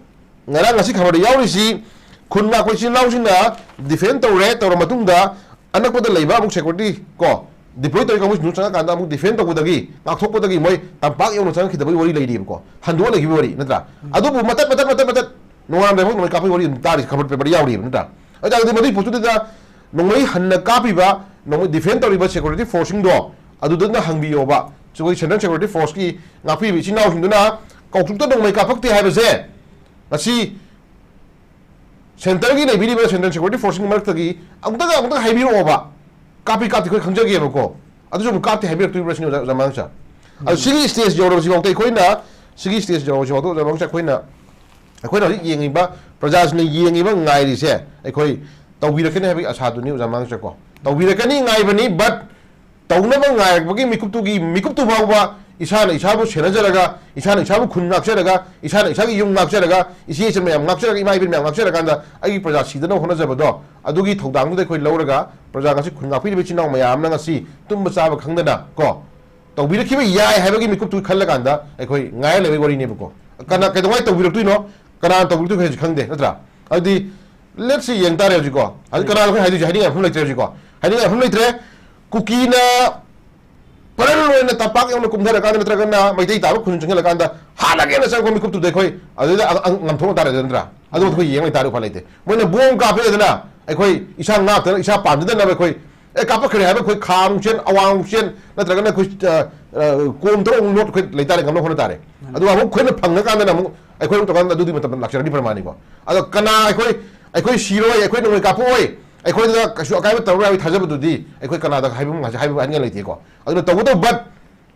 ꯉꯔꯥꯡ ꯉꯁꯤ ꯈꯕꯔꯗ ꯌꯥꯎꯔꯤꯁꯤ ꯈꯨꯟ ꯉꯥꯛꯄ ꯏꯆꯤꯟ ꯏꯅꯥꯎꯁꯤꯡꯅ defend ꯇꯧꯔꯦ, ꯇꯧꯔ ꯃꯇꯨꯡꯗ ꯑꯅꯛꯄꯗ ꯂꯩꯕ ꯑꯃꯨꯛ security, ꯀꯣ, deploy ꯇꯧꯔꯤ ꯀꯥꯡꯕꯨꯁꯤꯡꯗꯨ ꯆꯪꯉꯀꯥꯟꯗ ꯑꯃꯨꯛ defend ꯇꯧꯕꯗꯒꯤ, ꯉꯥꯛꯊꯣꯛꯄꯗꯒꯤ ꯃꯣꯏ ꯇꯝꯄꯥꯛ ꯌꯧꯅ ꯆꯪꯉꯛꯈꯤꯗꯕꯒꯤ ꯋꯥꯔꯤ ꯂꯩꯔꯤꯕꯀꯣ, ꯍꯟꯗꯣꯛꯑ ꯂꯩꯈꯤꯕ ꯋꯥꯔꯤ, ꯅꯠꯇ꯭ꯔꯥ? ꯎꯝ꯫ ꯑꯗꯨꯕꯨ ꯃꯇꯠ, ꯃꯇꯠ, ꯃꯇꯠ, ꯃꯇꯠ ꯅꯣꯡꯉꯥꯟꯕ ꯐꯥꯎ ꯅꯣꯡꯃꯩ ꯀꯥꯞꯄꯒꯤ ꯋꯥꯔꯤ ꯑꯗꯨꯝ ꯇꯥꯔꯤ, ꯈꯕꯔ paperꯗ ꯌꯥꯎꯔꯤꯕ, ꯅꯠꯇ꯭ꯔꯥ? ꯑꯗꯨ ꯇꯥꯔꯒꯗꯤ ꯃꯗꯨꯒꯤ ꯄꯣꯠꯇꯨꯗ ꯅꯣꯡꯃꯩ ꯍꯟꯅ ꯀꯥꯞꯄꯤꯕ, ꯅꯣꯡꯃꯩ defend ꯇꯧꯔꯤꯕ security forceꯁꯤꯡꯗꯣ ꯑꯗꯨꯗꯅ ꯍꯪꯕꯤꯌꯣꯕ꯫ ꯑꯩꯈꯣꯏ Central Security Forceꯀꯤ ꯉꯥꯛꯄꯤꯕ ꯏꯆꯤꯟ ꯏꯅꯥꯎꯁꯤꯡꯗꯨꯅ ꯀꯧꯇ꯭ꯔꯨꯛꯇ ꯅꯣꯡꯃꯩ ꯀꯥꯞꯄꯛꯇꯦ ꯍꯥꯏꯕꯁꯦ ꯉꯁꯤ centreꯒꯤ ꯂꯩꯕꯤꯔꯤꯕ Central Security Forceꯀꯤ ꯃꯔꯛꯇꯒꯤ ꯑꯃꯨꯛꯇꯒ, ꯑꯃꯨꯛꯇꯒ ꯍꯥꯏꯕꯤꯔꯛꯑꯣꯕ꯫ ꯀꯥꯞꯄꯤ ꯀꯥꯞꯇꯦ ꯑꯩꯈꯣꯏ ꯈꯪꯖꯒꯦꯕꯀꯣ꯫ ꯑꯗꯨꯁꯨ ꯑꯃꯨꯛ ꯀꯥꯞꯇꯦ ꯍꯥꯏꯕꯤꯔꯛꯇꯣꯔꯤꯕ꯭ꯔꯥ ꯁꯤꯅꯤ, ꯑꯣꯖꯥ, ꯑꯣꯖꯥ ꯃꯥꯡꯁꯥ꯫ ꯑꯗꯨ ꯎꯝ꯫ ꯁꯤꯒꯤ stage ꯌꯧꯔꯕꯁꯤꯐꯥꯎꯗ ꯑꯩꯈꯣꯏꯅ, ꯁꯤꯒꯤ stage ꯌꯧꯔꯕꯁꯤꯐꯥꯎꯗ, ꯑꯣꯖꯥ ꯃꯥꯡꯁꯥ, ꯑꯩꯈꯣꯏꯅ, ꯑꯩꯈꯣꯏꯅ ꯍꯧꯖꯤꯛ ꯌꯦꯡꯉꯤꯕ, ꯄ꯭ꯔꯖꯥꯁꯤꯡꯅ ꯌꯦꯡꯉꯤꯕ, ꯉꯥꯏꯔꯤꯁꯦ ꯑꯩꯈꯣꯏ ꯇꯧꯕꯤꯔꯛꯀꯅꯤ ꯍꯥꯏꯕꯒꯤ ꯑꯁꯥꯗꯨꯅꯤ, ꯑꯣꯖꯥ ꯃꯥꯡꯁꯥ, ꯀꯣ꯫ ꯇꯧꯕꯤꯔꯛꯀꯅꯤ ꯉꯥꯏꯕꯅꯤ, but ꯇꯧꯅꯕ ꯉꯥꯏꯔꯛꯄꯒꯤ ꯃꯤꯀꯨꯞꯇꯨꯒꯤ, ꯃꯤꯀꯨꯞꯇꯨ ꯐꯥꯎꯕ ꯏꯁꯥꯅ ꯏꯁꯥꯕꯨ ꯁꯦꯟꯅꯖꯔꯒ, ꯏꯁꯥꯅ ꯏꯁꯥꯕꯨ ꯈꯨꯟ ꯉꯥꯛꯆꯔꯒ, ꯏꯁꯥꯅ ꯏꯁꯥꯒꯤ ꯌꯨꯝ ꯉꯥꯛꯆꯔꯒ, ꯏꯆꯦ ꯏꯆꯟ ꯃꯌꯥꯝ ꯉꯥꯛꯆꯔꯒ, ꯏꯃꯥ ꯏꯕꯦꯟ ꯃꯌꯥꯝ ꯉꯥꯛꯆꯔꯀꯥꯟꯗ ꯑꯩꯒꯤ ꯄ꯭ꯔꯖꯥ ꯁꯤꯗꯅꯕ ꯍꯣꯠꯅꯖꯕꯗꯣ, ꯑꯗꯨꯒꯤ ꯊꯧꯗꯥꯡꯗꯨꯗ ꯑꯩꯈꯣꯏ ꯂꯧꯔꯒ, ꯄ꯭ꯔꯖꯥ ꯉꯁꯤ ꯈꯨꯟ ꯉꯥꯛꯄꯤꯔꯤꯕ ꯏꯆꯤꯟ ꯏꯅꯥꯎ ꯃꯌꯥꯝ ꯑꯃꯅ ꯉꯁꯤ ꯇꯨꯝꯕ ꯆꯥꯕ ꯈꯪꯗꯅ ꯀꯣ, ꯇꯧꯕꯤꯔꯛꯈꯤꯕ ꯌꯥꯏ ꯍꯥꯏꯕꯒꯤ ꯃꯤꯀꯨꯞꯇꯨ ꯈꯜꯂꯀꯥꯟꯗ ꯑꯩꯈꯣꯏ ꯉꯥꯏꯔ ꯂꯩꯕꯒꯤ ꯋꯥꯔꯤꯅꯦꯕꯀꯣ꯫ ꯀꯅꯥ, ꯀꯩꯗꯧꯉꯩ ꯇꯧꯕꯤꯔꯛꯇꯣꯏꯅꯣ, ꯀꯅꯥꯅ ꯇꯧꯕꯤꯔꯛꯇꯣꯏꯅꯣ ꯍꯥꯏꯁꯤ ꯈꯪꯗꯦ, ꯅꯠꯇ꯭ꯔꯥ? ꯑꯗꯨꯗꯤ let's see, ꯌꯦꯡ ꯇꯥꯔꯦ ꯍꯧꯖꯤꯛꯀꯣ꯫ ꯍꯧꯖꯤꯛ ꯀꯅꯥꯅꯣ ꯑꯩꯈꯣꯏ ꯍꯥꯏꯗꯣꯏꯁꯦ? ꯍꯥꯏꯅꯤꯡꯉꯥꯏ ꯃꯐꯝ ꯂꯩꯇ꯭ꯔꯦ ꯍꯧꯖꯤꯛꯀꯣ꯫ ꯍꯥꯏꯅꯤꯡꯉꯥꯏ ꯃꯐꯝ ꯂꯩꯇ꯭ꯔꯦ꯫ ꯀꯨꯀꯤꯅ ꯄꯔꯜ ꯑꯣꯏꯅ ꯇꯝꯄꯥꯛ ꯌꯧꯅ ꯀꯨꯝꯊꯔꯀꯥꯟꯗ, ꯅꯠꯇ꯭ꯔꯒꯅ ꯃꯩꯇꯩ ꯇꯥꯕ ꯈꯨꯟ ꯆꯪꯁꯤꯜꯂꯀꯥꯟꯗ ꯍꯥꯠꯂꯒꯦꯅ ꯆꯪꯉꯛꯄ ꯃꯤꯀꯨꯞꯇꯨꯗ ꯑꯩꯈꯣꯏ ꯑꯗꯨꯗ ꯑ-, ꯑ-, ꯉꯝꯊꯣꯛꯅ ꯇꯥꯔꯦ, ꯅꯠꯇ꯭ꯔꯥ? ꯑꯗꯨ ꯑꯩꯈꯣꯏ ꯌꯦꯡ ꯂꯩꯇꯥꯔꯦ, ꯎꯄꯥꯏ ꯂꯩꯇꯦ꯫ ꯃꯣꯏꯅ ꯕꯣꯝ ꯀꯥꯞꯄꯦꯗꯅ, ꯑꯩꯈꯣꯏ ꯏꯁꯥ ꯉꯥꯛꯇꯅ, ꯏꯁꯥ ꯄꯥꯟꯖꯗꯅꯕ ꯑꯩꯈꯣꯏ, ꯑꯦ, ꯀꯥꯞꯄꯛꯈ꯭ꯔꯦ ꯍꯥꯏꯕ ꯑꯩꯈꯣꯏ ꯈꯥ ꯑꯃꯨꯛ ꯆꯦꯟ, ꯑꯋꯥꯡ ꯑꯃꯨꯛ ꯆꯦꯟ, ꯅꯠꯇ꯭ꯔꯒꯅ ꯑꯩꯈꯣꯏ, ꯑ, ꯑ, ꯀꯣꯝ ꯇꯔꯨꯛ ꯑꯃꯨꯛ ꯂꯣꯠ, ꯑꯩꯈꯣꯏ ꯂꯩꯇꯥꯔꯦ, ꯉꯝꯅꯕ ꯍꯣꯠꯅ ꯇꯥꯔꯦ꯫ ꯑꯗꯨꯒ ꯑꯃꯨꯛ ꯑꯩꯈꯣꯏꯅ ꯐꯪꯉꯀꯥꯟꯗꯅ ꯑꯃꯨꯛ ꯑꯩꯈꯣꯏ ꯑꯃꯨꯛ ꯇꯧꯀꯥꯟꯗ ꯑꯗꯨꯒꯤ ꯃꯇꯝ ꯂꯥꯛꯆꯔꯗꯤ ꯐꯔ ꯃꯥꯅꯤꯀꯣ꯫ ꯑꯗꯣ ꯀꯅꯥ ꯑꯩꯈꯣꯏ, ꯑꯩꯈꯣꯏ ꯁꯤꯔꯣꯏ, ꯑꯩꯈꯣꯏ ꯅꯣꯡꯃꯩ ꯀꯥꯞꯄꯛꯑꯣꯏ, ꯑꯩꯈꯣꯏꯗ ꯀꯩꯁꯨ ꯑꯀꯥꯏꯕ ꯇꯧꯔꯣꯏ ꯍꯥꯏꯕꯒꯤ ꯊꯥꯖꯕꯗꯨꯗꯤ ꯑꯩꯈꯣꯏ ꯀꯅꯥꯗ ꯍꯥꯏꯕ ꯉꯝ-, ꯍꯥꯏꯕ ꯍꯥꯏꯅꯤꯡꯉꯥꯏ ꯂꯩꯇꯦꯀꯣ꯫ ꯑꯗꯨꯅ ꯇꯧꯕꯇꯕꯨ, but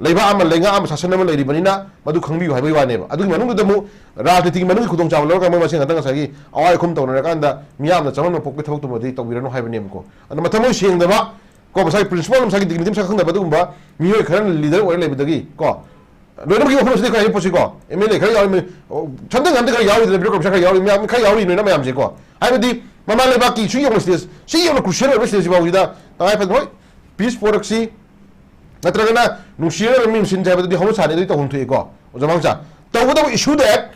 ꯂꯩꯕꯥꯛ ꯑꯃ, ꯂꯩꯉꯥꯛ ꯑꯃ, ꯁꯥꯁꯟ ꯑꯃ ꯂꯩꯔꯤꯕꯅꯤꯅ ꯃꯗꯨ ꯈꯪꯕꯤꯌꯨ ꯍꯥꯏꯕꯒꯤ ꯋꯥꯅꯦꯕ꯫ ꯑꯗꯨꯒꯤ ꯃꯅꯨꯡꯗꯨꯗ ꯑꯃꯨꯛ ꯔꯥꯖꯅꯤꯇꯤꯒꯤ ꯃꯅꯨꯡꯒꯤ ꯈꯨꯗꯣꯡꯆꯥꯕ ꯂꯧꯔꯒ ꯃꯣꯏ ꯃꯁꯦꯟ ꯉꯥꯛꯇ ꯉꯁꯥꯏꯒꯤ ꯑꯋꯥꯏ ꯑꯈꯨꯝ ꯇꯧꯅꯔꯀꯥꯟꯗ ꯃꯤꯌꯥꯝꯅ ꯆꯃꯝꯅꯕ ꯄꯣꯛꯄꯒꯤ ꯊꯕꯛꯇꯨꯃꯗꯤ ꯇꯧꯕꯤꯔꯅꯨ ꯍꯥꯏꯕꯅꯦꯕꯀꯣ꯫ ꯑꯗꯣ ꯃꯊꯃꯣꯏ ꯁꯦꯡꯗꯕ ꯀꯣ, ꯃꯁꯥꯒꯤ principle, ꯃꯁꯥꯒꯤ dignity ꯃꯁꯛ ꯈꯪꯗꯕ ꯑꯗꯨꯒꯨꯝꯕ ꯃꯤꯑꯣꯏ ꯈꯔꯅ leader ꯑꯣꯏꯔ ꯂꯩꯕꯗꯒꯤ ꯀꯣ, ꯂꯣꯏꯅꯃꯛꯀꯤ ꯋꯥꯐꯝꯁꯤꯗꯤ ꯑꯩꯈꯣꯏ ꯍꯥꯏꯔꯤꯕ ꯄꯣꯠꯁꯤꯀꯣ, M L A ꯈꯔ ꯌꯥꯎꯔꯤ, ꯁꯝꯊꯪ ꯑꯝꯗ ꯈꯔ ꯌꯥꯎꯔꯤꯗꯅ, bureaucrat ꯈꯔ ꯌꯥꯎꯔꯤ, ꯃꯌꯥꯝ ꯈꯔ ꯌꯥꯎꯔꯤ, ꯅꯣꯏꯅ ꯃꯌꯥꯝꯁꯦꯀꯣ꯫ ꯍꯥꯏꯕꯗꯤ ꯃꯃꯥ ꯂꯩꯕꯥꯛꯀꯤ ꯁꯤ ꯌꯧꯅ stage, ꯁꯤ ꯌꯧꯅ crucial ꯑꯣꯏꯕ stage ꯐꯥꯎꯁꯤꯗ ꯇꯉꯥꯏ ꯐꯗꯅ, ꯍꯣꯏ, peace ꯄꯣꯔꯛꯁꯤ, ꯅꯠꯇ꯭ꯔꯒꯅ ꯅꯨꯡꯁꯤꯅꯅ ꯃꯤ ꯑꯃ ꯁꯤꯟꯁꯦ ꯍꯥꯏꯕꯗꯨꯗꯤ ꯍꯧꯅ ꯁꯥꯅꯤ, ꯑꯗꯨꯗꯤ ꯇꯧꯐꯝ ꯊꯣꯛꯏꯀꯣ, ꯑꯣꯖꯥ ꯃꯥꯡꯆꯥ꯫ ꯇꯧꯕꯇꯕꯨ issue that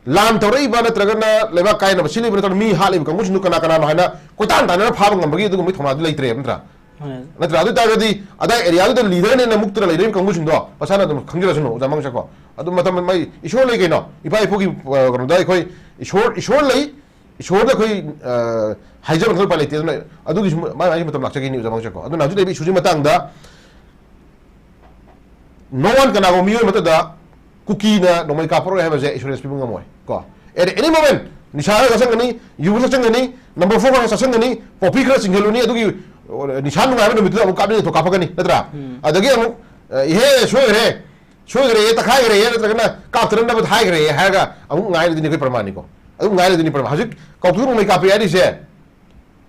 ꯂꯥꯟ ꯇꯧꯔꯛꯏꯕ ꯅꯠꯇ꯭ꯔꯒꯅ ꯂꯩꯕꯥꯛ ꯀꯥꯏꯅꯕ ꯁꯤꯜꯂꯤꯕ ꯅꯠꯇ꯭ꯔꯒ ꯃꯤ ꯍꯥꯠꯂꯤꯕ ꯀꯥꯡꯕꯨꯁꯤꯡꯗꯨ ꯀꯅꯥ ꯀꯅꯥꯅꯣ ꯍꯥꯏꯅ ꯀꯣꯏꯇꯥꯟ ꯇꯥꯟꯅꯅ ꯐꯥꯕ ꯉꯝꯕꯒꯤ ꯑꯗꯨꯒꯨꯝꯕꯒꯤ ꯊꯧꯅꯥꯗꯤ ꯂꯩꯇ꯭ꯔꯦꯕ, ꯅꯠꯇ꯭ꯔꯥ? ꯍꯣꯏ꯫ ꯅꯠꯇ꯭ꯔꯥ? ꯑꯗꯨ ꯑꯣꯏꯇꯥꯔꯒꯗꯤ ꯑꯗꯥꯏ areaꯗꯨꯗ leaderꯅꯦꯅ ꯃꯨꯛꯇꯅ ꯂꯩꯔꯤꯕ ꯀꯥꯡꯕꯨꯁꯤꯡꯗꯣ ꯃꯁꯥꯅ ꯑꯗꯨꯝ ꯈꯪꯖꯔꯁꯅꯨ, ꯑꯣꯖꯥ ꯃꯥꯡꯆꯥꯀꯣ꯫ ꯑꯗꯨ ꯃꯇꯝ ꯃꯥꯏ ꯏꯁꯣꯔ ꯂꯩ ꯀꯩꯅꯣ, ꯏꯄꯥ ꯏꯄꯨꯒꯤ, ꯑ, ꯀꯩꯅꯣꯗ ꯑꯩꯈꯣꯏ ꯏꯁꯣꯔ, ꯏꯁꯣꯔ ꯂꯩ, ꯏꯁꯣꯔꯗ ꯑꯩꯈꯣꯏ, ꯑ, ꯍꯥꯏꯖꯕ ꯅꯠꯇꯅ ꯎꯄꯥꯏ ꯂꯩꯇꯦ꯫ ꯑꯗꯨꯅ ꯑꯗꯨꯒꯤꯁꯨ ꯃꯥꯏ ꯃꯥꯏꯒꯤ ꯃꯇꯝ ꯂꯥꯛꯆꯈꯤꯅꯤ, ꯑꯣꯖꯥ ꯃꯥꯡꯆꯥꯀꯣ꯫ ꯑꯗꯨꯅ ꯍꯧꯖꯤꯛ ꯂꯩꯔꯤꯕ issueꯁꯤꯒꯤ ꯃꯇꯥꯡꯗ no one, ꯀꯅꯥꯒꯨꯝꯕ ꯃꯤꯑꯣꯏ ꯑꯃꯠꯇꯗ ꯀꯨꯀꯤꯅ ꯅꯣꯡꯃꯩ ꯀꯥꯞꯄꯔꯣꯏ ꯍꯥꯏꯕꯁꯦ assurance ꯄꯤꯕ ꯉꯝꯃꯣꯏ ꯀꯣ꯫ At any moment ꯅꯤꯁꯥ ꯈꯔ ꯆꯥꯁꯤꯟꯒꯅꯤ, ꯌꯨ ꯈꯔ ꯆꯥꯁꯤꯟꯒꯅꯤ, number four ꯈꯔ ꯆꯥꯁꯤꯟꯒꯅꯤ, poppy ꯈꯔ ꯆꯤꯡꯁꯤꯜꯂꯨꯅꯤ, ꯑꯗꯨꯒꯤ, ꯑ, ꯅꯤꯁꯥ ꯅꯨꯡꯉꯥꯏꯕ ꯅꯨꯃꯤꯠꯇꯨꯗ ꯑꯃꯨꯛ ꯀꯥꯞꯅꯤꯡ ꯊꯣꯛ ꯀꯥꯞꯄꯛꯀꯅꯤ, ꯅꯠꯇ꯭ꯔꯥ? ꯎꯝ꯫ ꯑꯗꯒꯤ ꯑꯃꯨꯛ, ꯑ, "ꯏꯍꯦ, ꯁꯣꯏꯈ꯭ꯔꯦ, ꯁꯣꯏꯈ꯭ꯔꯦ, ꯇꯛꯈꯥꯏꯈ꯭ꯔꯦ", ꯅꯠꯇ꯭ꯔꯒꯅ "ꯀꯥꯞꯇꯅꯕ ꯍꯥꯏꯈ꯭ꯔꯦ" ꯍꯥꯏꯔꯒ ꯑꯃꯨꯛ ꯉꯥꯏꯔꯗꯤꯅꯦ ꯑꯩꯈꯣꯏ ꯄ꯭ꯔꯃꯥꯟꯅꯤꯀꯣ꯫ ꯑꯗꯨꯝ ꯉꯥꯏꯔꯗꯤꯅꯤ ꯄ꯭ꯔꯃꯥꯟ꯫ ꯍꯧꯖꯤꯛ ꯀꯥꯎꯊꯣꯛ ꯅꯣꯡꯃꯩ ꯀꯥꯞꯄꯦ ꯍꯥꯏꯔꯤꯁꯦ,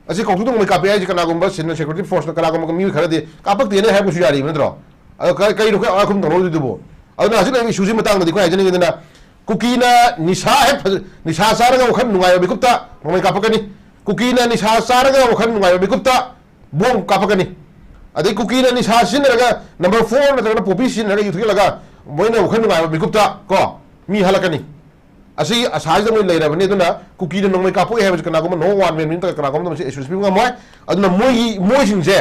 ꯑꯁꯤ ꯀꯥꯎꯊꯣꯛ ꯅꯣꯡꯃꯩ ꯀꯥꯞꯄꯦ ꯍꯥꯏꯁꯦ ꯀꯅꯥꯒꯨꯝꯕ ꯁꯦꯟꯅ security forceꯅ ꯀꯅꯥꯒꯨꯝꯕ ꯃꯤꯑꯣꯏ ꯈꯔꯗꯤ ꯀꯥꯞꯄꯛꯇꯦꯅ ꯍꯥꯏꯕꯁꯨ ꯌꯥꯔꯤꯕ ꯅꯠꯇ꯭ꯔꯣ? ꯑꯗꯣ ꯀ- ꯀꯩꯅꯣ ꯑꯩꯈꯣꯏ ꯑꯋꯥꯏ ꯈꯨꯝ ꯇꯧꯅꯔꯣꯏꯗꯨꯕꯨ? ꯑꯗꯨꯅ ꯍꯧꯖꯤꯛ ꯂꯩꯔꯤꯕ ꯏꯁꯨꯁꯤ ꯃꯇꯥꯡꯗꯗꯤ ꯑꯩꯈꯣꯏ ꯍꯥꯏꯖꯅꯤꯡꯉꯤꯗꯅ, ꯀꯨꯀꯤꯅ ꯅꯤꯁꯥ ꯍꯦꯛ ꯐꯖ- ꯅꯤꯁꯥ ꯆꯥꯔꯒ ꯋꯥꯈꯜ ꯅꯨꯡꯉꯥꯏꯕ ꯃꯤꯀꯨꯞꯇ ꯅꯣꯡꯃꯩ ꯀꯥꯞꯄꯛꯀꯅꯤ꯫ ꯀꯨꯀꯤꯅ ꯅꯤꯁꯥ ꯆꯥꯔꯒ ꯋꯥꯈꯜ ꯅꯨꯡꯉꯥꯏꯕ ꯃꯤꯀꯨꯞꯇ ꯕꯣꯝ ꯀꯥꯞꯄꯛꯀꯅꯤ꯫ ꯑꯗꯩ ꯀꯨꯀꯤꯅ ꯅꯤꯁꯥ ꯁꯤꯖꯤꯟꯅꯔꯒ ꯅꯝꯕꯔ ꯐꯣꯔ ꯅꯠꯇ꯭ꯔꯒꯅ ꯄꯣꯄꯤ ꯁꯤꯖꯤꯟꯅꯔꯒ ꯌꯨ ꯊꯛꯂꯒ ꯃꯣꯏꯅ ꯋꯥꯈꯜ ꯅꯨꯡꯉꯥꯏꯕ ꯃꯤꯀꯨꯞꯇ ꯀꯣ ꯃꯤ ꯍꯜꯂꯛꯀꯅꯤ꯫ ꯑꯁꯤꯒꯤ ꯑꯁꯥꯁꯤꯗ ꯃꯣꯏ ꯂꯩꯔꯕꯅꯤ꯫ ꯑꯗꯨꯅ ꯀꯨꯀꯤꯅ ꯅꯣꯡꯃꯩ ꯀꯥꯞꯄꯣꯛꯑꯦ ꯍꯥꯏꯕꯁꯤ ꯀꯅꯥꯒꯨꯝꯕ no one man ꯅꯠꯇ꯭ꯔꯒ ꯀꯅꯥꯒꯨꯝꯕ ꯑꯃꯁꯨ ꯑꯦꯁꯨꯔꯦꯟꯁ ꯄꯤꯕ ꯉꯝꯃꯣꯏ꯫ ꯑꯗꯨꯅ ꯃꯣꯏꯒꯤ ꯃꯣꯏꯁꯤꯡꯁꯦ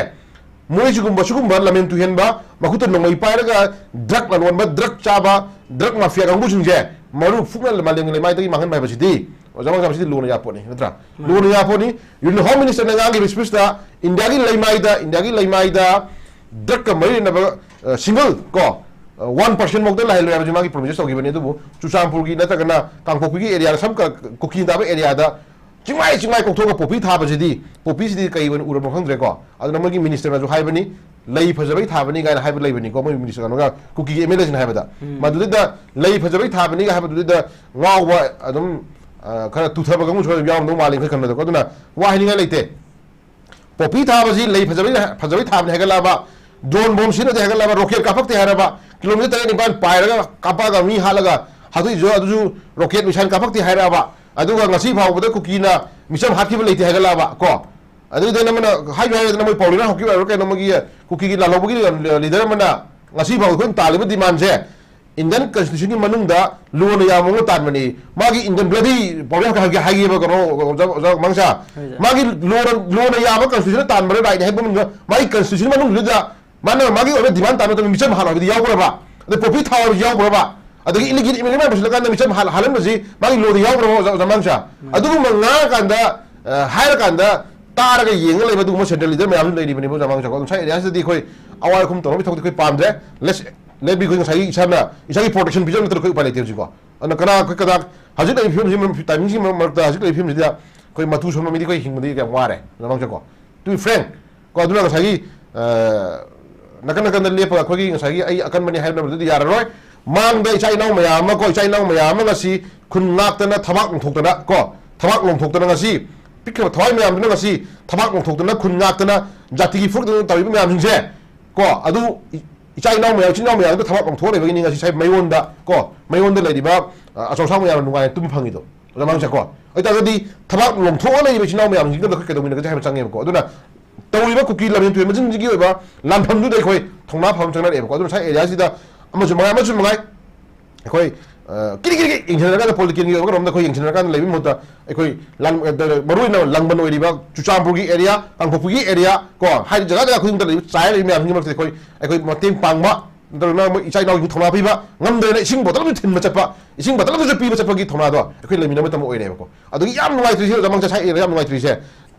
ꯃꯣꯏꯁꯤꯒꯨꯝꯕ ꯁꯤꯒꯨꯝꯕ ꯂꯝꯍꯦꯟ ꯇꯨꯍꯦꯟꯕ, ꯃꯈꯨꯠꯇ ꯅꯣꯡꯃꯩ ꯄꯥꯏꯔꯒ ꯗ꯭ꯔꯒ ꯂꯂꯣꯟꯕ, ꯗ꯭ꯔꯒ ꯆꯥꯕ, ꯗ꯭ꯔꯒ ꯃꯥꯐꯤꯌꯥ ꯀꯥꯡꯕꯨꯁꯤꯡꯁꯦ ꯃꯔꯨ ꯐꯨꯛꯅ ꯃꯥꯂꯦꯝꯒꯤ ꯂꯩꯃꯥꯏꯗꯒꯤ ꯃꯥꯡꯍꯟꯕ ꯍꯥꯏꯕꯁꯤꯗꯤ, ꯑꯣꯖꯥ ꯃꯥꯡꯖꯥꯕꯁꯤꯗꯤ ꯂꯨꯅ ꯌꯥꯄꯣꯠꯅꯤ, ꯅꯠꯇ꯭ꯔꯥ? ꯂꯨꯅ ꯌꯥꯄꯣꯠꯅꯤ꯫ ꯌꯨꯅꯤꯌꯟ ꯍꯣꯝ ꯃꯤꯅꯤꯁꯇꯔꯅ ꯉꯥꯡꯈꯤꯕ ꯁ꯭ꯄꯤꯆꯇ ꯏꯟꯗꯤꯌꯥꯒꯤ ꯂꯩꯃꯥꯏꯗ, ꯏꯟꯗꯤꯌꯥꯒꯤ ꯂꯩꯃꯥꯏꯗ ꯗ꯭ꯔꯒꯀ ꯃꯔꯤ ꯂꯩꯅꯕ ꯁꯤꯡꯒꯜ ꯀꯣ ꯋꯥꯟ ꯄꯥꯔꯁꯦꯟ ꯐꯥꯎꯗ ꯂꯩꯍꯜꯂꯣꯏ ꯍꯥꯏꯕꯁꯤ ꯃꯥꯒꯤ ꯄ꯭ꯔꯣꯃꯤꯁ ꯇꯧꯈꯤꯕꯅꯤ꯫ ꯑꯗꯨꯕꯨ ꯆꯨꯔꯆꯥꯟꯄꯨꯔꯒꯤ ꯅꯠꯇ꯭ꯔꯒꯅ ꯀꯥꯡꯄꯣꯛꯄꯤꯒꯤ ꯑꯦꯔꯤꯌꯥꯗ, ꯁꯝ ꯀ- ꯀꯨꯀꯤ ꯇꯥꯕ ꯑꯦꯔꯤꯌꯥꯗ ꯆꯤꯡꯃꯥꯏ ꯆꯤꯡꯃꯥꯏ ꯀꯣꯛꯊꯣꯛꯑꯒ ꯄꯣꯄꯤ ꯊꯥꯕꯁꯤꯗꯤ, ꯄꯣꯄꯤꯁꯤꯗꯤ ꯀꯩ ꯑꯣꯏꯅ ꯎꯔꯕꯅꯣ ꯈꯪꯗ꯭ꯔꯦꯀꯣ꯫ ꯑꯗꯨꯅ ꯃꯣꯏꯒꯤ ꯃꯤꯅꯤꯁꯇꯔꯅꯁꯨ ꯍꯥꯏꯕꯅꯤ, ꯂꯩ ꯐꯖꯕꯩ ꯊꯥꯕꯅꯤ ꯀꯥꯏꯅ ꯍꯥꯏꯕ ꯂꯩꯕꯅꯤꯀꯣ, ꯃꯣꯏ ꯃꯤꯅꯤꯁꯇꯔ ꯀꯩꯅꯣꯒ ꯀꯨꯀꯤꯒꯤ ꯑꯦꯝ ꯑꯦꯜ ꯑꯦꯁꯤꯡꯅ ꯍꯥꯏꯕꯗ꯫ ꯎꯝ꯫ ꯃꯗꯨꯗꯩꯗ ꯂꯩ ꯐꯖꯕꯩ ꯊꯥꯕꯅꯤꯒ ꯍꯥꯏꯕꯗꯨꯗꯩꯗ ꯉꯥꯎꯕ ꯑꯗꯨꯝ, ꯑ, ꯈꯔ ꯇꯨꯊꯕ ꯀꯥꯡꯕꯨꯁꯨ ꯑꯗꯨꯝ ꯌꯥꯎꯔꯝꯗꯧ ꯃꯥꯜꯂꯤ ꯑꯩꯈꯣꯏ ꯈꯟꯕꯗꯀꯣ꯫ ꯑꯗꯨꯅ ꯋꯥ ꯍꯥꯏꯅꯤꯡꯉꯥꯏ ꯂꯩꯇꯦ꯫ ꯄꯣꯄꯤ ꯊꯥꯕꯁꯤ ꯂꯩ ꯐꯖꯕꯩ, ꯐꯖꯕꯩ ꯊꯥꯕꯅꯤ ꯍꯥꯏꯒꯠꯂꯛꯑꯕ, ꯗ꯭ꯔꯣꯟ ꯕꯣꯝ ꯁꯤꯖꯤꯟꯅꯗꯦ ꯍꯥꯏꯒꯠꯂꯛꯑꯕ, ꯔꯣꯀꯦꯠ ꯀꯥꯞꯄꯛꯇꯦ ꯍꯥꯏꯔꯕ, ꯀꯤꯂꯣꯃꯤꯇꯔ ꯇꯔꯦꯠ ꯅꯤꯄꯥꯟ ꯄꯥꯏꯔꯒ ꯀꯥꯞꯄꯛꯑꯒ ꯃꯤ ꯍꯥꯠꯂꯒ ꯍꯥꯠꯇꯣꯛꯏꯁꯨ ꯑꯗꯨꯁꯨ ꯔꯣꯀꯦꯠ ꯃꯤꯁꯥꯏꯜ ꯀꯥꯞꯄꯛꯇꯦ ꯍꯥꯏꯔꯛꯑꯕ, ꯑꯗꯨꯒ ꯉꯁꯤ ꯐꯥꯎꯕꯗ ꯀꯨꯀꯤꯅ ꯃꯤꯆꯝ ꯍꯥꯠꯈꯤꯕ ꯂꯩꯇꯦ ꯍꯥꯏꯒꯠꯂꯛꯑꯕ ꯀꯣ꯫ ꯑꯗꯨꯗꯩꯅ ꯑꯃꯅ ꯍꯥꯏꯁꯨ ꯍꯥꯏꯔꯦꯗꯅ, ꯃꯣꯏ ꯄꯥꯎꯂꯤꯅ ꯍꯧꯈꯤꯕ ꯑꯣꯏꯔꯣ ꯀꯩꯅꯣ, ꯃꯣꯏꯒꯤ ꯀꯨꯀꯤꯒꯤ ꯂꯥꯜꯍꯧꯕꯒꯤ ꯂꯤꯗꯔ ꯑꯃꯅ ꯉꯁꯤ ꯐꯥꯎ ꯑꯩꯈꯣꯏꯅ ꯇꯥꯜꯂꯤꯕ ꯗꯤꯃꯥꯟꯁꯦ ꯏꯟꯗꯤꯌꯟ ꯀꯟꯁꯇꯤꯇ꯭ꯌꯨꯁꯟꯒꯤ ꯃꯅꯨꯡꯗ ꯂꯣꯅ ꯌꯥꯕ ꯃꯑꯣꯡꯗ ꯇꯥꯟꯕꯅꯤ꯫ ꯃꯥꯒꯤ ꯏꯟꯗꯤꯌꯟ ꯕ꯭ꯂꯗꯤ ꯄꯥꯎꯂꯤꯅ ꯍꯥꯏꯒꯦ ꯍꯥꯏꯒꯦꯕ ꯀꯩꯅꯣ, ꯑꯣꯖꯥ, ꯑꯣꯖꯥ ꯃꯥꯡꯁꯥ꯫ ꯍꯣꯏ, ꯁꯥꯔ꯫ ꯃꯥꯒꯤ ꯂꯣꯅ, ꯂꯣꯅ ꯌꯥꯕ ꯀꯟꯁꯇꯤꯇ꯭ꯌꯨꯁꯟ ꯇꯥꯟꯕꯅ ꯔꯥꯏꯠꯅꯤ ꯍꯥꯏꯕ ꯃꯅꯨꯡꯗ ꯃꯥꯒꯤ ꯀꯟꯁꯇꯤꯇ꯭ꯌꯨꯁꯟ ꯃꯅꯨꯡꯗꯨꯗ ꯃꯥꯅ ꯃꯥꯒꯤ ꯑꯣꯏꯕ ꯗꯤꯃꯥꯟ ꯇꯥꯟꯕ ꯃꯇꯝꯗ ꯃꯤꯆꯝ ꯍꯥꯠꯂꯣ ꯍꯥꯏꯕꯗꯤ ꯌꯥꯎꯕ꯭ꯔꯕ? ꯑꯗꯩ ꯄꯣꯄꯤ ꯊꯥꯎ ꯍꯥꯏꯕꯁꯤ ꯌꯥꯎꯕ꯭ꯔꯕ? ꯑꯗꯒꯤ ꯏꯂꯤꯒꯦꯜ ꯏꯃꯤꯒ꯭ꯔꯦꯟ ꯄꯨꯁꯤꯜꯂꯀꯥꯟꯗ ꯃꯤꯆꯝ ꯍꯥꯜ-, ꯍꯥꯜꯍꯟꯕꯁꯤ ꯃꯥꯒꯤ ꯂꯣꯗ ꯌꯥꯎꯕ꯭ꯔꯕ, ꯑꯣꯖꯥ, ꯑꯣꯖꯥ ꯃꯥꯡꯁꯥ? ꯎꯝ꯫ ꯑꯗꯨꯒꯨꯝꯕ ꯉꯥꯡꯉꯀꯥꯟꯗ, ꯑ, ꯍꯥꯏꯔꯀꯥꯟꯗ ꯇꯥꯔꯒ ꯌꯦꯡꯉ ꯂꯩꯕ ꯑꯗꯨꯒꯨꯝꯕ ꯁꯦꯟꯇ꯭ꯔꯦꯜ ꯂꯤꯗꯔ ꯃꯌꯥꯝꯁꯨ ꯂꯩꯔꯤꯕꯅꯦꯕ, ꯑꯣꯖꯥ ꯃꯥꯡꯁꯥꯀꯣ꯫ ꯑꯗꯨꯝ ꯉꯁꯥꯏ ꯑꯦꯔꯤꯌꯥꯁꯤꯗꯗꯤ ꯑꯩꯈꯣꯏ ꯑꯋꯥꯏ ꯑꯈꯨꯝ ꯇꯧꯅꯕꯒꯤ ꯊꯕꯛꯇꯤ ꯑꯩꯈꯣꯏ ꯄꯥꯝꯗ꯭ꯔꯦ꯫ Let's, let be ꯑꯩꯈꯣꯏ ꯉꯁꯥꯏꯒꯤ ꯏꯁꯥꯅ ꯏꯁꯥꯒꯤ ꯄ꯭ꯔꯣꯇꯦꯛꯁꯟ ꯄꯤꯖꯕ ꯅꯠꯇꯅ ꯑꯩꯈꯣꯏ ꯎꯄꯥꯏ ꯂꯩꯇꯦ ꯍꯧꯖꯤꯛꯀꯣ꯫ ꯑꯗꯨꯅ ꯀꯅꯥ, ꯑꯩꯈꯣꯏ ꯀꯅꯥ, ꯍꯧꯖꯤꯛ ꯂꯩꯔꯤꯕ ꯐꯤꯕꯝꯁꯤ, ꯇꯥꯏꯃꯤꯡꯁꯤ ꯃꯔꯛꯇ ꯍꯧꯖꯤꯛ ꯂꯩꯔꯤꯕ ꯐꯤꯕꯝꯁꯤꯗ ꯑꯩꯈꯣꯏ ꯃꯇꯨ ꯁꯣꯟꯕ ꯃꯤꯗꯤ ꯑꯩꯈꯣꯏ ꯍꯤꯡꯕꯗꯤ ꯌꯥꯝ ꯋꯥꯔꯦ, ꯑꯣꯖꯥ ꯃꯥꯡꯁꯥꯀꯣ꯫ To be frank, ꯀꯣ, ꯑꯗꯨꯅ ꯉꯁꯥꯏꯒꯤ, ꯑ, ꯅꯥꯀꯟ ꯅꯥꯀꯟꯗ ꯂꯦꯞꯄꯒ ꯑꯩꯈꯣꯏꯒꯤ ꯉꯁꯥꯏꯒꯤ "ꯑꯩ ꯑꯀꯟꯕꯅꯤ" ꯍꯥꯏꯅꯕꯗꯨꯗꯤ ꯌꯥꯔꯔꯣꯏ꯫ ꯃꯥꯡꯗ ꯏꯆꯥ ꯏꯅꯥꯎ ꯃꯌꯥꯝ ꯑꯃ ꯀꯣ, ꯏꯆꯥ ꯏꯅꯥꯎ ꯃꯌꯥꯝ ꯑꯃ ꯉꯁꯤ ꯈꯨꯟ ꯉꯥꯛꯇꯅ ꯊꯕꯥꯛ ꯂꯣꯡꯊꯣꯛꯇꯅ ꯀꯣ, ꯊꯕꯥꯛ ꯂꯣꯡꯊꯣꯛꯇꯅ ꯉꯁꯤ ꯄꯤꯛꯈ꯭ꯔꯕ ꯊꯋꯥꯏ ꯃꯌꯥꯝꯗꯨꯅ ꯉꯁꯤ ꯊꯕꯥꯛ ꯂꯣꯡꯊꯣꯛꯇꯅ ꯈꯨꯟ ꯉꯥꯛꯇꯅ ꯖꯥꯇꯤꯒꯤ ꯐꯨꯔꯨꯞ ꯇꯧꯔꯤꯕ ꯃꯌꯥꯝꯁꯤꯡꯁꯦ ꯀꯣ, ꯑꯗꯨ ꯏ-, ꯏꯆꯥ ꯏꯅꯥꯎ ꯃꯌꯥꯝ, ꯏꯆꯤꯟ ꯏꯅꯥꯎ ꯃꯌꯥꯝꯗꯣ ꯊꯕꯛ ꯂꯣꯡꯊꯣꯛꯑ ꯂꯩꯕꯒꯤꯅꯤ ꯉꯁꯤ ꯁꯥꯏ ꯃꯌꯣꯟꯗ ꯀꯣ, ꯃꯌꯣꯟꯗ ꯂꯩꯔꯤꯕ, ꯑ, ꯑꯆꯧ ꯑꯁꯥꯡ ꯃꯌꯥꯝꯅ ꯅꯨꯡꯉꯥꯏꯅ ꯇꯨꯝꯕ ꯐꯪꯉꯤꯗꯣ꯫ ꯑꯣꯖꯥ ꯃꯥꯡꯁꯦ ꯀꯣ, ꯑꯗꯨ ꯑꯣꯏꯇꯥꯔꯒꯗꯤ ꯊꯕꯛ ꯂꯣꯡꯊꯣꯛꯑ ꯂꯩꯔꯤꯕ ꯏꯆꯤꯟ ꯏꯅꯥꯎ ꯃꯌꯥꯝꯁꯤꯡꯗ ꯑꯩꯈꯣꯏ ꯀꯩꯗꯧꯃꯤꯟꯅꯒꯁꯦ ꯍꯥꯏꯕ ꯆꯪꯉꯦꯕꯀꯣ꯫ ꯑꯗꯨꯅ ꯇꯧꯔꯤꯕ ꯀꯨꯀꯤ ꯂꯝꯖꯦꯟ ꯇꯨꯔꯦꯜ ꯃꯆꯤꯟꯁꯤꯒꯤ ꯑꯣꯏꯕ ꯂꯥꯟꯐꯝꯗꯨꯗ ꯑꯩꯈꯣꯏ ꯊꯧꯅꯥ ꯐꯕ ꯑꯃ ꯆꯪꯅꯔꯛꯑꯦꯕꯀꯣ꯫ ꯑꯗꯨꯅ ꯉꯁꯥꯏ ꯑꯦꯔꯤꯌꯥꯁꯤꯗ ꯑꯃꯁꯨ ꯃꯉꯥꯏ, ꯑꯃꯁꯨ ꯃꯉꯥꯏ, ꯑꯩꯈꯣꯏ, ꯑ, ꯀꯤꯔꯤ ꯀꯤꯔꯤ ꯀꯤꯔꯤ ꯌꯦꯡꯁꯤꯟꯅꯔꯀꯥꯟꯗ, ꯄꯣꯂꯤꯇꯤꯀꯦꯜꯒꯤ ꯑꯣꯏꯕ ꯀꯩꯅꯣꯝꯗ ꯑꯩꯈꯣꯏ ꯌꯦꯡꯁꯤꯟꯅꯔꯀꯥꯟꯗ ꯂꯩꯕꯒꯤ ꯃꯍꯨꯠꯇ, ꯑꯩꯈꯣꯏ ꯂꯥꯟ-, ꯑ, ꯃꯔꯨ ꯑꯣꯏꯅ ꯂꯥꯡꯕꯟ ꯑꯣꯏꯔꯤꯕ ꯆꯨꯔꯆꯥꯟꯄꯨꯔꯒꯤ ꯑꯦꯔꯤꯌꯥ, ꯀꯥꯡꯄꯣꯛꯄꯤꯒꯤ ꯑꯦꯔꯤꯌꯥ ꯀꯣ, ꯍꯥꯏꯗꯤ ꯖꯒꯥ ꯖꯒꯥ ꯈꯨꯗꯤꯡꯃꯛꯇ ꯂꯩꯔꯤꯕ ꯆꯥꯏꯔ ꯂꯩꯔꯤꯕ ꯃꯌꯥꯝꯁꯤꯡꯒꯤ ꯃꯔꯛꯇ ꯑꯩꯈꯣꯏ, ꯑꯩꯈꯣꯏ ꯃꯇꯦꯡ ꯄꯥꯡꯕ, ꯅꯠꯇ꯭ꯔꯒꯅ ꯃꯣꯏ ꯏꯆꯥ ꯏꯅꯥꯎꯒꯤ ꯊꯧꯅꯥ ꯄꯤꯕ, ꯉꯝꯗ꯭ꯔꯦꯅ ꯏꯁꯤꯡ ꯕꯣꯇꯜ ꯑꯃꯁꯨ ꯊꯤꯟꯕ ꯆꯠꯄ, ꯏꯁꯤꯡ ꯕꯣꯇꯜ ꯑꯃꯁꯨ ꯄꯤꯕ ꯆꯠꯄꯒꯤ ꯊꯧꯅꯥꯗꯣ ꯑꯩꯈꯣꯏ ꯂꯩꯃꯤꯟꯅꯕ ꯃꯇꯝ ꯑꯣꯏꯔꯦꯕꯀꯣ꯫ ꯑꯗꯨꯒꯤ ꯌꯥꯝ ꯅꯨꯡꯉꯥꯏꯇ꯭ꯔꯤꯁꯦ, ꯑꯣꯖꯥ ꯃꯥꯡꯁꯦ ꯁꯥꯏ ꯑꯦꯔꯤꯌꯥ ꯌꯥꯝ ꯅꯨꯡꯉꯥꯏꯇ꯭ꯔꯤꯁꯦ,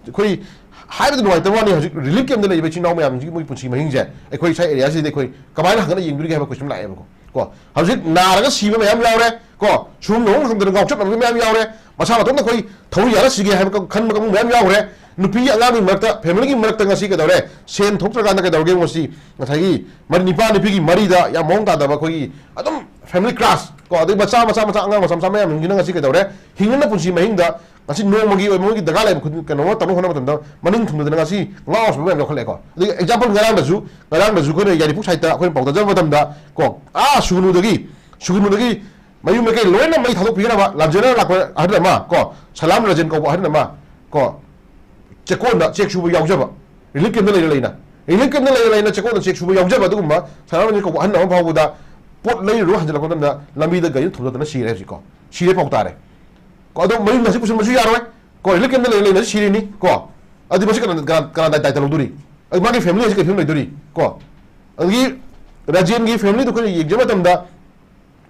ꯑꯩꯈꯣꯏ ꯍꯥꯏꯕꯗ ꯅꯨꯡꯉꯥꯏꯇꯕ ꯋꯥꯅꯤ, ꯍꯧꯖꯤꯛ ꯔꯤꯂꯤꯐ ꯀꯦꯝꯞꯇ ꯂꯩꯔꯤꯕ ꯏꯆꯤꯟ ꯏꯅꯥꯎ ꯃꯌꯥꯝꯁꯤꯒꯤ ꯃꯣꯏ ꯄꯨꯟꯁꯤ ꯃꯍꯤꯡꯁꯦ ꯑꯩꯈꯣꯏ ꯁ꯭ꯋꯥꯏ ꯑꯦꯔꯤꯌꯥꯁꯤꯗ ꯑꯩꯈꯣꯏ ꯀꯃꯥꯏꯅ ꯍꯪꯒꯠꯅ ꯌꯦꯡꯗꯣꯔꯤꯒꯦ ꯍꯥꯏꯕ ꯀꯣꯏꯁꯟ ꯂꯥꯛꯑꯦꯕꯀꯣ꯫ ꯀꯣ, ꯍꯧꯖꯤꯛ ꯅꯥꯔꯒ ꯁꯤꯕ ꯃꯌꯥꯝ ꯌꯥꯎꯔꯦ ꯀꯣ, ꯁꯨꯝ ꯅꯣꯡ ꯈꯪꯗꯅ ꯉꯥꯎꯆꯠꯅꯕ ꯃꯌꯥꯝ ꯌꯥꯎꯔꯦ, ꯃꯁꯥ ꯃꯇꯣꯝꯗ ꯑꯩꯈꯣꯏ ꯊꯧꯔꯤ ꯌꯥꯜꯂ ꯁꯤꯒꯦ ꯍꯥꯏꯕ ꯈꯟꯕ ꯀꯥꯡꯕꯨ ꯃꯌꯥꯝ ꯌꯥꯎꯈ꯭ꯔꯦ꯫ ꯅꯨꯄꯤ ꯑꯉꯥꯡꯒꯤ ꯃꯔꯛꯇ, ꯐꯦꯃꯤꯂꯤꯒꯤ ꯃꯔꯛꯇ ꯉꯁꯤ ꯀꯩꯗꯧꯔꯦ, ꯁꯦꯟ ꯊꯣꯛꯇ꯭ꯔꯀꯥꯟꯗ ꯀꯩꯗꯧꯔꯒꯦ, ꯉꯁꯤ ꯉꯁꯥꯏꯒꯤ ꯃꯔꯤ-, ꯅꯤꯄꯥ ꯅꯨꯄꯤꯒꯤ ꯃꯔꯤꯗ ꯌꯥꯝ ꯃꯑꯣꯡ ꯇꯥꯗꯕ ꯑꯩꯈꯣꯏꯒꯤ ꯑꯗꯨꯝ ꯐꯦꯃꯤꯂꯤ ꯀ꯭ꯔꯥꯁ ꯀꯣ, ꯑꯗꯩ ꯃꯆꯥ ꯃꯆꯥ ꯃꯆꯥ ꯑꯉꯥꯡ ꯃꯆꯥ ꯃꯆꯥ ꯃꯌꯥꯝꯁꯤꯡꯁꯤꯅ ꯉꯁꯤ ꯀꯩꯗꯧꯔꯦ, ꯍꯤꯡꯅꯅ ꯄꯨꯟꯁꯤ ꯃꯍꯤꯡꯗ ꯉꯁꯤ ꯅꯣꯡꯃꯒꯤ ꯑꯣꯏꯕ ꯃꯣꯏꯒꯤ ꯗꯔꯀꯥꯔ ꯂꯩꯕ ꯈꯨꯗꯤꯡ ꯀꯩꯅꯣꯝꯃ ꯇꯧꯅꯕ ꯍꯣꯠꯅꯕ ꯃꯇꯝꯗ ꯃꯅꯤꯡ ꯊꯨꯡꯗꯗꯅ ꯉꯁꯤ ꯉꯥꯎ ꯁꯨꯕ ꯃꯌꯥꯝ ꯌꯥꯎꯈꯠꯂꯛꯑꯦꯀꯣ꯫ ꯑꯗꯒꯤ ꯑꯦꯛꯖꯥꯝꯄꯜ ꯉꯔꯥꯡꯗꯁꯨ, ꯉꯔꯥꯡꯗꯁꯨ ꯑꯩꯈꯣꯏꯅ ꯌꯥꯏꯔꯤꯄꯣꯛ ꯁꯥꯏꯠꯇ ꯑꯩꯈꯣꯏꯅ ꯄꯥꯎ ꯇꯥꯖꯕ ꯃꯇꯝꯗ ꯀꯣ, ꯑꯥ ꯁꯨꯒꯅꯨꯗꯒꯤ, ꯁꯨꯒꯅꯨꯗꯒꯤ ꯃꯌꯨꯝ ꯃꯀꯩ ꯂꯣꯏꯅ ꯃꯩ ꯊꯥꯗꯣꯛꯄꯤꯈ꯭ꯔꯕ ꯂꯥꯟꯖꯦꯟꯅ ꯂꯥꯛꯄ ꯑꯍꯜ ꯑꯃ ꯀꯣ, ꯁꯂꯥꯝ ꯔꯖꯦꯟ ꯀꯧꯕ ꯑꯍꯜ ꯑꯃ ꯀꯣ, ꯆꯦꯛꯀꯣꯟꯗ ꯆꯦꯛ ꯁꯨꯕ ꯌꯥꯎꯖꯕ, ꯔꯤꯂꯤꯐ ꯀꯦꯝꯞꯇ ꯂꯩꯅ ꯂꯩꯅ, ꯔꯤꯂꯤꯐ ꯀꯦꯝꯞꯇ ꯂꯩꯅ ꯂꯩꯅ ꯆꯦꯛꯀꯣꯟꯗ ꯆꯦꯛ ꯁꯨꯕ ꯌꯥꯎꯖꯕ ꯑꯗꯨꯒꯨꯝꯕ ꯁꯅꯥ ꯀꯧꯕ ꯑꯍꯟ ꯑꯃ ꯐꯥꯎꯕꯗ ꯄꯣꯠ ꯂꯩꯔꯨꯔꯣ ꯍꯟꯖꯤꯜꯂꯛꯄ ꯃꯇꯝꯗ ꯂꯝꯕꯤꯗ ꯒꯥꯔꯤꯗ ꯊꯣꯝꯖꯤꯜꯂꯛꯇꯅ ꯁꯤꯔꯦ ꯍꯧꯖꯤꯛ ꯀꯣ꯫ ꯁꯤꯔꯦ ꯄꯥꯎ ꯇꯥꯔꯦ ꯀꯣ꯫ ꯑꯗꯣ ꯃꯌꯨꯝꯗ ꯍꯧꯖꯤꯛ ꯄꯨꯁꯤꯟꯕꯁꯨ ꯌꯥꯔꯣꯏ ꯀꯣ, ꯔꯤꯂꯤꯐ ꯀꯦꯝꯞꯇ ꯂꯩꯅ ꯂꯩꯅ ꯁꯤꯔꯤꯅꯤ ꯀꯣ꯫ ꯑꯗꯨ ꯃꯁꯤ ꯀꯅꯥ, ꯀꯅꯥ, ꯀꯅꯥ ꯗꯥꯏ-, ꯗꯥꯏꯇ ꯂꯧꯗꯣꯔꯤ? ꯑꯗꯨ ꯃꯥꯒꯤ ꯐꯦꯃꯤꯂꯤ ꯍꯧꯖꯤꯛ ꯀꯩ ꯐꯤꯕꯝ ꯂꯩꯗꯣꯔꯤ ꯀꯣ? ꯑꯗꯒꯤ ꯔꯥꯖꯦꯟꯒꯤ ꯐꯦꯃꯤꯂꯤꯗꯨ ꯑꯩꯈꯣꯏꯅ ꯌꯦꯡꯖꯕ ꯃꯇꯝꯗ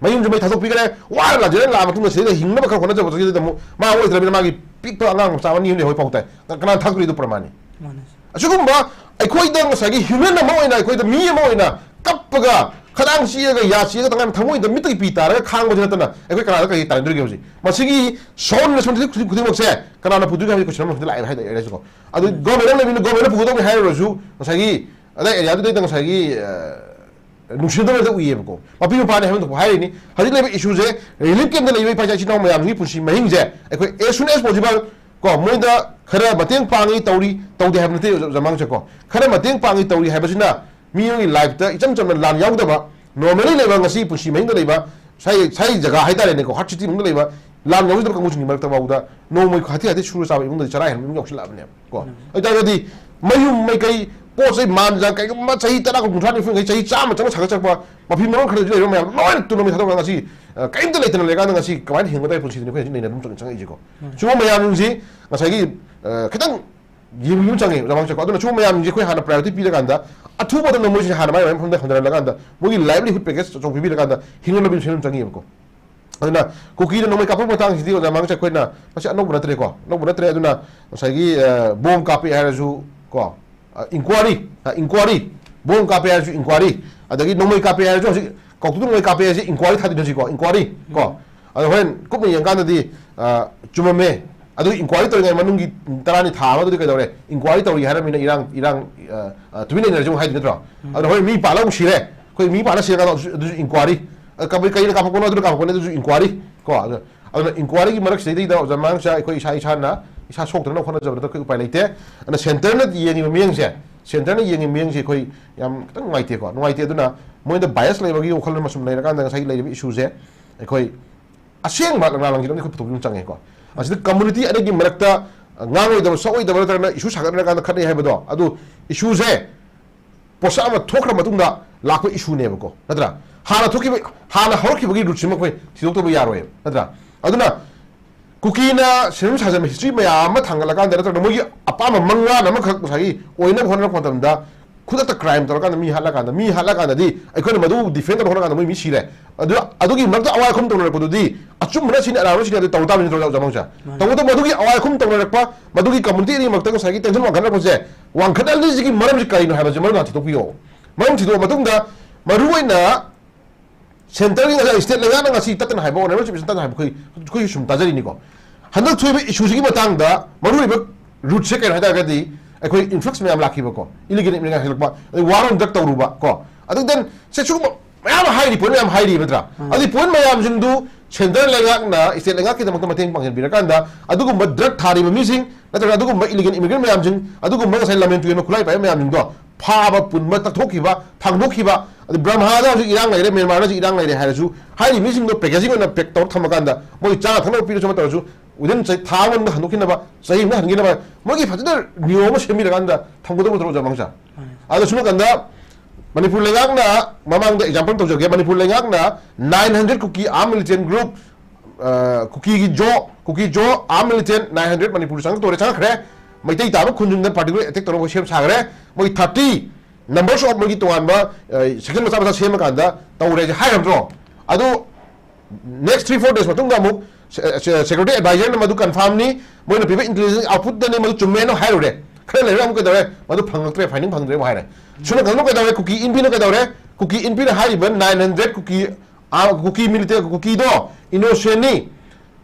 ꯃꯌꯨꯝꯁꯨ ꯃꯩ ꯊꯥꯗꯣꯛꯄꯤꯈ꯭ꯔꯦ, ꯋꯥꯅ ꯂꯥꯟꯖꯦꯜ ꯂꯥꯛꯑ ꯃꯇꯨꯡꯗ ꯁꯤꯗ ꯍꯤꯡꯅꯕ ꯈꯔ ꯍꯣꯠꯅꯖꯕꯁꯤꯗ ꯑꯃꯨꯛ ꯃꯥ ꯑꯣꯏꯗ꯭ꯔꯕꯅꯤꯅ ꯃꯥꯒꯤ ꯄꯤꯛꯄ ꯑꯉꯥꯡ ꯃꯆꯥ ꯑꯅꯤ ꯑꯍꯨꯝ ꯂꯩꯍꯧꯕ ꯐꯥꯎ ꯇꯥꯏ꯫ ꯀ-, ꯀꯅꯥꯅ ꯊꯥꯛꯇꯣꯔꯤꯗꯣ ꯄ꯭ꯔꯃꯥꯟꯅꯤ? ꯃꯥꯅꯦ꯫ ꯑꯁꯤꯒꯨꯝꯕ ꯑꯩꯈꯣꯏꯗ ꯉꯁꯥꯏꯒꯤ ꯍ꯭ꯌꯨꯃꯦꯟ ꯑꯃ ꯑꯣꯏꯅ, ꯑꯩꯈꯣꯏꯗ ꯃꯤ ꯑꯃ ꯑꯣꯏꯅ ꯀꯞꯄꯒ, ꯈꯗꯥꯡ ꯆꯤꯛꯑꯒ, ꯌꯥ ꯆꯤꯛꯑꯒ, ꯇꯉꯥꯏ ꯊꯃꯣꯏꯗ ꯃꯤꯠꯇꯒꯤ ꯄꯤ ꯇꯥꯔꯒ ꯈꯥꯡꯕꯁꯤ ꯅꯠꯇꯅ ꯑꯩꯈꯣꯏ ꯀꯅꯥꯗ ꯀꯔꯤ ꯇꯥꯔꯟꯗꯣꯔꯤꯒꯦ ꯍꯧꯖꯤꯛ? ꯃꯁꯤꯒꯤ ꯁꯣꯔ ꯔꯦꯁꯄꯣꯟꯁꯤꯕꯤꯂꯤꯇꯤ ꯈꯨꯗꯤꯡ-, ꯈꯨꯗꯤꯡꯃꯛꯁꯦ ꯀꯅꯥꯅ ꯄꯨꯗꯣꯏꯅꯣ ꯍꯥꯏꯕꯒꯤ ꯀꯣꯏꯁꯟ ꯑꯃ ꯍꯧꯖꯤꯛ ꯂꯥꯛꯑꯦꯕ ꯍꯥꯏꯇꯥꯔꯦ ꯑꯩꯁꯨꯀꯣ꯫ ꯑꯗꯨ ꯒꯣꯔꯃꯦꯟ ꯑꯃ ꯂꯩꯕꯅꯤꯅ ꯒꯣꯔꯃꯦꯟꯅ ꯄꯨꯒꯗꯧꯅꯤ ꯍꯥꯏꯔꯨꯔꯁꯨ ꯉꯁꯥꯏꯒꯤ ꯑꯗꯥꯏ ꯑꯦꯔꯤꯌꯥꯗꯨꯗꯩꯗ ꯉꯁꯥꯏꯒꯤ, ꯑ, ꯅꯨꯡꯁꯤꯅꯗꯕ ꯍꯦꯛꯇ ꯎꯏꯌꯦꯕꯀꯣ꯫ ꯃꯄꯤ ꯃꯄꯥꯅꯤ ꯍꯥꯏꯕ ꯊꯣꯛꯄ ꯍꯥꯏꯔꯤꯅꯤ꯫ ꯍꯧꯖꯤꯛ ꯂꯩꯔꯤꯕ ꯏꯁꯨꯁꯦ ꯔꯤꯂꯤꯐ ꯀꯦꯝꯞꯇ ꯂꯩꯔꯤꯕ ꯏꯄꯥ ꯏꯆꯥ ꯏꯆꯤꯟ ꯏꯅꯥꯎ ꯃꯌꯥꯝꯁꯤꯒꯤ ꯄꯨꯟꯁꯤ ꯃꯍꯤꯡꯁꯦ ꯑꯩꯈꯣꯏ as soon as possible ꯀꯣ, ꯃꯣꯏꯗ ꯈꯔ ꯃꯇꯦꯡ ꯄꯥꯡꯉꯤ ꯇꯧꯔꯤ, ꯇꯧꯗꯦ ꯍꯥꯏꯕ ꯅꯠꯇꯦ ꯑꯣꯖꯥ ꯃꯥꯡꯁꯦ ꯀꯣ꯫ ꯈꯔ ꯃꯇꯦꯡ ꯄꯥꯡꯉꯤ ꯇꯧꯔꯤ ꯍꯥꯏꯕꯁꯤꯅ ꯃꯤꯑꯣꯏꯒꯤ ꯂꯥꯏꯐꯇ ꯏꯆꯝ ꯆꯝꯅ ꯂꯥꯟ ꯌꯥꯎꯗꯕ, ꯅꯣꯔꯃꯦꯂꯤ ꯂꯩꯕ, ꯉꯁꯤ ꯄꯨꯟꯁꯤ ꯃꯍꯤꯡꯗ ꯂꯩꯕ, ꯁꯥꯏ ꯁꯥꯏ ꯖꯒꯥ ꯍꯥꯏꯇꯥꯔꯦꯅꯦꯀꯣ, ꯍꯥꯔꯠ ꯁꯤꯇꯤ ꯃꯅꯨꯡꯗ ꯂꯩꯕ, ꯂꯥꯟ ꯌꯥꯎꯖꯗꯕ ꯀꯥꯡꯕꯨꯁꯤꯡꯒꯤ ꯃꯔꯛꯇ ꯐꯥꯎꯕꯗ ꯅꯣꯡꯃꯩ ꯍꯥꯊꯤ ꯍꯥꯊꯤ ꯁꯨꯔ ꯆꯥꯕ ꯏꯃꯨꯡꯗꯗꯤ ꯆꯔꯥ ꯍꯦꯟꯕ ꯏꯃꯨꯡ ꯌꯥꯎꯁꯤꯜꯂꯛꯑꯕꯅꯦꯕ ꯀꯣ꯫ ꯎꯝ꯫ ꯑꯗꯨ ꯑꯣꯏꯇꯥꯔꯒꯗꯤ ꯃꯌꯨꯝ ꯃꯩꯀꯩ, ꯄꯣꯠ ꯆꯩ, ꯃꯥꯟ ꯖꯥꯟ, ꯀꯩꯒꯨꯝꯕ ꯆꯍꯤ ꯇꯔꯥ, ꯀꯨꯟ, ꯀꯨꯟꯊ꯭ꯔꯥ, ꯅꯤꯐꯨ ꯌꯥꯡꯈꯩ, ꯆꯍꯤ ꯆꯥꯝꯃ ꯆꯪꯅ ꯁꯥꯒꯠꯆꯔꯛꯄ ꯃꯐꯤ ꯃꯔꯣꯟ ꯈꯔꯗꯁꯨ ꯂꯩꯕ ꯃꯌꯥꯝ ꯂꯣꯏꯅ ꯇꯨꯝꯅ ꯃꯩ ꯊꯥꯗꯣꯛꯑꯒ ꯉꯁꯤ, ꯑ, ꯀꯔꯤꯝꯇ ꯂꯩꯇꯅ ꯂꯩꯔꯀꯥꯟꯗ ꯉꯁꯤ ꯀꯃꯥꯏꯅ ꯍꯤꯡꯒꯗꯕ ꯄꯨꯟꯁꯤꯗꯨꯅꯤ ꯑꯩꯈꯣꯏ ꯍꯧꯖꯤꯛ ꯅꯩꯅꯗꯨꯅ ꯆꯪꯉꯛꯏꯁꯦꯀꯣ꯫ ꯎꯝ꯫ ꯁꯤꯒꯨꯝꯕ ꯃꯌꯥꯝꯁꯤ ꯉꯁꯥꯏꯒꯤ, ꯑ, ꯈꯤꯇꯪ ꯌꯦꯡꯕꯤꯕ ꯆꯪꯉꯦ, ꯑꯣꯖꯥ ꯃꯥꯡꯁꯥꯏꯀꯣ꯫ ꯑꯗꯨꯅ ꯁꯤꯒꯨꯝꯕ ꯃꯌꯥꯝꯁꯦ ꯑꯩꯈꯣꯏ ꯍꯥꯟꯅ ꯄ꯭ꯔꯥꯏꯌꯣꯔꯤꯇꯤ ꯄꯤꯔꯀꯥꯟꯗ, ꯑꯊꯨꯕꯗ ꯃꯣꯏꯁꯦ ꯍꯥꯟꯅ ꯃꯥꯏ ꯃꯥꯏ ꯃꯐꯝꯗ ꯍꯟꯊꯔꯛꯂꯀꯥꯟꯗ, ꯃꯣꯏꯒꯤ ꯂꯥꯏꯚꯂꯤꯍꯨꯗ ꯄꯦꯀꯦꯖ ꯑꯆꯧꯕ ꯄꯤꯕꯤꯔꯀꯥꯟꯗ ꯍꯤꯡꯅꯅꯕ ꯁꯦꯝꯕ ꯆꯪꯉꯦꯕꯀꯣ꯫ ꯑꯗꯨꯅ ꯀꯨꯀꯤꯅ ꯅꯣꯡꯃꯩ ꯀꯥꯞꯄꯛꯄ ꯃꯇꯥꯡꯁꯤꯗꯤ, ꯑꯣꯖꯥ ꯃꯥꯡꯁꯥꯏ, ꯑꯩꯈꯣꯏꯅ ꯃꯁꯤ ꯑꯅꯧꯕ ꯅꯠꯇ꯭ꯔꯦꯀꯣ, ꯑꯅꯧꯕ ꯅꯠꯇ꯭ꯔꯦ꯫ ꯑꯗꯨꯅ ꯉꯁꯥꯏꯒꯤ, ꯑ, ꯕꯣꯝ ꯀꯥꯞꯄꯦ ꯍꯥꯏꯔꯁꯨ ꯀꯣ, ꯑ, ꯏꯟꯀ꯭ꯋꯥꯔꯤ, ꯑ, ꯏꯟꯀ꯭ꯋꯥꯔꯤ, ꯕꯣꯝ ꯀꯥꯞꯄꯦ ꯍꯥꯏꯔꯁꯨ ꯏꯟꯀ꯭ꯋꯥꯔꯤ, ꯑꯗꯒꯤ ꯅꯣꯡꯃꯩ ꯀꯥꯞꯄꯦ ꯍꯥꯏꯔꯁꯨ, ꯍꯧꯖꯤꯛ ꯀꯥꯎꯇꯨꯗ ꯅꯣꯡꯃꯩ ꯀꯥꯞꯄꯦ ꯍꯥꯏꯔꯁꯦ, ꯏꯟꯀ꯭ꯋꯥꯔꯤ ꯊꯥꯗꯣꯏꯅꯦ ꯍꯧꯖꯤꯛꯀꯣ, ꯏꯟꯀ꯭ꯋꯥꯔꯤ ꯀꯣ꯫ ꯑꯗꯣ ꯍꯣꯔꯦꯟ ꯀꯨꯞꯅ ꯌꯦꯡꯀꯥꯟꯗꯗꯤ, ꯑ, ꯆꯨꯝꯃꯝꯃꯦ꯫ ꯑꯗꯨ ꯏꯟꯀ꯭ꯋꯥꯔꯤ ꯇꯧꯔꯤꯉꯩ ꯃꯅꯨꯡꯒꯤ ꯇꯔꯥꯅꯤ, ꯊꯥ ꯑꯃꯗꯨꯗꯤ ꯀꯩꯗꯧꯔꯦ? ꯏꯟꯀ꯭ꯋꯥꯔꯤ ꯇꯧꯔꯤ ꯍꯥꯏꯔꯕꯅꯤꯅ ꯏꯔꯥꯡ, ꯏꯔꯥꯡ, ꯑ, ꯑ, ꯇꯨꯃꯤꯟ ꯂꯩꯅꯔꯁꯤ ꯑꯃꯨꯛ ꯍꯥꯏꯗꯣꯏ ꯅꯠꯇ꯭ꯔꯣ? ꯎꯝ꯫ ꯑꯗꯣ ꯍꯣꯔꯦꯟ ꯃꯤ ꯄꯥꯜꯂ ꯑꯃꯨꯛ ꯁꯤꯔꯦ, ꯑꯩꯈꯣꯏ ꯃꯤ ꯄꯥꯜꯂ ꯁꯤꯔꯀꯥꯟꯗ ꯑꯗꯨꯁꯨ, ꯑꯗꯨꯁꯨ ꯏꯟꯀ꯭ꯋꯥꯔꯤ꯫ ꯑ, ꯀꯕ-, ꯀꯩꯅ ꯀꯥꯞꯄꯛꯄꯅꯣ, ꯑꯗꯨꯅ ꯀꯥꯞꯄꯛꯄꯅꯦ, ꯑꯗꯨꯁꯨ ꯏꯟꯀ꯭ꯋꯥꯔꯤ ꯀꯣ꯫ ꯑꯗꯣ, ꯑꯗꯨꯅ ꯏꯟꯀ꯭ꯋꯥꯔꯤꯒꯤ ꯃꯔꯛꯁꯤꯗꯩꯗ, ꯑꯣꯖꯥ ꯃꯥꯡꯁꯥꯏ, ꯑꯩꯈꯣꯏ ꯏꯁꯥ ꯏꯁꯥꯅ ꯏꯁꯥ ꯁꯣꯛꯇꯅ ꯍꯣꯠꯅꯖꯕꯗ ꯑꯩꯈꯣꯏ ꯎꯄꯥꯏ ꯂꯩꯇꯦ꯫ ꯑꯗꯨꯅ ꯁꯦꯟꯇꯔꯅ ꯌꯦꯡꯉꯤꯕ ꯃꯤꯠꯌꯦꯡꯁꯦ, ꯁꯦꯟꯇꯔꯅ ꯌꯦꯡꯉꯤꯕ ꯃꯤꯠꯌꯦꯡꯁꯦ ꯑꯩꯈꯣꯏ ꯌꯥꯝ ꯈꯤꯇꯪ ꯅꯨꯡꯉꯥꯏꯇꯦꯀꯣ, ꯅꯨꯡꯉꯥꯏꯇꯦ꯫ ꯑꯗꯨꯅ ꯃꯣꯏꯗ ꯕꯥꯏꯁ ꯂꯩꯕꯒꯤ ꯋꯥꯈꯜꯂꯣꯟ ꯑꯃ ꯁꯨꯝ ꯂꯩꯔꯀꯥꯟꯗ ꯉꯁꯥꯏꯒꯤ ꯂꯩꯔꯤꯕ ꯏꯁꯨꯁꯦ ꯑꯩꯈꯣꯏ ꯑꯁꯦꯡꯕ ꯂꯪꯂꯥ ꯂꯪꯖꯤꯜ ꯑꯃꯗꯤ ꯑꯩꯈꯣꯏ ꯄꯨꯊꯣꯛꯄꯤꯕ ꯑꯃ ꯆꯪꯉꯦꯀꯣ꯫ ꯑꯁꯤꯗ ꯀꯝꯃꯨꯅꯤꯇꯤ ꯑꯅꯤꯒꯤ ꯃꯔꯛꯇ ꯉꯥꯡꯉꯣꯏꯗꯕ, ꯁꯛꯑꯣꯏꯗꯕ ꯅꯠꯇ꯭ꯔꯒꯅ ꯏꯁꯨ ꯁꯥꯒꯠꯅꯔꯀꯥꯟꯗ ꯈꯠꯅꯩ ꯍꯥꯏꯕꯗꯣ, ꯑꯗꯨ ꯏꯁꯨꯁꯦ ꯄꯣꯠꯁꯛ ꯑꯃ ꯊꯣꯛꯈ꯭ꯔ ꯃꯇꯨꯡꯗ ꯂꯥꯛꯄ ꯏꯁꯨꯅꯦꯕꯀꯣ, ꯅꯠꯇ꯭ꯔꯥ? ꯍꯥꯟꯅ ꯊꯣꯛꯈꯤꯕ, ꯍꯥꯟꯅ ꯍꯧꯔꯛꯈꯤꯕꯒꯤ ꯔꯨꯠꯁꯤꯃ ꯑꯩꯈꯣꯏ ꯊꯤꯗꯣꯛꯇꯕ ꯌꯥꯔꯣꯏꯕ, ꯅꯠꯇ꯭ꯔꯥ? ꯑꯗꯨꯅ ꯀꯨꯀꯤꯅ ꯁꯦꯝꯖꯤꯟ ꯁꯥꯖꯤꯟꯕ ꯍꯤꯁꯇ꯭ꯔꯤ ꯃꯌꯥꯝ ꯑꯃ ꯊꯥꯡꯒꯠꯂꯀꯥꯟꯗ, ꯅꯠꯇ꯭ꯔꯒ ꯃꯣꯏꯒꯤ ꯑꯄꯥꯝꯕ ꯃꯪꯂꯥꯟ ꯑꯃꯈꯛ ꯉꯁꯥꯏꯒꯤ ꯑꯣꯏꯅꯕ ꯍꯣꯠꯅꯔꯛꯄ ꯃꯇꯝꯗ, ꯈꯨꯗꯛꯇ ꯀ꯭ꯔꯥꯏꯝ ꯇꯧꯔꯀꯥꯟꯗ, ꯃꯤ ꯍꯥꯠꯂꯀꯥꯟꯗ, ꯃꯤ ꯍꯥꯠꯂꯀꯥꯟꯗꯗꯤ ꯑꯩꯈꯣꯏꯅ ꯃꯗꯨ ꯗꯤꯐꯦꯟ ꯇꯧꯅꯕ ꯍꯣꯠꯅꯀꯥꯟꯗ ꯃꯣꯏ ꯃꯤ ꯁꯤꯔꯦ꯫ ꯑꯗꯨ, ꯑꯗꯨꯒꯤ ꯃꯔꯛꯇ ꯑꯋꯥꯏ ꯑꯈꯨꯝ ꯇꯧꯅꯔꯛꯄꯗꯨꯗꯤ ꯑꯆꯨꯝꯕꯅ ꯁꯤꯅꯤ, ꯑꯔꯥꯟꯕꯅ ꯁꯤꯅꯤ ꯑꯗꯨ ꯇꯧ ꯇꯥꯕꯅꯤ, ꯅꯠꯇ꯭ꯔꯣ, ꯑꯣꯖꯥ ꯃꯥꯡꯁꯥꯏ? ꯃꯥꯅꯤ꯫ ꯇꯧꯕꯇꯕꯨ ꯃꯗꯨꯒꯤ ꯑꯋꯥꯏ ꯑꯈꯨꯝ ꯇꯧꯅꯔꯛꯄ, ꯃꯗꯨꯒꯤ ꯀꯝꯃꯨꯅꯤꯇꯤ ꯑꯅꯤꯃꯛꯇ ꯉꯁꯥꯏꯒꯤ ꯇꯦꯟꯁꯟ ꯋꯥꯡꯈꯠꯅꯔꯛꯄꯁꯦ, ꯋꯥꯡꯈꯠꯍꯜꯂꯤꯁꯤꯒꯤ ꯃꯔꯝꯁꯤ ꯀꯔꯤꯅꯣ ꯍꯥꯏꯕꯁꯦ ꯃꯔꯨ ꯑꯣꯏꯅ ꯊꯤꯗꯣꯛꯄꯤꯌꯣ꯫ ꯃꯔꯝ ꯊꯤꯗꯣꯛꯑ ꯃꯇꯨꯡꯗ, ꯃꯔꯨꯑꯣꯏꯅ ꯁꯦꯟꯇꯔꯒꯤ ꯉꯁꯥꯏ ꯁ꯭ꯇꯦꯠ ꯂꯩꯉꯥꯛꯅ ꯉꯁꯤ ꯇꯠꯇꯅ ꯍꯥꯏꯕ, ꯑꯣꯅꯔꯦꯕꯜ ꯆꯤꯐ ꯃꯤꯅꯤꯁꯇꯔ ꯇꯠꯇꯅ ꯍꯥꯏꯕ ꯑꯩꯈꯣꯏ, ꯑꯩꯈꯣꯏꯁꯨ ꯁꯨꯝ ꯇꯥꯖꯔꯤꯅꯤꯀꯣ꯫ ꯍꯟꯗꯛ ꯊꯣꯛꯏꯕ ꯏꯁꯨꯁꯤꯒꯤ ꯃꯇꯥꯡꯗ ꯃꯔꯨꯑꯣꯏꯕ ꯔꯨꯠꯁꯦ ꯀꯩꯅꯣ ꯍꯥꯏꯇꯥꯔꯒꯗꯤ, ꯑꯩꯈꯣꯏ ꯏꯟꯐ꯭ꯂꯛꯁ ꯃꯌꯥꯝ ꯂꯥꯛꯈꯤꯕꯀꯣ, ꯏꯂꯤꯒꯦꯜ ꯏꯃꯤꯒ꯭ꯔꯦꯟ ꯍꯦꯜꯂꯛꯄ, ꯑꯗꯩ ꯋꯥꯔ ꯑꯣꯟ ꯗ꯭ꯔꯒ ꯇꯧꯔꯨꯕ ꯀꯣ, ꯑꯗꯨ ꯗꯦꯟ ꯁꯦ ꯁꯤꯒꯨꯝꯕ ꯃꯌꯥꯝ ꯑꯃ ꯍꯥꯏꯔꯤ, ꯄꯣꯏꯟ ꯃꯌꯥꯝ ꯍꯥꯏꯔꯤꯕ ꯅꯠꯇ꯭ꯔꯥ? ꯎꯝ꯫ ꯑꯗꯨꯏ ꯄꯣꯏꯟ ꯃꯌꯥꯝꯁꯤꯡꯗꯨ ꯁꯦꯟꯇꯔ ꯂꯩꯉꯥꯛꯅ ꯁ꯭ꯇꯦꯠ ꯂꯩꯉꯥꯛꯀꯤꯗꯃꯛꯇ ꯃꯇꯦꯡ ꯄꯥꯡꯁꯤꯟꯕꯤꯔꯀꯥꯟꯗ, ꯑꯗꯨꯒꯨꯝꯕ ꯗ꯭ꯔꯒ ꯊꯥꯔꯤꯕ ꯃꯤꯁꯤꯡ ꯅꯠꯇ꯭ꯔꯒ ꯑꯗꯨꯒꯨꯝꯕ ꯏꯂꯤꯒꯦꯜ ꯏꯃꯤꯒ꯭ꯔꯦꯟ ꯃꯌꯥꯝꯁꯤꯡ, ꯑꯗꯨꯒꯨꯝꯕ ꯉꯁꯥꯏ ꯂꯝꯃꯦꯟ ꯇꯨꯔꯦꯟ ꯈꯨꯠꯂꯥꯏ ꯄꯥꯏꯕ ꯃꯌꯥꯝꯁꯤꯡꯗꯣ ꯐꯥꯕ, ꯄꯨꯟꯕ, ꯇꯛꯊꯣꯛꯈꯤꯕ, ꯊꯥꯡꯗꯣꯛꯈꯤꯕ, ꯑꯗꯩ ꯕ꯭ꯔꯝꯍꯥꯗ ꯍꯧꯖꯤꯛ ꯏꯔꯥꯡ ꯂꯩꯔꯦ, ꯃ꯭ꯌꯥꯟꯃꯥꯔꯗ ꯍꯧꯖꯤꯛ ꯏꯔꯥꯡ ꯂꯩꯔꯦ ꯍꯥꯏꯔꯁꯨ, ꯍꯥꯏꯔꯤꯕ ꯃꯤꯁꯤꯡꯗꯣ packaging ꯑꯣꯏꯅ pack ꯇꯧꯔ ꯊꯝꯃꯀꯥꯟꯗ, ꯃꯣꯏ ꯆꯥꯅ ꯊꯛꯅꯕ ꯄꯤꯔꯁꯨ ꯑꯃ ꯇꯧꯔꯁꯨ, within ꯆꯍꯤ ꯊꯥ ꯑꯃ ꯃꯅꯨꯡꯗ ꯍꯟꯗꯣꯛꯈꯤꯅꯕ, ꯆꯍꯤ ꯑꯃꯗ ꯍꯟꯈꯤꯅꯕ, ꯃꯣꯏꯒꯤ ꯐꯖꯅ ꯅꯤꯌꯣꯝ ꯑꯃ ꯁꯦꯝꯕꯤꯔꯀꯥꯟꯗ ꯊꯝꯒꯗꯧꯕ ꯅꯠꯇ꯭ꯔꯣ, ꯑꯣꯖꯥ ꯃꯉꯥꯡꯆꯥ? ꯃꯥꯅꯦ꯫ ꯑꯗꯣ ꯁꯣꯝ ꯅꯥꯀꯟꯗ ꯃꯅꯤꯄꯨꯔ ꯂꯩꯉꯥꯛꯅ, ꯃꯃꯥꯡꯗ example ꯇꯧꯖꯒꯦ, ꯃꯅꯤꯄꯨꯔ ꯂꯩꯉꯥꯛꯅ nine hundred ꯀꯨꯀꯤ armed militant group, ꯑ, ꯀꯨꯀꯤꯒꯤ ꯖꯣ, ꯀꯨꯀꯤ ꯖꯣ armed militant nine hundred Manipur ꯆꯪꯉꯛꯇꯣꯔꯦ, ꯆꯪꯉꯛꯈ꯭ꯔꯦ꯫ Meitei ꯇꯥꯕ ꯈꯨꯟꯁꯤꯡꯗ particular attack ꯇꯧꯅꯕ ꯁꯦꯝ ꯁꯥꯈ꯭ꯔꯦ꯫ ꯃꯣꯏ thirty numbers of ꯃꯣꯏꯒꯤ ꯇꯣꯉꯥꯟꯕ, ꯑ, section ꯃꯆꯥ ꯃꯆꯥ ꯁꯦꯝꯃꯀꯥꯟꯗ ꯇꯧꯔꯦ ꯍꯥꯏꯔꯝꯗ꯭ꯔꯣ? ꯑꯗꯨ next three four days ꯃꯇꯨꯡꯗ ꯑꯃꯨꯛ ꯁꯦ-, ꯁꯦ-, security advisorꯅ ꯃꯗꯨ confirmꯅꯤ, ꯃꯣꯏꯅ ꯄꯤꯕ intelligence outputꯇꯅꯤ, ꯃꯗꯨ ꯆꯨꯝꯃꯦꯅ ꯍꯥꯏꯔꯨꯔꯦ꯫ ꯈꯔ ꯂꯩꯔꯒ ꯑꯃꯨꯛ ꯀꯩꯗꯧꯔꯦ? ꯃꯗꯨ ꯐꯪꯉꯛꯇ꯭ꯔꯦ, finding ꯐꯪꯗ꯭ꯔꯦ ꯑꯃꯨꯛ ꯍꯥꯏꯔꯦ꯫ ꯁꯣꯝ ꯅꯥꯀꯟꯗ ꯀꯩꯗꯧꯔꯦ? ꯀꯨꯀꯤ ꯏꯟꯐꯤꯅ ꯀꯩꯗꯧꯔꯦ? ꯀꯨꯀꯤ ꯏꯟꯐꯤꯅ ꯍꯥꯏꯔꯤꯕ nine hundred ꯀꯨꯀꯤ, ꯑꯥ, ꯀꯨꯀꯤ militant, ꯀꯨꯀꯤꯗꯣ innocentꯅꯤ,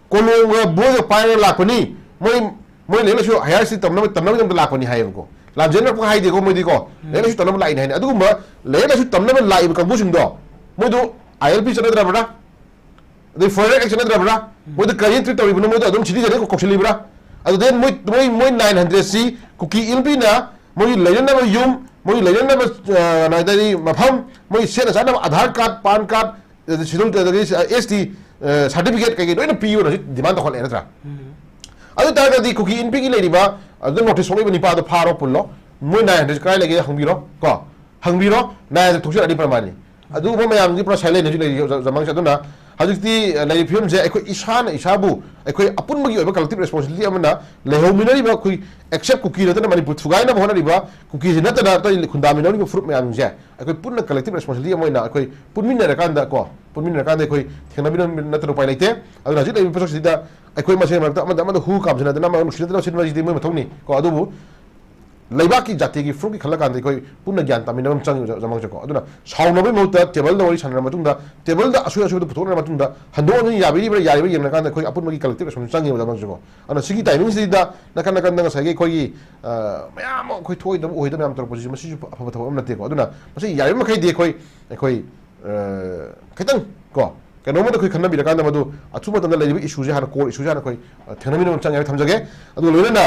ꯀꯣꯂꯣꯝꯒ ꯕꯣꯏꯒ ꯄꯥꯏꯔꯒ ꯂꯥꯛꯄꯅꯤ, ꯃꯣꯏ, ꯃꯣꯏ ꯂꯥꯏꯔꯤꯛ ꯂꯥꯏꯁꯨ higher study ꯇꯝꯅꯕ, ꯇꯝꯅꯕꯒꯤꯗꯃꯛꯇ ꯂꯥꯛꯄꯅꯤ ꯍꯥꯏꯌꯦꯕꯀꯣ꯫ ꯂꯥꯟꯖꯦꯟꯅꯔꯛꯄꯒ ꯍꯥꯏꯗꯦꯀꯣ ꯃꯣꯏꯗꯤꯀꯣ, ꯎꯝ꯫ ꯂꯥꯏꯔꯤꯛ ꯂꯥꯏꯁꯨ ꯇꯝꯅꯕ ꯂꯥꯛꯏꯅꯦ ꯍꯥꯏꯅꯤ꯫ ꯑꯗꯨꯒꯨꯝꯕ ꯂꯥꯏꯔꯤꯛ ꯂꯥꯏꯁꯨ ꯇꯝꯅꯕ ꯂꯥꯛꯏꯕ ꯀꯥꯡꯕꯨꯁꯤꯡꯗꯣ, ꯃꯣꯏꯗꯨ ILP ꯆꯠꯅꯗ꯭ꯔꯕ꯭ꯔꯥ? ꯑꯗꯩ foreign action ꯅꯠꯇ꯭ꯔꯕ꯭ꯔꯥ? ꯎꯝ꯫ ꯃꯣꯏꯗ ꯀꯔꯤ treat ꯇꯧꯔꯤꯕꯅꯣ? ꯃꯣꯏꯗ ꯑꯗꯨꯝ citizenꯅ ꯀꯧꯁꯤꯜꯂꯤꯕ꯭ꯔꯥ? ꯑꯗꯨꯗꯩ ꯃꯣꯏ, ꯃꯣꯏ, ꯃꯣꯏ nine hundredꯁꯤ ꯀꯨꯀꯤ ꯏꯟꯐꯤꯅ ꯃꯣꯏꯒꯤ ꯂꯩꯅꯅꯕ ꯌꯨꯝ, ꯃꯣꯏꯒꯤ ꯂꯩꯅꯅꯕ, ꯑ, ꯀꯩ ꯍꯥꯏꯇꯥꯔꯦ, ꯃꯐꯝ, ꯃꯣꯏ ꯁꯦꯠꯅ ꯆꯥꯅꯕ Aadhaar card, PAN card, ꯑꯗꯩ schedule, ꯑꯗꯒꯤ, ꯑ, ST, ꯑ, certificate ꯀꯩꯀꯩ ꯂꯣꯏꯅ ꯄꯤꯌꯨꯅ ꯍꯧꯖꯤꯛ demand ꯇꯧꯈꯠꯂꯛꯑꯦ ꯅꯠꯇ꯭ꯔꯥ? ꯎꯝ꯫ ꯑꯗꯨ ꯑꯣꯏ ꯇꯥꯔꯒꯗꯤ ꯀꯨꯀꯤ ꯏꯟꯐꯤꯒꯤ ꯂꯩꯔꯤꯕ ꯑꯗꯨ notice ꯊꯣꯛꯂꯛꯏꯕ ꯅꯤꯄꯥꯗꯣ ꯐꯥꯔꯣ ꯄꯨꯜꯂꯣ, ꯃꯣꯏ nine hundred ꯀꯥꯏ ꯂꯩꯒꯦ ꯍꯪꯕꯤꯔꯣ ꯀꯣ, ꯍꯪꯕꯤꯔꯣ, nine hundred ꯊꯣꯛꯆꯔꯛꯑꯅꯤ ꯄ꯭ꯔꯃꯥꯟꯅꯤ꯫ ꯑꯗꯨꯒꯨꯝꯕ ꯃꯌꯥꯝꯗꯨꯗꯤ ꯄꯨꯔꯥ silent ꯍꯧꯖꯤꯛ ꯂꯩꯔꯤ ꯖ-, ꯖꯃꯥꯡꯁꯦ꯫ ꯑꯗꯨꯅ ꯍꯧꯖꯤꯛꯇꯤ, ꯑ, ꯂꯩꯔꯤꯕ ꯐꯤꯕꯝꯁꯦ ꯑꯩꯈꯣꯏ ꯏꯁꯥꯅ ꯏꯁꯥꯕꯨ, ꯑꯩꯈꯣꯏ ꯑꯄꯨꯟꯕꯒꯤ ꯑꯣꯏꯕ collective responsibility ꯑꯃꯅ ꯂꯩꯍꯧꯃꯤꯟꯅꯔꯤꯕ ꯑꯩꯈꯣꯏ except ꯀꯨꯀꯤ ꯅꯠꯇꯅ ꯃꯅꯤꯄꯨꯔ ꯊꯨꯒꯥꯏꯅꯕ ꯍꯣꯠꯅꯔꯤꯕ ꯀꯨꯀꯤꯁꯤ ꯅꯠꯇꯅ ꯑꯇꯩ ꯈꯨꯟꯗꯥꯃꯤꯟꯅꯔꯤꯕ ꯐꯨꯔꯨꯞ ꯃꯌꯥꯝꯁꯦ ꯑꯩꯈꯣꯏ ꯄꯨꯟꯅ collective responsibility ꯑꯃ ꯑꯣꯏꯅ ꯑꯩꯈꯣꯏ ꯄꯨꯟꯃꯤꯟꯅꯔꯀꯥꯟꯗ ꯀꯣ, ꯄꯨꯟꯃꯤꯟꯅꯔꯀꯥꯟꯗ ꯑꯩꯈꯣꯏ ꯊꯦꯡꯅꯃꯤꯟꯅ ꯅꯠꯇꯅ ꯎꯄꯥꯏ ꯂꯩꯇꯦ꯫ ꯑꯗꯨꯅ ꯍꯧꯖꯤꯛ ꯂꯩꯔꯤꯕ ꯄꯣꯠꯁꯛꯁꯤꯗ ꯑꯩꯈꯣꯏ ꯃꯁꯦꯟ ꯃꯔꯛꯇ ꯑꯃꯗ ꯑꯃꯗ ꯍꯨ ꯀꯥꯝꯁꯤꯟꯅꯗꯅ ꯑꯃ ꯅꯨꯡꯁꯤꯅꯗꯅ ꯁꯤꯟꯕꯁꯤꯗꯤ ꯃꯣꯏ ꯃꯊꯧꯅꯤ ꯀꯣ꯫ ꯑꯗꯨꯕꯨ ꯂꯩꯕꯥꯛꯀꯤ ꯖꯥꯇꯤꯒꯤ ꯐꯨꯔꯨꯞꯀꯤ ꯈꯜꯂ ꯀꯥꯟꯗ ꯑꯩꯈꯣꯏ ꯄꯨꯟꯅ ꯒ꯭ꯌꯥꯟ ꯇꯥꯃꯤꯟꯅꯕ ꯑꯃ ꯆꯪꯉꯤ, ꯑꯣꯖꯥ ꯃꯉꯥꯡꯁꯦꯀꯣ꯫ ꯑꯗꯨꯅ ꯁꯥꯎꯅꯕꯒꯤ ꯃꯍꯨꯠꯇ ꯇꯦꯕꯜꯗ ꯋꯥꯔꯤ ꯁꯥꯟꯅꯔ ꯃꯇꯨꯡꯗ, ꯇꯦꯕꯜꯗ ꯑꯁꯣꯏ ꯑꯁꯣꯏꯕꯗ ꯄꯨꯊꯣꯛꯅꯔ ꯃꯇꯨꯡꯗ ꯍꯟꯗꯣꯛ ꯍꯟꯖꯤꯟ ꯌꯥꯕꯤꯔꯤꯕ꯭ꯔꯥ ꯌꯥꯔꯤꯕ꯭ꯔꯥ ꯌꯦꯡꯅ ꯀꯥꯟꯗ ꯑꯩꯈꯣꯏ ꯑꯄꯨꯟꯕꯒꯤ collective response ꯆꯪꯉꯤ, ꯑꯣꯖꯥ ꯃꯉꯥꯡꯁꯦꯀꯣ꯫ ꯑꯗꯨꯅ ꯁꯤꯒꯤ timingꯁꯤꯗ ꯅꯥꯀꯟ ꯅꯥꯀꯟꯗ ꯉꯁꯥꯏꯒꯤ ꯑꯩꯈꯣꯏꯒꯤ, ꯑ, ꯃꯌꯥꯝ ꯑꯃ ꯑꯩꯈꯣꯏ ꯊꯣꯛꯑꯣꯏꯗꯕ ꯑꯣꯏꯗꯕ ꯃꯌꯥꯝ ꯇꯧꯔꯛꯄꯁꯤꯁꯨ ꯃꯁꯤꯁꯨ ꯑꯐꯕ ꯊꯕꯛ ꯑꯃ ꯅꯠꯇꯦꯀꯣ꯫ ꯑꯗꯨꯅ ꯃꯁꯤ ꯌꯥꯔꯤꯕ ꯃꯈꯩꯗꯤ ꯑꯩꯈꯣꯏ, ꯑꯩꯈꯣꯏ, ꯑ, ꯈꯤꯇꯪ ꯀꯣ, ꯀꯩꯅꯣꯝꯃꯗ ꯑꯩꯈꯣꯏ ꯈꯟꯅꯕꯤꯔꯀꯥꯟꯗ ꯃꯗꯨ ꯑꯊꯨꯕ ꯃꯇꯝꯗ ꯂꯩꯔꯤꯕ issueꯁꯦ ꯍꯥꯟꯅ, core issueꯁꯦ ꯍꯥꯟꯅ ꯑꯩꯈꯣꯏ, ꯑ, ꯊꯦꯡꯅꯃꯤꯟꯅꯕ ꯑꯃ ꯆꯪꯉꯦ ꯍꯥꯏꯕ ꯊꯝꯖꯒꯦ꯫ ꯑꯗꯨꯒ ꯂꯣꯏꯅꯅ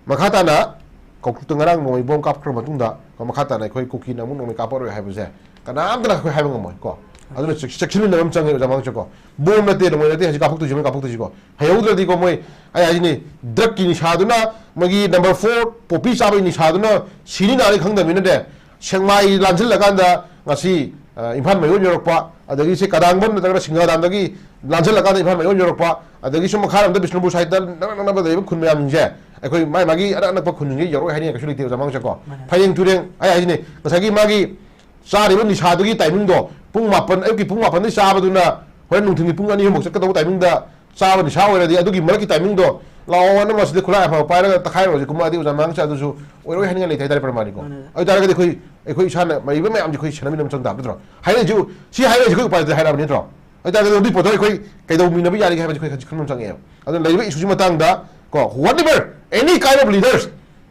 ꯃꯈꯥ ꯇꯥꯅ ꯀꯧꯇ꯭ꯔꯨꯛꯇ ꯉꯔꯥꯡ ꯅꯣꯡꯃꯩ ꯕꯣꯝ ꯀꯥꯞꯈ꯭ꯔ ꯃꯇꯨꯡꯗ ꯀꯣ, ꯃꯈꯥ ꯇꯥꯅ ꯑꯩꯈꯣꯏ ꯀꯨꯀꯤꯅ ꯑꯃꯨꯛ ꯅꯣꯡꯃꯩ ꯀꯥꯞꯄꯔꯣꯏ ꯍꯥꯏꯕꯁꯦ ꯀꯅꯥꯝꯇꯅ ꯑꯩꯈꯣꯏ ꯍꯥꯏꯕ ꯉꯝꯃꯣꯏ ꯀꯣ꯫ ꯑꯗꯨꯅ ꯆꯦꯛ-, ꯆꯦꯛꯁꯤꯟꯃꯤꯟꯅꯕ ꯑꯃ ꯆꯪꯉꯦ ꯑꯣꯖꯥ ꯃꯉꯥꯡꯁꯦ ꯀꯣ꯫ ꯕꯣꯝ ꯅꯠꯇꯦ, ꯅꯣꯡꯃꯩ ꯅꯠꯇꯦ ꯍꯧꯖꯤꯛ ꯀꯥꯞꯊꯣꯛꯇꯣꯏꯁꯤ, ꯃꯣꯏ ꯀꯥꯞꯊꯣꯛꯇꯣꯏꯁꯤꯀꯣ꯫ ꯍꯩꯍꯧꯗ꯭ꯔꯗꯤꯀꯣ ꯃꯣꯏ, ꯑꯩ ꯍꯥꯏꯁꯤꯅꯤ, ꯗ꯭ꯔꯛꯀꯤ ꯅꯤꯁꯥꯗꯨꯅ, ꯃꯣꯏꯒꯤ ꯅꯝꯕꯔ ꯐꯣꯔ ꯄꯣꯄꯤ ꯆꯥꯕꯒꯤ ꯅꯤꯁꯥꯗꯨꯅ ꯁꯤꯅꯤ ꯅꯥꯅꯤ ꯈꯪꯗꯕꯅꯤꯅꯅꯦ, ꯁꯦꯛꯃꯥꯏ ꯂꯥꯟꯁꯤꯜꯂꯀꯥꯟꯗ ꯉꯁꯤ, ꯑ, ꯏꯝꯐꯥꯜ ꯃꯌꯣꯟ ꯌꯧꯔꯛꯄ, ꯑꯗꯒꯤ ꯁꯤ ꯀꯗꯥꯡꯕꯟ ꯅꯠꯇ꯭ꯔꯒꯅ ꯁꯤꯡꯒꯥꯗꯥꯝꯗꯒꯤ ꯂꯥꯟꯁꯤꯜꯂꯀꯥꯟꯗ ꯏꯝꯐꯥꯜ ꯃꯌꯣꯟ ꯌꯧꯔꯛꯄ, ꯑꯗꯒꯤ ꯁꯨꯝ ꯃꯈꯥꯔꯣꯝꯗ ꯕꯤꯁꯅꯨꯄꯨꯔ ꯁꯥꯏꯠꯇ ꯅꯛꯅ ꯅꯛꯅꯕ ꯂꯩꯔꯤꯕ ꯈꯨꯟ ꯃꯌꯥꯝꯁꯤꯡꯁꯦ, ꯑꯩꯈꯣꯏ ꯃꯥꯏ ꯃꯥꯒꯤ ꯑꯅꯛ ꯑꯅꯛꯄ ꯈꯨꯟꯁꯤꯡꯁꯦ ꯌꯧꯔꯛꯑꯣꯏ ꯍꯥꯏꯅꯤꯡꯉꯥꯏ ꯀꯩꯁꯨ ꯂꯩꯇꯦ ꯑꯣꯖꯥ ꯃꯉꯥꯡꯁꯦꯀꯣ꯫ ꯃꯥꯅꯦ꯫ ꯐꯌꯦꯡ ꯇꯨꯔꯦꯡ, ꯑꯩ ꯍꯥꯏꯁꯤꯅꯤ, ꯉꯁꯥꯏꯒꯤ ꯃꯥꯒꯤ ꯆꯥꯔꯤꯕ ꯅꯤꯁꯥꯗꯨꯒꯤ ꯇꯥꯏꯃꯤꯡꯗꯣ, ꯄꯨꯡ ꯃꯥꯄꯟ, ꯑꯌꯨꯛꯀꯤ ꯄꯨꯡ ꯃꯥꯄꯟꯗꯒꯤ ꯆꯥꯕꯗꯨꯅ ꯍꯣꯔꯦꯟ ꯅꯨꯡꯊꯤꯜꯒꯤ ꯄꯨꯡ ꯑꯅꯤ ꯑꯍꯨꯝꯐꯥꯎ ꯆꯠꯀꯗꯧꯕ ꯇꯥꯏꯃꯤꯡꯗ ꯆꯥꯕ ꯅꯤꯁꯥ ꯑꯣꯏꯔꯗꯤ, ꯑꯗꯨꯒꯤ ꯃꯔꯛꯀꯤ ꯇꯥꯏꯃꯤꯡꯗꯣ ꯂꯥꯛꯑꯣ, ꯅꯪ ꯃꯁꯤꯗ ꯈꯨꯠꯂꯥꯏ ꯑꯐꯕ ꯄꯥꯏꯔꯒ ꯇꯛꯈꯥꯏꯔꯨꯔꯁꯤ ꯀꯨꯝꯃꯛꯑꯗꯤ ꯑꯣꯖꯥ ꯃꯉꯥꯡꯁꯦ ꯑꯗꯨꯁꯨ ꯑꯣꯏꯔꯣꯏ ꯍꯥꯏꯅꯤꯡꯉꯥꯏ ꯂꯩꯇꯦ ꯍꯥꯏꯇꯥꯔꯦ ꯄ꯭ꯔꯃꯥꯅꯤꯀꯣ꯫ ꯃꯥꯅꯦ꯫ ꯑꯗꯨ ꯇꯥꯔꯒꯗꯤ ꯑꯩꯈꯣꯏ, ꯑꯩꯈꯣꯏ ꯏꯁꯥꯅ ꯃꯔꯤꯕ ꯃꯌꯥꯝꯁꯦ ꯑꯩꯈꯣꯏ ꯁꯦꯟꯅꯃꯤꯟꯅꯕ ꯆꯪ ꯇꯥꯕ ꯅꯠꯇ꯭ꯔꯣ? ꯍꯥꯏꯔꯛꯏꯁꯤ, ꯁꯤ ꯍꯥꯏꯔꯛꯏꯁꯤ ꯑꯩꯈꯣꯏ ꯎꯄꯥꯏ ꯂꯩꯇꯦ ꯍꯥꯏꯔꯛꯑꯕ ꯅꯠꯇ꯭ꯔꯣ? ꯑꯗꯨ ꯇꯥꯔꯒꯗꯤ ꯑꯗꯨꯒꯤ ꯄꯣꯠꯇꯣ ꯑꯩꯈꯣꯏ ꯀꯩꯗꯧꯃꯤꯟꯅꯕ ꯌꯥꯔꯤꯒꯦ ꯍꯥꯏꯕꯁꯤ ꯑꯩꯈꯣꯏ ꯈꯟꯕ ꯆꯪꯉꯛꯑꯦꯕ꯫ ꯑꯗꯨꯅ ꯂꯩꯔꯤꯕ ꯏꯁꯨꯁꯤ ꯃꯇꯥꯡꯗ ꯀꯣ, whatever, any kind of leaders,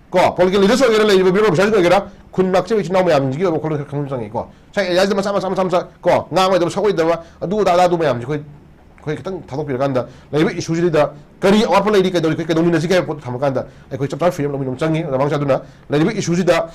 ꯀꯣ, political leaders ꯑꯣꯏꯒꯦꯔꯥ, ꯂꯩꯔꯤꯕ ꯃꯤꯑꯣꯏ ꯑꯣꯐꯤꯁꯥꯔꯁꯤꯡ ꯑꯣꯏꯒꯦꯔꯥ, ꯈꯨꯟ ꯉꯥꯛꯆꯕ ꯏꯆꯤꯟ ꯏꯅꯥꯎ ꯃꯌꯥꯝꯁꯤꯡꯁꯤꯒꯤ ꯑꯣꯏꯕ ꯋꯥꯈꯜꯂꯣꯟ ꯈꯔ ꯈꯪꯕ ꯆꯪꯉꯤ ꯀꯣ꯫ ꯉꯁꯥꯏ ꯑꯦꯔꯤꯌꯥꯁꯤꯗ ꯃꯆꯥ ꯃꯆꯥ ꯃꯆꯥ ꯃꯆꯥ ꯀꯣ, ꯉꯥꯡꯉꯣꯏꯗꯕ ꯁꯛꯑꯣꯏꯗꯕ ꯑꯗꯨ ꯑꯗꯥ ꯑꯗꯥ ꯑꯗꯨ ꯃꯌꯥꯝꯁꯦ ꯑꯩꯈꯣꯏ, ꯑꯩꯈꯣꯏ ꯈꯤꯇꯪ ꯊꯥꯗꯣꯛꯄꯤꯔꯀꯥꯟꯗ ꯂꯩꯔꯤꯕ ꯏꯁꯨꯁꯤꯗ ꯀꯔꯤ ꯑꯋꯥꯠꯄ ꯂꯩꯔꯤ, ꯀꯩꯗꯧꯔꯤ, ꯑꯩꯈꯣꯏ ꯀꯩꯗꯧꯃꯤꯟꯅꯁꯤꯒꯦ ꯍꯥꯏꯕ ꯄꯣꯠꯇꯣ ꯊꯝꯃꯀꯥꯟꯗ ꯑꯩꯈꯣꯏ ꯆꯞ ꯆꯥꯕ ꯐ꯭ꯔꯤꯗꯝ ꯂꯧꯃꯤꯟꯅꯕ ꯆꯪꯉꯤ꯫ ꯑꯗꯨꯃꯥꯏꯅ ꯑꯗꯨꯅ ꯂꯩꯔꯤꯕ ꯏꯁꯨꯁꯤꯗ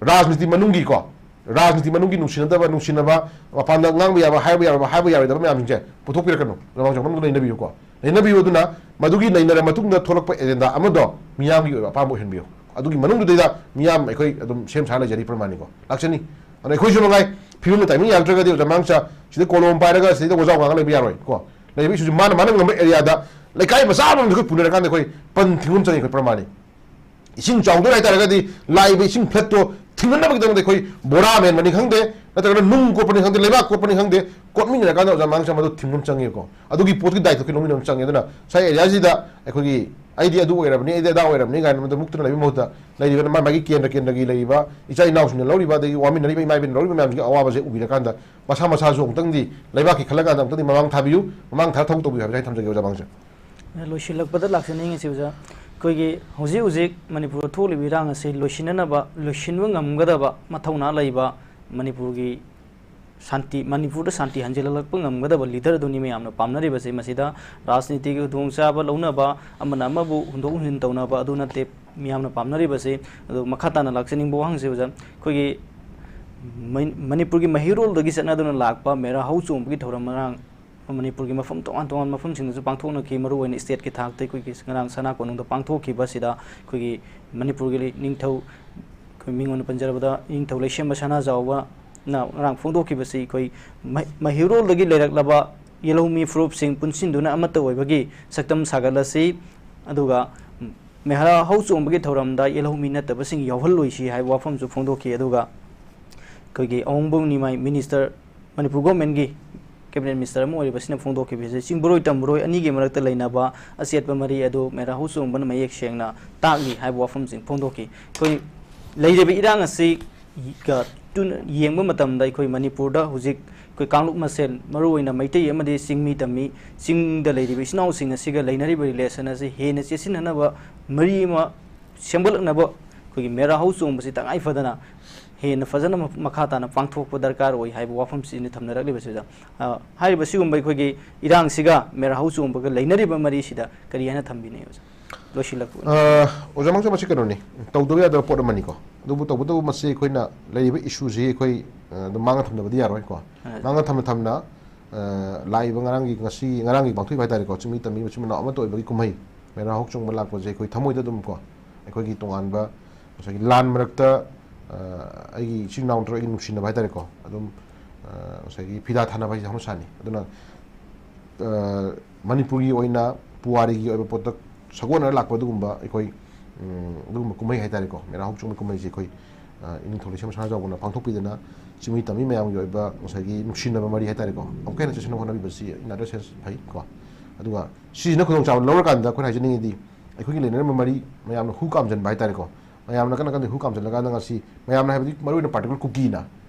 ꯔꯥꯖꯅꯤꯇꯤ ꯃꯅꯨꯡꯒꯤꯀꯣ, ꯔꯥꯖꯅꯤꯇꯤ ꯃꯅꯨꯡꯒꯤ ꯅꯨꯡꯁꯤꯅꯗꯕ, ꯅꯨꯡꯁꯤꯅꯕ, ꯃꯄꯥꯟꯗ ꯉꯥꯡꯕ ꯌꯥꯕ, ꯍꯥꯏꯕ ꯌꯥꯕ, ꯍꯥꯏꯕ ꯌꯥꯔꯣꯏꯗꯕ ꯃꯌꯥꯝꯁꯤꯡꯁꯦ ꯄꯨꯊꯣꯛꯄꯤꯔꯛꯀꯅꯨ꯫ ꯂꯝꯃꯥꯡ ꯆꯥꯎꯅ ꯃꯅꯨꯡꯗ ꯅꯩꯅꯕꯤꯌꯨꯀꯣ꯫ ꯅꯩꯅꯕꯤꯌꯨ ꯑꯗꯨꯅ ꯃꯗꯨꯒꯤ ꯅꯩꯅꯔ ꯃꯇꯨꯡꯗ ꯊꯣꯛꯂꯛꯄ ꯑꯦꯖꯦꯟꯗꯥ ꯑꯃꯗꯣ ꯃꯤꯌꯥꯝꯒꯤ ꯑꯣꯏꯕ ꯑꯄꯥꯝꯕ ꯑꯣꯏꯍꯟꯕꯤꯌꯨ꯫ ꯑꯗꯨꯒꯤ ꯃꯅꯨꯡꯗꯨꯗꯩꯗ ꯃꯤꯌꯥꯝ ꯑꯩꯈꯣꯏ ꯑꯗꯨꯝ ꯁꯦꯝ ꯁꯥ ꯂꯩꯖꯔꯤ ꯄ꯭ꯔꯃꯥꯅꯤꯀꯣ꯫ ꯂꯥꯛꯆꯅꯤ꯫ ꯑꯗꯨꯅ ꯑꯩꯈꯣꯏꯁꯨ ꯃꯉꯥꯏ ꯐꯤꯕꯝꯗ ꯇꯥꯏꯃꯤꯡ ꯌꯥꯔꯛꯇ꯭ꯔꯒꯗꯤ ꯑꯣꯖꯥ ꯃꯉꯥꯡ ꯆꯥ ꯁꯤꯗ ꯀꯣꯂꯣꯝ ꯄꯥꯏꯔꯒ ꯁꯤꯗ ꯋꯥꯖꯥꯎ ꯉꯥꯡꯉ ꯂꯩꯕ ꯌꯥꯔꯣꯏ ꯀꯣ꯫ ꯂꯩꯔꯤꯕ ꯏꯁꯨꯁꯤ ꯃꯥꯅ, ꯃꯥꯅ ꯉꯝꯕ ꯑꯦꯔꯤꯌꯥꯗ ꯂꯩꯀꯥꯏ ꯃꯆꯥ ꯑꯃꯃꯝꯗ ꯑꯩꯈꯣꯏ ꯄꯨꯅꯔꯀꯥꯟꯗ ꯑꯩꯈꯣꯏ ꯄꯟ ꯊꯤꯡꯕ ꯑꯃ ꯆꯪꯉꯤ ꯑꯩꯈꯣꯏ ꯄ꯭ꯔꯃꯥꯅꯤ꯫ ꯏꯁꯤꯡ ꯆꯥꯎꯗꯣꯔꯦ ꯍꯥꯏꯇꯥꯔꯒꯗꯤ ꯂꯥꯛꯏꯕ ꯏꯁꯤꯡ flood ꯇꯣ ꯊꯤꯡꯍꯟꯅꯕꯒꯤꯗꯃꯛꯇ ꯑꯩꯈꯣꯏ ꯕꯣꯔꯥ ꯃꯦꯟꯕꯅꯤ ꯈꯪꯗꯦ, ꯅꯠꯇ꯭ꯔꯒꯅ ꯅꯨꯡ ꯀꯣꯠꯄꯅꯤ ꯈꯪꯗꯦ, ꯂꯩꯕꯥꯛ ꯀꯣꯠꯄꯅꯤ ꯈꯪꯗꯦ, ꯀꯣꯠꯃꯤꯟꯅꯔꯀꯥꯟꯗ ꯑꯣꯖꯥ ꯃꯉꯥꯡ ꯆꯥ ꯃꯗꯨ ꯊꯤꯡꯕ ꯑꯃ ꯆꯪꯉꯦꯕꯀꯣ꯫ ꯑꯗꯨꯒꯤ ꯄꯣꯠꯀꯤ ꯗꯥꯏꯇꯣ ꯑꯩꯈꯣꯏ ꯂꯧꯃꯤꯟꯅꯕ ꯑꯃ ꯆꯪꯉꯦ꯫ ꯑꯗꯨꯅ ꯉꯁꯥꯏ ꯑꯦꯔꯤꯌꯥꯁꯤꯗ ꯑꯩꯈꯣꯏꯒꯤ ꯑꯩꯗꯤ ꯑꯗꯨ ꯑꯣꯏꯔꯕꯅꯤ, ꯑꯩꯗꯤ ꯑꯗꯥ ꯑꯣꯏꯔꯕꯅꯤ ꯀꯥꯏꯅ ꯃꯗꯨ ꯃꯨꯛꯇꯨꯅ ꯂꯩꯕꯒꯤ ꯃꯍꯨꯠꯇ ꯂꯩꯔꯤꯕ ꯃꯥ ꯃꯥꯒꯤ ꯀꯦꯟꯗ꯭ꯔ ꯀꯦꯟꯗ꯭ꯔꯒꯤ ꯂꯩꯔꯤꯕ ꯏꯆꯥ ꯏꯅꯥꯎꯁꯤꯡꯅ ꯂꯧꯔꯤꯕ, ꯑꯗꯒꯤ ꯋꯥꯃꯤꯟꯅꯔꯤꯕ ꯏꯃꯥ ꯏꯕꯦꯟꯅ ꯂꯧꯔꯤꯕ ꯃꯌꯥꯝꯁꯤꯒꯤ ꯑꯋꯥꯕꯁꯦ ꯎꯕꯤꯔꯀꯥꯟꯗ ꯃꯁꯥ ꯃꯁꯥꯁꯨ ꯑꯃꯨꯛꯇꯪꯗꯤ ꯂꯩꯕꯥꯛꯀꯤ ꯈꯜꯂꯀꯥꯟꯗ ꯑꯃꯨꯛꯇꯪꯗꯤ ꯃꯃꯥꯡ ꯊꯥꯕꯤꯌꯨ, ꯃꯃꯥꯡ ꯊꯥꯔ ꯊꯕꯛ ꯇꯧꯕꯤꯌꯨ ꯍꯥꯏꯕꯁꯦ ꯑꯩ ꯊꯝꯖꯒꯦ ꯑꯣꯖꯥ ꯃꯉꯥꯡ ꯆꯥ꯫ ꯂꯣꯏꯁꯤꯜꯂꯛꯄꯗ ꯂꯥꯛꯆꯅꯤꯡꯉꯤꯁꯤ ꯑꯣꯖꯥ, ꯑꯩꯈꯣꯏꯒꯤ ꯍꯧꯖꯤꯛ ꯍꯧꯖꯤꯛ ꯃꯅꯤꯄꯨꯔꯗ ꯊꯣꯛꯂꯤꯕ ꯏꯔꯥꯡ ꯑꯁꯤ ꯂꯣꯏꯁꯤꯟꯅꯅꯕ, ꯂꯣꯏꯁꯤꯟꯕ ꯉꯝꯒꯗꯕ ꯃꯊꯧꯅꯥ ꯂꯩꯕ ꯃꯅꯤꯄꯨꯔꯒꯤ ꯁꯥꯟꯇꯤ, ꯃꯅꯤꯄꯨꯔꯗ ꯁꯥꯟꯇꯤ ꯍꯟꯖꯤꯜꯂꯛꯄ ꯉꯝꯒꯗꯕ ꯂꯤꯗꯔ ꯑꯗꯨꯅꯤ ꯃꯌꯥꯝꯅ ꯄꯥꯝꯅꯔꯤꯕꯁꯦ꯫ ꯃꯁꯤꯗ ꯔꯥꯖꯅꯤꯇꯤꯒꯤ ꯈꯨꯗꯣꯡꯆꯥꯕ ꯂꯧꯅꯕ, ꯑꯃꯅ ꯑꯃꯕꯨ ꯍꯨꯟꯗꯣꯛ ꯍꯨꯟꯖꯤꯟ ꯇꯧꯅꯕ ꯑꯗꯨ ꯅꯠꯇꯦ ꯃꯤꯌꯥꯝꯅ ꯄꯥꯝꯅꯔꯤꯕꯁꯦ꯫ ꯑꯗꯣ ꯃꯈꯥ ꯇꯥꯅ ꯂꯥꯛꯆꯅꯤꯡꯕ ꯋꯥꯍꯪꯁꯤ ꯑꯣꯖꯥ, ꯑꯩꯈꯣꯏꯒꯤ ꯃꯩ-, ꯃꯅꯤꯄꯨꯔꯒꯤ ꯃꯍꯩꯔꯣꯜꯗꯒꯤ ꯆꯠꯅꯗꯨꯅ ꯂꯥꯛꯄ ꯃꯦꯔꯥ ꯍꯧ ꯆꯣꯡꯕꯒꯤ ꯊꯧꯔꯝ ꯉꯔꯥꯡ ꯃꯅꯤꯄꯨꯔꯒꯤ ꯃꯐꯝ ꯇꯣꯉꯥꯟ ꯇꯣꯉꯥꯟꯕ ꯃꯐꯝꯁꯤꯡꯗꯁꯨ ꯄꯥꯡꯊꯣꯛꯅꯈꯤ꯫ ꯃꯔꯨꯑꯣꯏꯅ ꯁ꯭ꯇꯦꯠꯀꯤ ꯊꯥꯛꯇ ꯑꯩꯈꯣꯏꯒꯤ ꯉꯔꯥꯡ ꯁꯅꯥ ꯀꯣꯅꯨꯡꯗ ꯄꯥꯡꯊꯣꯛꯈꯤꯕꯁꯤꯗ ꯑꯩꯈꯣꯏꯒꯤ ꯃꯅꯤꯄꯨꯔꯒꯤ ꯅꯤꯡꯊꯧ, ꯑꯩꯈꯣꯏ ꯃꯤꯡ ꯑꯣꯏꯅ ꯄꯟꯖꯔꯕꯗ ꯅꯤꯡꯊꯧ ꯂꯩꯁꯦꯝꯕ ꯁꯅꯥꯖꯥꯎꯕꯅ ꯉꯔꯥꯡ ꯐꯣꯡꯗꯣꯛꯈꯤꯕꯁꯤ ꯑꯩꯈꯣꯏ ꯃꯍꯩ-, ꯃꯍꯩꯔꯣꯜꯗꯒꯤ ꯂꯩꯔꯛꯂꯕ ꯌꯦꯜꯍꯧꯃꯤ ꯐꯨꯔꯨꯞꯁꯤꯡ ꯄꯨꯟꯁꯤꯟꯗꯨꯅ ꯑꯃꯠꯇ ꯑꯣꯏꯕꯒꯤ ꯁꯛꯇꯝ ꯁꯥꯒꯠꯂꯁꯤ, ꯑꯗꯨꯒ ꯃꯦꯔꯥ ꯍꯧ ꯆꯣꯡꯕꯒꯤ ꯊꯧꯔꯝꯗ ꯌꯦꯜꯍꯧꯃꯤ ꯅꯠꯇꯕꯁꯤꯡ ꯌꯥꯎꯍꯜꯂꯣꯏꯁꯤ ꯍꯥꯏꯕ ꯋꯥꯐꯝꯁꯨ ꯐꯣꯡꯗꯣꯛꯈꯤ꯫ ꯑꯗꯨꯒ ꯑꯩꯈꯣꯏꯒꯤ ꯑꯋꯣꯡꯕꯝ ꯅꯤꯃꯥꯏ ꯃꯤꯅꯤꯁꯇꯔ, ꯃꯅꯤꯄꯨꯔ ꯒꯣꯔꯃꯦꯟꯒꯤ ꯀꯦꯕꯤꯅꯦꯠ ꯃꯤꯅꯤꯁꯇꯔ ꯑꯃ ꯑꯣꯏꯔꯤꯕꯁꯤꯅ ꯐꯣꯡꯗꯣꯛꯈꯤꯕꯁꯦ, ꯆꯤꯡꯕꯔꯣꯏ ꯇꯝꯕꯔꯣꯏ ꯑꯅꯤꯒꯤ ꯃꯔꯛꯇ ꯂꯩꯅꯕ ꯑꯆꯦꯠꯄ ꯃꯔꯤ ꯑꯗꯨ ꯃꯦꯔꯥ ꯍꯧ ꯆꯣꯡꯕꯅ ꯃꯌꯦꯛ ꯁꯦꯡꯅ ꯇꯥꯛꯂꯤ ꯍꯥꯏꯕ ꯋꯥꯐꯝꯁꯤꯡ ꯐꯣꯡꯗꯣꯛꯈꯤ꯫ ꯑꯩꯈꯣꯏ ꯂꯩꯔꯤꯕ ꯏꯔꯥꯡ ꯑꯁꯤꯒ ꯇꯨꯅ ꯌꯦꯡꯕ ꯃꯇꯝꯗ ꯑꯩꯈꯣꯏ ꯃꯅꯤꯄꯨꯔꯗ ꯍꯧꯖꯤꯛ ꯑꯩꯈꯣꯏ ꯀꯥꯡꯂꯨꯞ ꯃꯁꯦꯜ, ꯃꯔꯨꯑꯣꯏꯅ ꯃꯩꯇꯩ ꯑꯃꯗꯤ ꯆꯤꯡꯃꯤ ꯇꯝꯃꯤ, ꯆꯤꯡꯗ ꯂꯩꯔꯤꯕ ꯏꯆꯤꯟ ꯏꯅꯥꯎꯁꯤꯡ ꯑꯁꯤꯒ ꯂꯩꯅꯔꯤꯕ ꯔꯤꯂꯦꯁꯟ ꯑꯁꯤ ꯍꯦꯟꯅ ꯆꯦꯠꯁꯤꯟꯅꯅꯕ ꯃꯔꯤ ꯑꯃ ꯁꯦꯝꯒꯠꯂꯛꯅꯕ ꯑꯩꯈꯣꯏꯒꯤ ꯃꯦꯔꯥ ꯍꯧ ꯆꯣꯡꯕꯁꯤ ꯇꯉꯥꯏ ꯐꯗꯅ ꯍꯦꯟꯅ ꯐꯖꯅ ꯃ-, ꯃꯈꯥ ꯇꯥꯅ ꯄꯥꯡꯊꯣꯛꯄ ꯗꯔꯀꯥꯔ ꯑꯣꯏ ꯍꯥꯏꯕ ꯋꯥꯐꯝꯁꯤꯅꯤ ꯊꯝꯅꯔꯛꯂꯤꯕꯁꯤꯗ꯫ ꯑ, ꯍꯥꯏꯔꯤꯕ ꯁꯤꯒꯨꯝꯕ ꯑꯩꯈꯣꯏꯒꯤ ꯏꯔꯥꯡꯁꯤꯒ ꯃꯦꯔꯥ ꯍꯧ ꯆꯣꯡꯕꯒ ꯂꯩꯅꯔꯤꯕ ꯃꯔꯤꯁꯤꯗ ꯀꯔꯤ ꯍꯥꯏꯅ ꯊꯝꯕꯤꯅꯤꯡꯏ ꯑꯣꯖꯥ? ꯂꯣꯏꯁꯤꯜꯂꯛꯄ ꯑꯣꯏꯅ꯫ ꯑ, ꯑꯣꯖꯥ ꯃꯥꯡꯖꯧ, ꯃꯁꯤ ꯀꯩꯅꯣꯅꯤ, ꯇꯧꯗꯕ ꯌꯥꯗꯕ ꯄꯣꯠ ꯑꯃꯅꯤꯀꯣ꯫ ꯑꯗꯨꯕꯨ ꯇꯧꯕꯇꯕꯨ ꯃꯁꯤ ꯑꯩꯈꯣꯏꯅ ꯂꯩꯔꯤꯕ ꯏꯁꯨꯁꯤ ꯑꯩꯈꯣꯏ, ꯑ, ꯑꯗꯨꯝ ꯃꯥꯡꯗ ꯊꯝꯗꯕꯗꯤ ꯌꯥꯔꯣꯏꯀꯣ꯫ ꯑ꯫ ꯃꯥꯡꯗ ꯊꯝꯅ ꯊꯝꯅ, ꯑ, ꯂꯥꯛꯏꯕ ꯉꯔꯥꯡꯒꯤ, ꯉꯁꯤ, ꯉꯔꯥꯡꯒꯤ ꯄꯥꯡꯊꯣꯛꯏꯕ ꯍꯥꯏꯇꯥꯔꯦꯀꯣ, ꯆꯤꯡꯃꯤ ꯇꯝꯃꯤ ꯃꯆꯤꯟ ꯃꯅꯥꯎ ꯑꯃꯠꯇ ꯑꯣꯏꯕꯒꯤ ꯀꯨꯝꯍꯩ ꯃꯦꯔꯥ ꯍꯧ ꯆꯣꯡꯕ ꯂꯥꯛꯄꯁꯦ ꯑꯩꯈꯣꯏ ꯊꯃꯣꯏꯗ ꯑꯗꯨꯝ ꯀꯣ, ꯑꯩꯈꯣꯏꯒꯤ ꯇꯣꯉꯥꯟꯕ ꯉꯁꯥꯏꯒꯤ ꯂꯥꯟ ꯃꯔꯛꯇ, ꯑ, ꯑꯩꯒꯤ ꯏꯆꯤꯜ ꯏꯅꯥꯎ ꯅꯠꯇ꯭ꯔꯒ ꯑꯩꯒꯤ ꯅꯨꯡꯁꯤꯅꯕ ꯍꯥꯏꯇꯥꯔꯦꯀꯣ, ꯑꯗꯨꯝ, ꯑ, ꯉꯁꯥꯏꯒꯤ ꯐꯤꯗꯥ ꯊꯥꯅꯕ ꯍꯥꯏꯁꯦ ꯍꯧꯅ ꯁꯥꯅꯤ꯫ ꯑꯗꯨꯅ, ꯑ, ꯃꯅꯤꯄꯨꯔꯒꯤ ꯑꯣꯏꯅ ꯄꯨꯋꯥꯔꯤꯒꯤ ꯑꯣꯏꯕ ꯄꯣꯠꯇ ꯁꯥꯒꯣꯟꯅꯔ ꯂꯥꯛꯄ ꯑꯗꯨꯒꯨꯝꯕ ꯑꯩꯈꯣꯏ, ꯎꯝ, ꯑꯗꯨꯒꯨꯝꯕ ꯀꯨꯝꯍꯩ ꯍꯥꯏꯇꯥꯔꯦꯀꯣ, ꯃꯦꯔꯥ ꯍꯧ ꯆꯣꯡꯕ ꯀꯨꯝꯍꯩꯁꯦ ꯑꯩꯈꯣꯏ, ꯑ, ꯏꯅꯤꯡꯊꯧ ꯂꯩꯁꯦꯝꯕ ꯁꯅꯥꯖꯥꯎꯕꯅ ꯄꯥꯡꯊꯣꯛꯄꯤꯗꯅ ꯆꯤꯡꯃꯤ ꯇꯝꯃꯤ ꯃꯌꯥꯝꯒꯤ ꯑꯣꯏꯕ ꯉꯁꯥꯏꯒꯤ ꯅꯨꯡꯁꯤꯅꯕ ꯃꯔꯤ ꯍꯥꯏꯇꯥꯔꯦꯀꯣ, ꯑꯃꯨꯛꯀ ꯍꯦꯟꯅ ꯆꯦꯠꯁꯤꯟꯅ ꯍꯣꯠꯅꯕꯤꯕꯁꯤ in other sense ꯐꯩ ꯀꯣ꯫ ꯑꯗꯨꯒ ꯁꯤꯁꯤꯅ ꯈꯨꯗꯣꯡꯆꯥꯕ ꯂꯧꯔꯀꯥꯟꯗ ꯑꯩꯈꯣꯏꯅ ꯍꯥꯏꯖꯅꯤꯡꯉꯤꯗꯤ ꯑꯩꯈꯣꯏꯒꯤ ꯂꯩꯅꯔꯝꯕ ꯃꯔꯤ ꯃꯌꯥꯝꯅ ꯍꯨ ꯀꯥꯝꯖꯟꯕ ꯍꯥꯏꯇꯥꯔꯦꯀꯣ, ꯃꯌꯥꯝꯅ ꯀꯟꯅ ꯀꯟꯅ ꯍꯨ ꯀꯥꯝꯖꯜꯂꯀꯥꯟꯗ ꯉꯁꯤ ꯃꯌꯥꯝꯅ ꯍꯥꯏꯕꯗꯤ ꯃꯔꯨꯑꯣꯏꯅ particular ꯀꯨꯀꯤꯅ,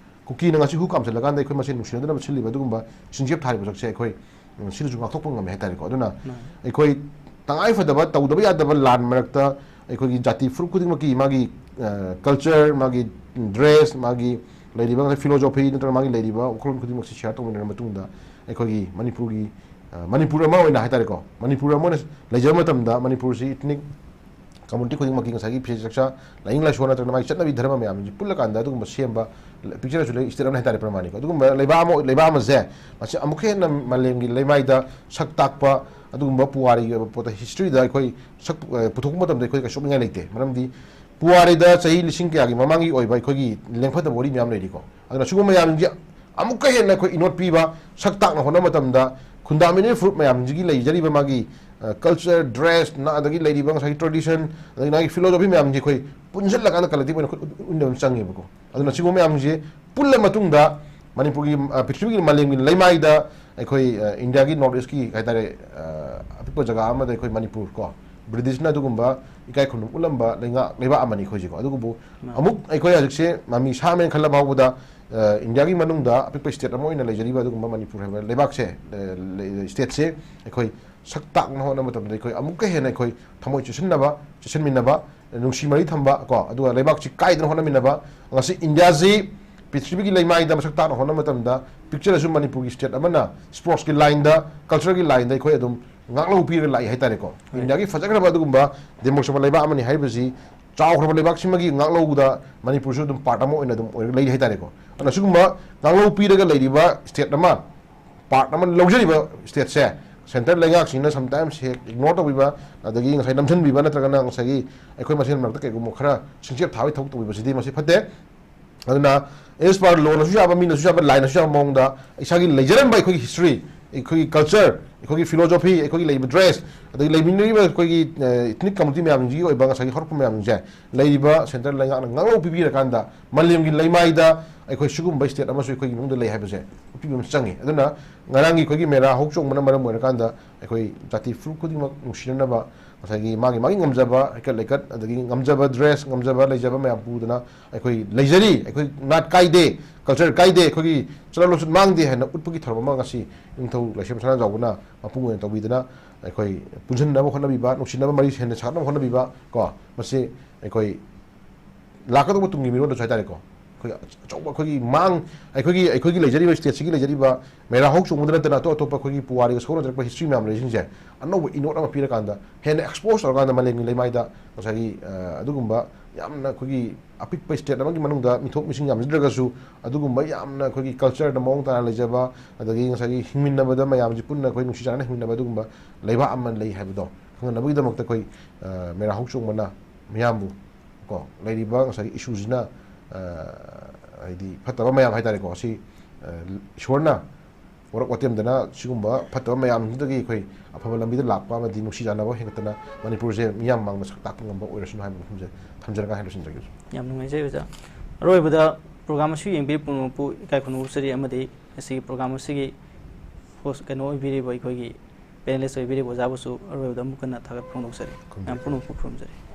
ꯀꯨꯀꯤꯅ ꯉꯁꯤ ꯍꯨ ꯀꯥꯝꯖꯜꯂꯀꯥꯟꯗ ꯑꯩꯈꯣꯏ ꯃꯁꯦꯟ ꯅꯨꯡꯁꯤꯅꯗꯅꯕ ꯁꯤꯜꯂꯤꯕ ꯑꯗꯨꯒꯨꯝꯕ ꯆꯤꯡꯖꯦꯞ ꯊꯥꯔꯤꯕ ꯁꯛꯁꯦ ꯑꯩꯈꯣꯏ, ꯎꯝ, ꯁꯤꯅꯁꯨ ꯉꯥꯛꯊꯣꯛꯄ ꯉꯝꯃꯦ ꯍꯥꯏꯇꯥꯔꯦꯀꯣ꯫ ꯑꯗꯨꯅ ꯃꯥꯅꯤ꯫ ꯑꯩꯈꯣꯏ ꯇꯉꯥꯏ ꯐꯗꯕ ꯇꯧꯗꯕ ꯌꯥꯗꯕ ꯂꯥꯟ ꯃꯔꯛꯇ ꯑꯩꯈꯣꯏꯒꯤ ꯖꯥꯇꯤ ꯐꯨꯔꯨꯞ ꯈꯨꯗꯤꯡꯃꯛꯀꯤ ꯃꯥꯒꯤ, ꯑ, culture, ꯃꯥꯒꯤ dress, ꯃꯥꯒꯤ ꯂꯩꯔꯤꯕ ꯉꯁꯥꯏ philosophy ꯅꯠꯇ꯭ꯔꯒ ꯃꯥꯒꯤ ꯂꯩꯔꯤꯕ ꯋꯥꯈꯜꯂꯣꯟ ꯈꯨꯗꯤꯡꯃꯛꯁꯤ share ꯇꯧꯃꯤꯟꯅꯔꯕ ꯃꯇꯨꯡꯗ ꯑꯩꯈꯣꯏꯒꯤ ꯃꯅꯤꯄꯨꯔꯒꯤ, ꯑ, ꯃꯅꯤꯄꯨꯔ ꯑꯃ ꯑꯣꯏꯅ ꯍꯥꯏꯇꯥꯔꯦꯀꯣ, ꯃꯅꯤꯄꯨꯔ ꯑꯃ ꯑꯣꯏꯅ ꯂꯩꯖꯕ ꯃꯇꯝꯗ ꯃꯅꯤꯄꯨꯔꯁꯤ ethnic community ꯈꯨꯗꯤꯡꯃꯛꯀꯤ ꯉꯁꯥꯏꯒꯤ ꯐꯤꯖꯦꯠ ꯆꯥꯛꯆꯥ, ꯂꯥꯏꯅꯤꯡ ꯂꯥꯏꯁꯣꯟ ꯅꯠꯇ꯭ꯔꯒꯅ ꯃꯥꯒꯤ ꯆꯠꯅꯕꯤ ꯙꯔꯃ ꯃꯌꯥꯝꯁꯤ ꯄꯨꯜꯂꯀꯥꯟꯗ ꯑꯗꯨꯒꯨꯝꯕ ꯁꯦꯝꯕ, picture ꯁꯨ ꯂꯩ, state ꯑꯃꯅꯤ ꯍꯥꯏꯇꯥꯔꯦ ꯄ꯭ꯔꯃꯥꯅꯤꯀꯣ꯫ ꯑꯗꯨꯒꯨꯝꯕ ꯂꯩꯕꯥꯛ ꯑꯃ, ꯂꯩꯕꯥꯛ ꯑꯃꯁꯦ ꯃꯁꯤ ꯑꯃꯨꯛꯀ ꯍꯦꯟꯅ ꯃꯥꯂꯦꯝꯒꯤ ꯂꯩꯃꯥꯏꯗ ꯁꯛ ꯇꯥꯛꯄ ꯑꯗꯨꯒꯨꯝꯕ ꯄꯨꯋꯥꯔꯤꯒꯤ ꯑꯣꯏꯕ ꯄꯣꯠꯇ history ꯗ ꯑꯩꯈꯣꯏ ꯁꯛ, ꯑ, ꯄꯨꯊꯣꯛꯄ ꯃꯇꯝꯗ ꯑꯩꯈꯣꯏ ꯀꯩꯁꯨ ꯁꯣꯛꯅꯤꯡꯉꯥꯏ ꯂꯩꯇꯦ꯫ ꯃꯔꯝꯗꯤ ꯄꯨꯋꯥꯔꯤꯗ ꯆꯍꯤ ꯂꯤꯁꯤꯡ ꯀꯌꯥꯒꯤ ꯃꯃꯥꯡꯒꯤ ꯑꯣꯏꯕ ꯑꯩꯈꯣꯏꯒꯤ ꯂꯦꯡꯐꯠꯇꯕ ꯋꯥꯔꯤ ꯃꯌꯥꯝ ꯂꯩꯔꯤꯀꯣ꯫ ꯑꯗꯨꯅ ꯁꯤꯒꯨꯝꯕ ꯃꯌꯥꯝꯁꯦ ꯑꯃꯨꯛꯀ ꯍꯦꯟꯅ ꯑꯩꯈꯣꯏ ꯏꯅꯣꯠ ꯄꯤꯕ, ꯁꯛ ꯇꯥꯛꯅ ꯍꯣꯠꯅꯕ ꯃꯇꯝꯗ fundamental ꯐꯨꯔꯨꯞ ꯃꯌꯥꯝꯁꯤꯒꯤ ꯂꯩꯖꯔꯤꯕ ꯃꯥꯒꯤ, ꯑ, culture, dress, ꯅ-, ꯑꯗꯒꯤ ꯂꯩꯔꯤꯕ ꯉꯁꯥꯏꯒꯤ tradition, ꯑꯗꯒꯤ ꯃꯥꯒꯤ philosophy ꯃꯌꯥꯝꯁꯤ ꯑꯩꯈꯣꯏ ꯄꯨꯟꯁꯤꯜꯂꯀꯥꯟꯗ collective ꯑꯣꯏꯅ ꯑꯩꯈꯣꯏ ꯎꯠ-, ꯎꯠꯃꯤꯟꯅꯕ ꯑꯃ ꯆꯪꯉꯦꯕꯀꯣ꯫ ꯑꯗꯨꯅ ꯁꯤꯒꯨꯝꯕ ꯃꯌꯥꯝꯁꯤ ꯄꯨꯜꯂ ꯃꯇꯨꯡꯗ ꯃꯅꯤꯄꯨꯔꯒꯤ, ꯑ, ꯄ꯭ꯔꯤꯊꯤꯕꯤꯒꯤ ꯃꯥꯂꯦꯝꯒꯤ ꯂꯩꯃꯥꯏꯗ ꯑꯩꯈꯣꯏ, ꯑ, ꯏꯟꯗꯤꯌꯥꯒꯤ North East ꯀꯤ ꯍꯥꯏꯇꯥꯔꯦ, ꯑ, ꯑꯄꯤꯛꯄ ꯖꯒꯥ ꯑꯃꯗ ꯑꯩꯈꯣꯏ ꯃꯅꯤꯄꯨꯔ ꯀꯣ, ꯕ꯭ꯔꯤꯇꯤꯁꯅ ꯑꯗꯨꯒꯨꯝꯕ ꯏꯀꯥꯏ ꯈꯨꯝꯅꯕ ꯎꯠꯂꯝꯕ ꯂꯩꯉꯥꯛ, ꯂꯩꯕꯥꯛ ꯑꯃꯅꯤ ꯑꯩꯈꯣꯏꯁꯦꯀꯣ꯫ ꯑꯗꯨꯕꯨ ꯃꯥꯅꯤ꯫ ꯑꯃꯨꯛ ꯑꯩꯈꯣꯏ ꯍꯧꯖꯤꯛꯁꯦ ꯃꯃꯤ ꯁꯥꯃꯦꯅ ꯈꯜꯂꯕ ꯐꯥꯎꯕꯗ, ꯑ, ꯏꯟꯗꯤꯌꯥꯒꯤ ꯃꯅꯨꯡꯗ ꯑꯄꯤꯛꯄ state ꯑꯃ ꯑꯣꯏꯅ ꯂꯩꯖꯔꯤꯕ ꯑꯗꯨꯒꯨꯝꯕ ꯃꯅꯤꯄꯨꯔ ꯍꯥꯏꯕ ꯂꯩꯕꯥꯛꯁꯦ, ꯑ, ꯂꯩ-, state ꯁꯦ ꯑꯩꯈꯣꯏ ꯁꯛ ꯇꯥꯛꯅ ꯍꯣꯠꯅꯕ ꯃꯇꯝꯗ ꯑꯩꯈꯣꯏ ꯑꯃꯨꯛꯀ ꯍꯦꯟꯅ ꯑꯩꯈꯣꯏ ꯊꯃꯣꯏ ꯆꯨꯁꯤꯟꯅꯕ, ꯆꯨꯁꯤꯟꯃꯤꯟꯅꯕ, ꯅꯨꯡꯁꯤ ꯃꯔꯤ ꯊꯝꯕ ꯀꯣ, ꯑꯗꯨꯒ ꯂꯩꯕꯥꯛꯁꯤ ꯀꯥꯏꯗꯅ ꯍꯣꯠꯅꯃꯤꯟꯅꯕ꯫ ꯉꯁꯤ ꯏꯟꯗꯤꯌꯥꯁꯤ ꯄ꯭ꯔꯤꯊꯤꯕꯤꯒꯤ ꯂꯩꯃꯥꯏꯗ ꯃꯁꯛ ꯇꯥꯛꯅ ꯍꯣꯠꯅꯕ ꯃꯇꯝꯗ picture ꯁꯨ ꯃꯅꯤꯄꯨꯔꯒꯤ state ꯑꯃꯅ sports ꯀꯤ line ꯗ, culture ꯒꯤ line ꯗ ꯑꯩꯈꯣꯏ ꯑꯗꯨꯝ ꯉꯥꯛꯂꯧ ꯄꯤꯔꯒ ꯂꯥꯛꯏ ꯍꯥꯏꯇꯥꯔꯦꯀꯣ꯫ ꯍꯣꯏ꯫ ꯏꯟꯗꯤꯌꯥꯒꯤ ꯐꯖꯈ꯭ꯔꯕ ꯑꯗꯨꯒꯨꯝꯕ democracy ꯂꯩꯕꯥꯛ ꯑꯃꯅꯤ ꯍꯥꯏꯔꯤꯕꯁꯤ ꯆꯥꯎꯈ꯭ꯔꯕ ꯂꯩꯕꯥꯛꯁꯤꯃꯒꯤ ꯉꯥꯛꯂꯧꯗ ꯃꯅꯤꯄꯨꯔꯁꯨ ꯑꯗꯨꯝ part ꯑꯃ ꯑꯣꯏꯅ ꯑꯗꯨꯝ ꯑꯣꯏꯔꯒ ꯂꯩꯔꯤ ꯍꯥꯏꯇꯥꯔꯦꯀꯣ꯫ ꯑꯗꯨꯅ ꯁꯤꯒꯨꯝꯕ ꯉꯥꯛꯂꯧ ꯄꯤꯔꯒ ꯂꯩꯔꯤꯕ state ꯑꯃ, part ꯑꯃ ꯂꯧꯖꯔꯤꯕ state ꯁꯦ centre ꯂꯩꯉꯥꯛꯁꯤꯡꯅ sometimes ꯍꯦꯛ ignore ꯇꯧꯕꯤꯕ, ꯑꯗꯒꯤ ꯉꯁꯥꯏ ꯅꯝꯁꯤꯟꯕꯤꯕ, ꯅꯠꯇ꯭ꯔꯒꯅ ꯉꯁꯥꯏꯒꯤ ꯑꯩꯈꯣꯏ ꯃꯁꯦꯟ ꯃꯔꯛꯇ ꯀꯩꯒꯨꯝꯕ ꯈꯔ ꯁꯤꯡꯆꯦꯞ ꯊꯥꯕꯒꯤ ꯊꯕꯛ ꯇꯧꯕꯤꯕꯁꯤꯗꯤ ꯃꯁꯤ ꯐꯠꯇꯦ꯫ ꯑꯗꯨꯅ as per law ꯅꯁꯨ ꯌꯥꯕ, ꯃꯤꯅꯁꯨ ꯌꯥꯕ, line ꯅꯁꯨ ꯌꯥꯕ ꯃꯑꯣꯡꯗ ꯏꯁꯥꯒꯤ ꯂꯩꯖꯔꯝꯕ ꯑꯩꯈꯣꯏꯒꯤ history, ꯑꯩꯈꯣꯏꯒꯤ culture, ꯑꯩꯈꯣꯏꯒꯤ philosophy, ꯑꯩꯈꯣꯏꯒꯤ ꯂꯩꯕ dress, ꯑꯗꯒꯤ ꯂꯩꯃꯤꯟꯅꯔꯤꯕ ꯑꯩꯈꯣꯏꯒꯤ, ꯑ, ethnic community ꯃꯌꯥꯝꯁꯤꯒꯤ ꯑꯣꯏꯕ ꯉꯁꯥꯏꯒꯤ ꯍꯧꯔꯛꯐꯝ ꯃꯌꯥꯝꯁꯤꯡꯁꯦ ꯂꯩꯔꯤꯕ centre ꯂꯩꯉꯥꯛꯅ ꯉꯥꯛꯂꯧ ꯄꯤꯕꯤꯔꯀꯥꯟꯗ ꯃꯥꯂꯦꯝꯒꯤ ꯂꯩꯃꯥꯏꯗ ꯑꯩꯈꯣꯏ ꯁꯤꯒꯨꯝꯕ state ꯑꯃꯁꯨ ꯑꯩꯈꯣꯏꯒꯤ ꯃꯅꯨꯡꯗ ꯂꯩ ꯍꯥꯏꯕꯁꯦ ꯎꯠꯄꯤꯕ ꯑꯃ ꯆꯪꯉꯤ꯫ ꯑꯗꯨꯅ ꯉꯔꯥꯡꯒꯤ ꯑꯩꯈꯣꯏꯒꯤ ꯃꯦꯔꯥ ꯍꯧ ꯆꯣꯡꯕꯅ ꯃꯔꯝ ꯑꯣꯏꯔꯀꯥꯟꯗ ꯑꯩꯈꯣꯏ ꯖꯥꯇꯤ ꯐꯨꯔꯨꯞ ꯈꯨꯗꯤꯡꯃꯛ ꯅꯨꯡꯁꯤꯅꯅꯕ, ꯉꯁꯥꯏꯒꯤ ꯃꯥꯒꯤ, ꯃꯥꯒꯤ ꯉꯝꯖꯕ ꯍꯩꯀꯠ ꯂꯩꯀꯠ, ꯑꯗꯒꯤ ꯉꯝꯖꯕ dress, ꯉꯝꯖꯕ ꯂꯩꯖꯕ ꯃꯌꯥꯝ ꯄꯨꯗꯅ ꯑꯩꯈꯣꯏ ꯂꯩꯖꯔꯤ, ꯑꯩꯈꯣꯏ ꯅꯥꯠ ꯀꯥꯏꯗꯦ, culture ꯀꯥꯏꯗꯦ, ꯑꯩꯈꯣꯏꯒꯤ ꯆꯠꯅ ꯂꯣꯟꯆꯠ ꯃꯥꯡꯗꯦ ꯍꯥꯏꯅ ꯎꯠꯄꯒꯤ ꯊꯧꯔꯝ ꯑꯃ ꯉꯁꯤ ꯅꯤꯡꯊꯧ ꯂꯥꯏꯁ꯭ꯔꯝ ꯁꯅꯥꯖꯥꯎꯕꯅ ꯃꯄꯨꯡ ꯑꯣꯏꯅ ꯇꯧꯕꯤꯗꯅ ꯑꯩꯈꯣꯏ ꯄꯨꯟꯁꯤꯟꯅꯕ ꯍꯣꯠꯅꯕꯤꯕ, ꯅꯨꯡꯁꯤꯅꯕ ꯃꯔꯤ ꯍꯦꯟꯅ ꯁꯥꯒꯠꯅꯕ ꯍꯣꯠꯅꯕꯤꯕ ꯀꯣ, ꯃꯁꯤ ꯑꯩꯈꯣꯏ ꯂꯥꯛꯀꯗꯧꯕ ꯇꯨꯡꯒꯤ ꯃꯤꯔꯣꯟꯗꯁꯨ ꯍꯥꯏꯇꯥꯔꯦꯀꯣ, ꯑꯆꯧꯕ ꯑꯩꯈꯣꯏꯒꯤ ꯃꯥꯡ ꯑꯩꯈꯣꯏꯒꯤ ꯑꯩꯈꯣꯏꯒꯤ ꯂꯩꯖꯔꯤꯕ ꯁ꯭ꯇꯦꯠꯁꯤꯒꯤ ꯂꯩꯖꯔꯤꯕ ꯃꯦꯔꯥ ꯍꯧ ꯆꯣꯡꯕꯗ ꯅꯠꯇꯅ ꯑꯇꯣꯞ ꯑꯇꯣꯞꯄ ꯑꯩꯈꯣꯏꯒꯤ ꯄꯨꯋꯥꯔꯤꯒ ꯁꯣꯛꯅꯖꯔꯛꯄ ꯍꯤꯁꯇ꯭ꯔꯤ ꯃꯌꯥꯝ ꯂꯩꯔꯤꯁꯤꯡꯁꯦ ꯑꯅꯧꯕ ꯏꯅꯣꯠ ꯑꯃ ꯄꯤꯔꯀꯥꯟꯗ ꯍꯦꯟꯅ ꯑꯦꯛꯁꯄꯣꯖ ꯇꯧꯔꯀꯥꯟꯗ ꯃꯥꯂꯦꯝꯒꯤ ꯂꯩꯃꯥꯏꯗ ꯉꯁꯥꯏꯒꯤ ꯑꯗꯨꯒꯨꯝꯕ ꯌꯥꯝꯅ ꯑꯩꯈꯣꯏꯒꯤ ꯑꯄꯤꯛꯄ ꯁ꯭ꯇꯦꯠ ꯑꯃꯒꯤ ꯃꯅꯨꯡꯗ ꯃꯤꯊꯣꯛ ꯃꯤꯁꯤꯡ ꯌꯥꯝꯖꯗ꯭ꯔꯒꯁꯨ ꯑꯗꯨꯒꯨꯝꯕ ꯌꯥꯝꯅ ꯑꯩꯈꯣꯏꯒꯤ ꯀꯜꯆꯔꯗ ꯃꯑꯣꯡ ꯇꯥꯅ ꯂꯩꯖꯕ ꯑꯗꯒꯤ ꯉꯁꯥꯏꯒꯤ ꯍꯤꯡꯃꯤꯟꯅꯕꯗ ꯃꯌꯥꯝꯁꯤ ꯄꯨꯟꯅ ꯑꯩꯈꯣꯏ ꯅꯨꯡꯁꯤ ꯆꯥꯟꯅꯅ ꯍꯤꯡꯃꯤꯟꯅꯕ ꯑꯗꯨꯒꯨꯝꯕ ꯂꯩꯕꯥꯛ ꯑꯃ ꯂꯩ ꯍꯥꯏꯕꯗꯣ ꯈꯪꯍꯟꯅꯕꯒꯤꯗꯃꯛꯇ ꯑꯩꯈꯣꯏ ꯃꯦꯔꯥ ꯍꯧ ꯆꯣꯡꯕꯅ ꯃꯤꯌꯥꯝꯕꯨ ꯀꯣ ꯂꯩꯔꯤꯕ ꯉꯁꯥꯏꯒꯤ ꯏꯁꯨꯁꯤꯅ ꯍꯥꯏꯗꯤ ꯐꯠꯇꯕ ꯃꯌꯥꯝ ꯍꯥꯏꯇꯥꯔꯦꯀꯣ ꯁꯤ ꯏꯁꯣꯔꯅ ꯋꯥꯔꯛ ꯋꯥꯇꯦꯝꯗꯅ ꯁꯤꯒꯨꯝꯕ ꯐꯠꯇꯕ ꯃꯌꯥꯝꯁꯤꯗꯒꯤ ꯑꯩꯈꯣꯏ ꯑꯐꯕ ꯂꯝꯕꯤꯗ ꯂꯥꯛꯄ ꯑꯃꯗꯤ ꯅꯨꯡꯁꯤ ꯆꯥꯟꯅꯕ ꯍꯦꯟꯒꯠꯇꯅ ꯃꯅꯤꯄꯨꯔꯁꯦ ꯃꯤꯌꯥꯝ ꯃꯥꯡꯗ ꯁꯛ ꯇꯥꯛꯄ ꯉꯝꯕ ꯑꯣꯏꯔꯁꯅꯨ ꯍꯥꯏꯕ ꯃꯐꯝꯁꯦ ꯊꯝꯖꯔꯒ ꯍꯥꯏꯅ ꯂꯣꯏꯁꯤꯟꯖꯒꯦ꯫ ꯌꯥꯝ ꯅꯨꯡꯉꯥꯏꯖꯩ ꯑꯣꯖꯥ꯫ ꯑꯔꯣꯏꯕꯗ ꯄ꯭ꯔꯣꯒ꯭ꯔꯥꯝ ꯑꯁꯤ ꯌꯦꯡꯕꯤꯔꯤꯕ ꯄꯨꯝꯅꯃꯛꯄꯨ ꯏꯀꯥꯏ ꯈꯨꯝꯅꯕ ꯐꯥꯎꯖꯔꯤ ꯑꯃꯗꯤ ꯉꯁꯤꯒꯤ ꯄ꯭ꯔꯣꯒ꯭ꯔꯥꯝ ꯑꯁꯤꯒꯤ ꯍꯣꯁ ꯀꯩꯅꯣ ꯑꯣꯏꯕꯤꯔꯤꯕ ꯑꯩꯈꯣꯏꯒꯤ ꯄꯦꯅꯦꯂꯤꯁ ꯑꯣꯏꯕꯤꯔꯤꯕ ꯑꯣꯖꯥꯕꯨꯁꯨ ꯑꯔꯣꯏꯕꯗ ꯑꯃꯨꯛ ꯍꯟꯅ ꯊꯥꯒꯠꯄ ꯐꯣꯡꯗꯣꯛꯆꯔꯤ꯫ ꯃꯌꯥꯝ ꯄꯨꯝꯅꯃꯛꯄꯨ ꯈꯨꯔꯨꯝꯖꯔꯤ꯫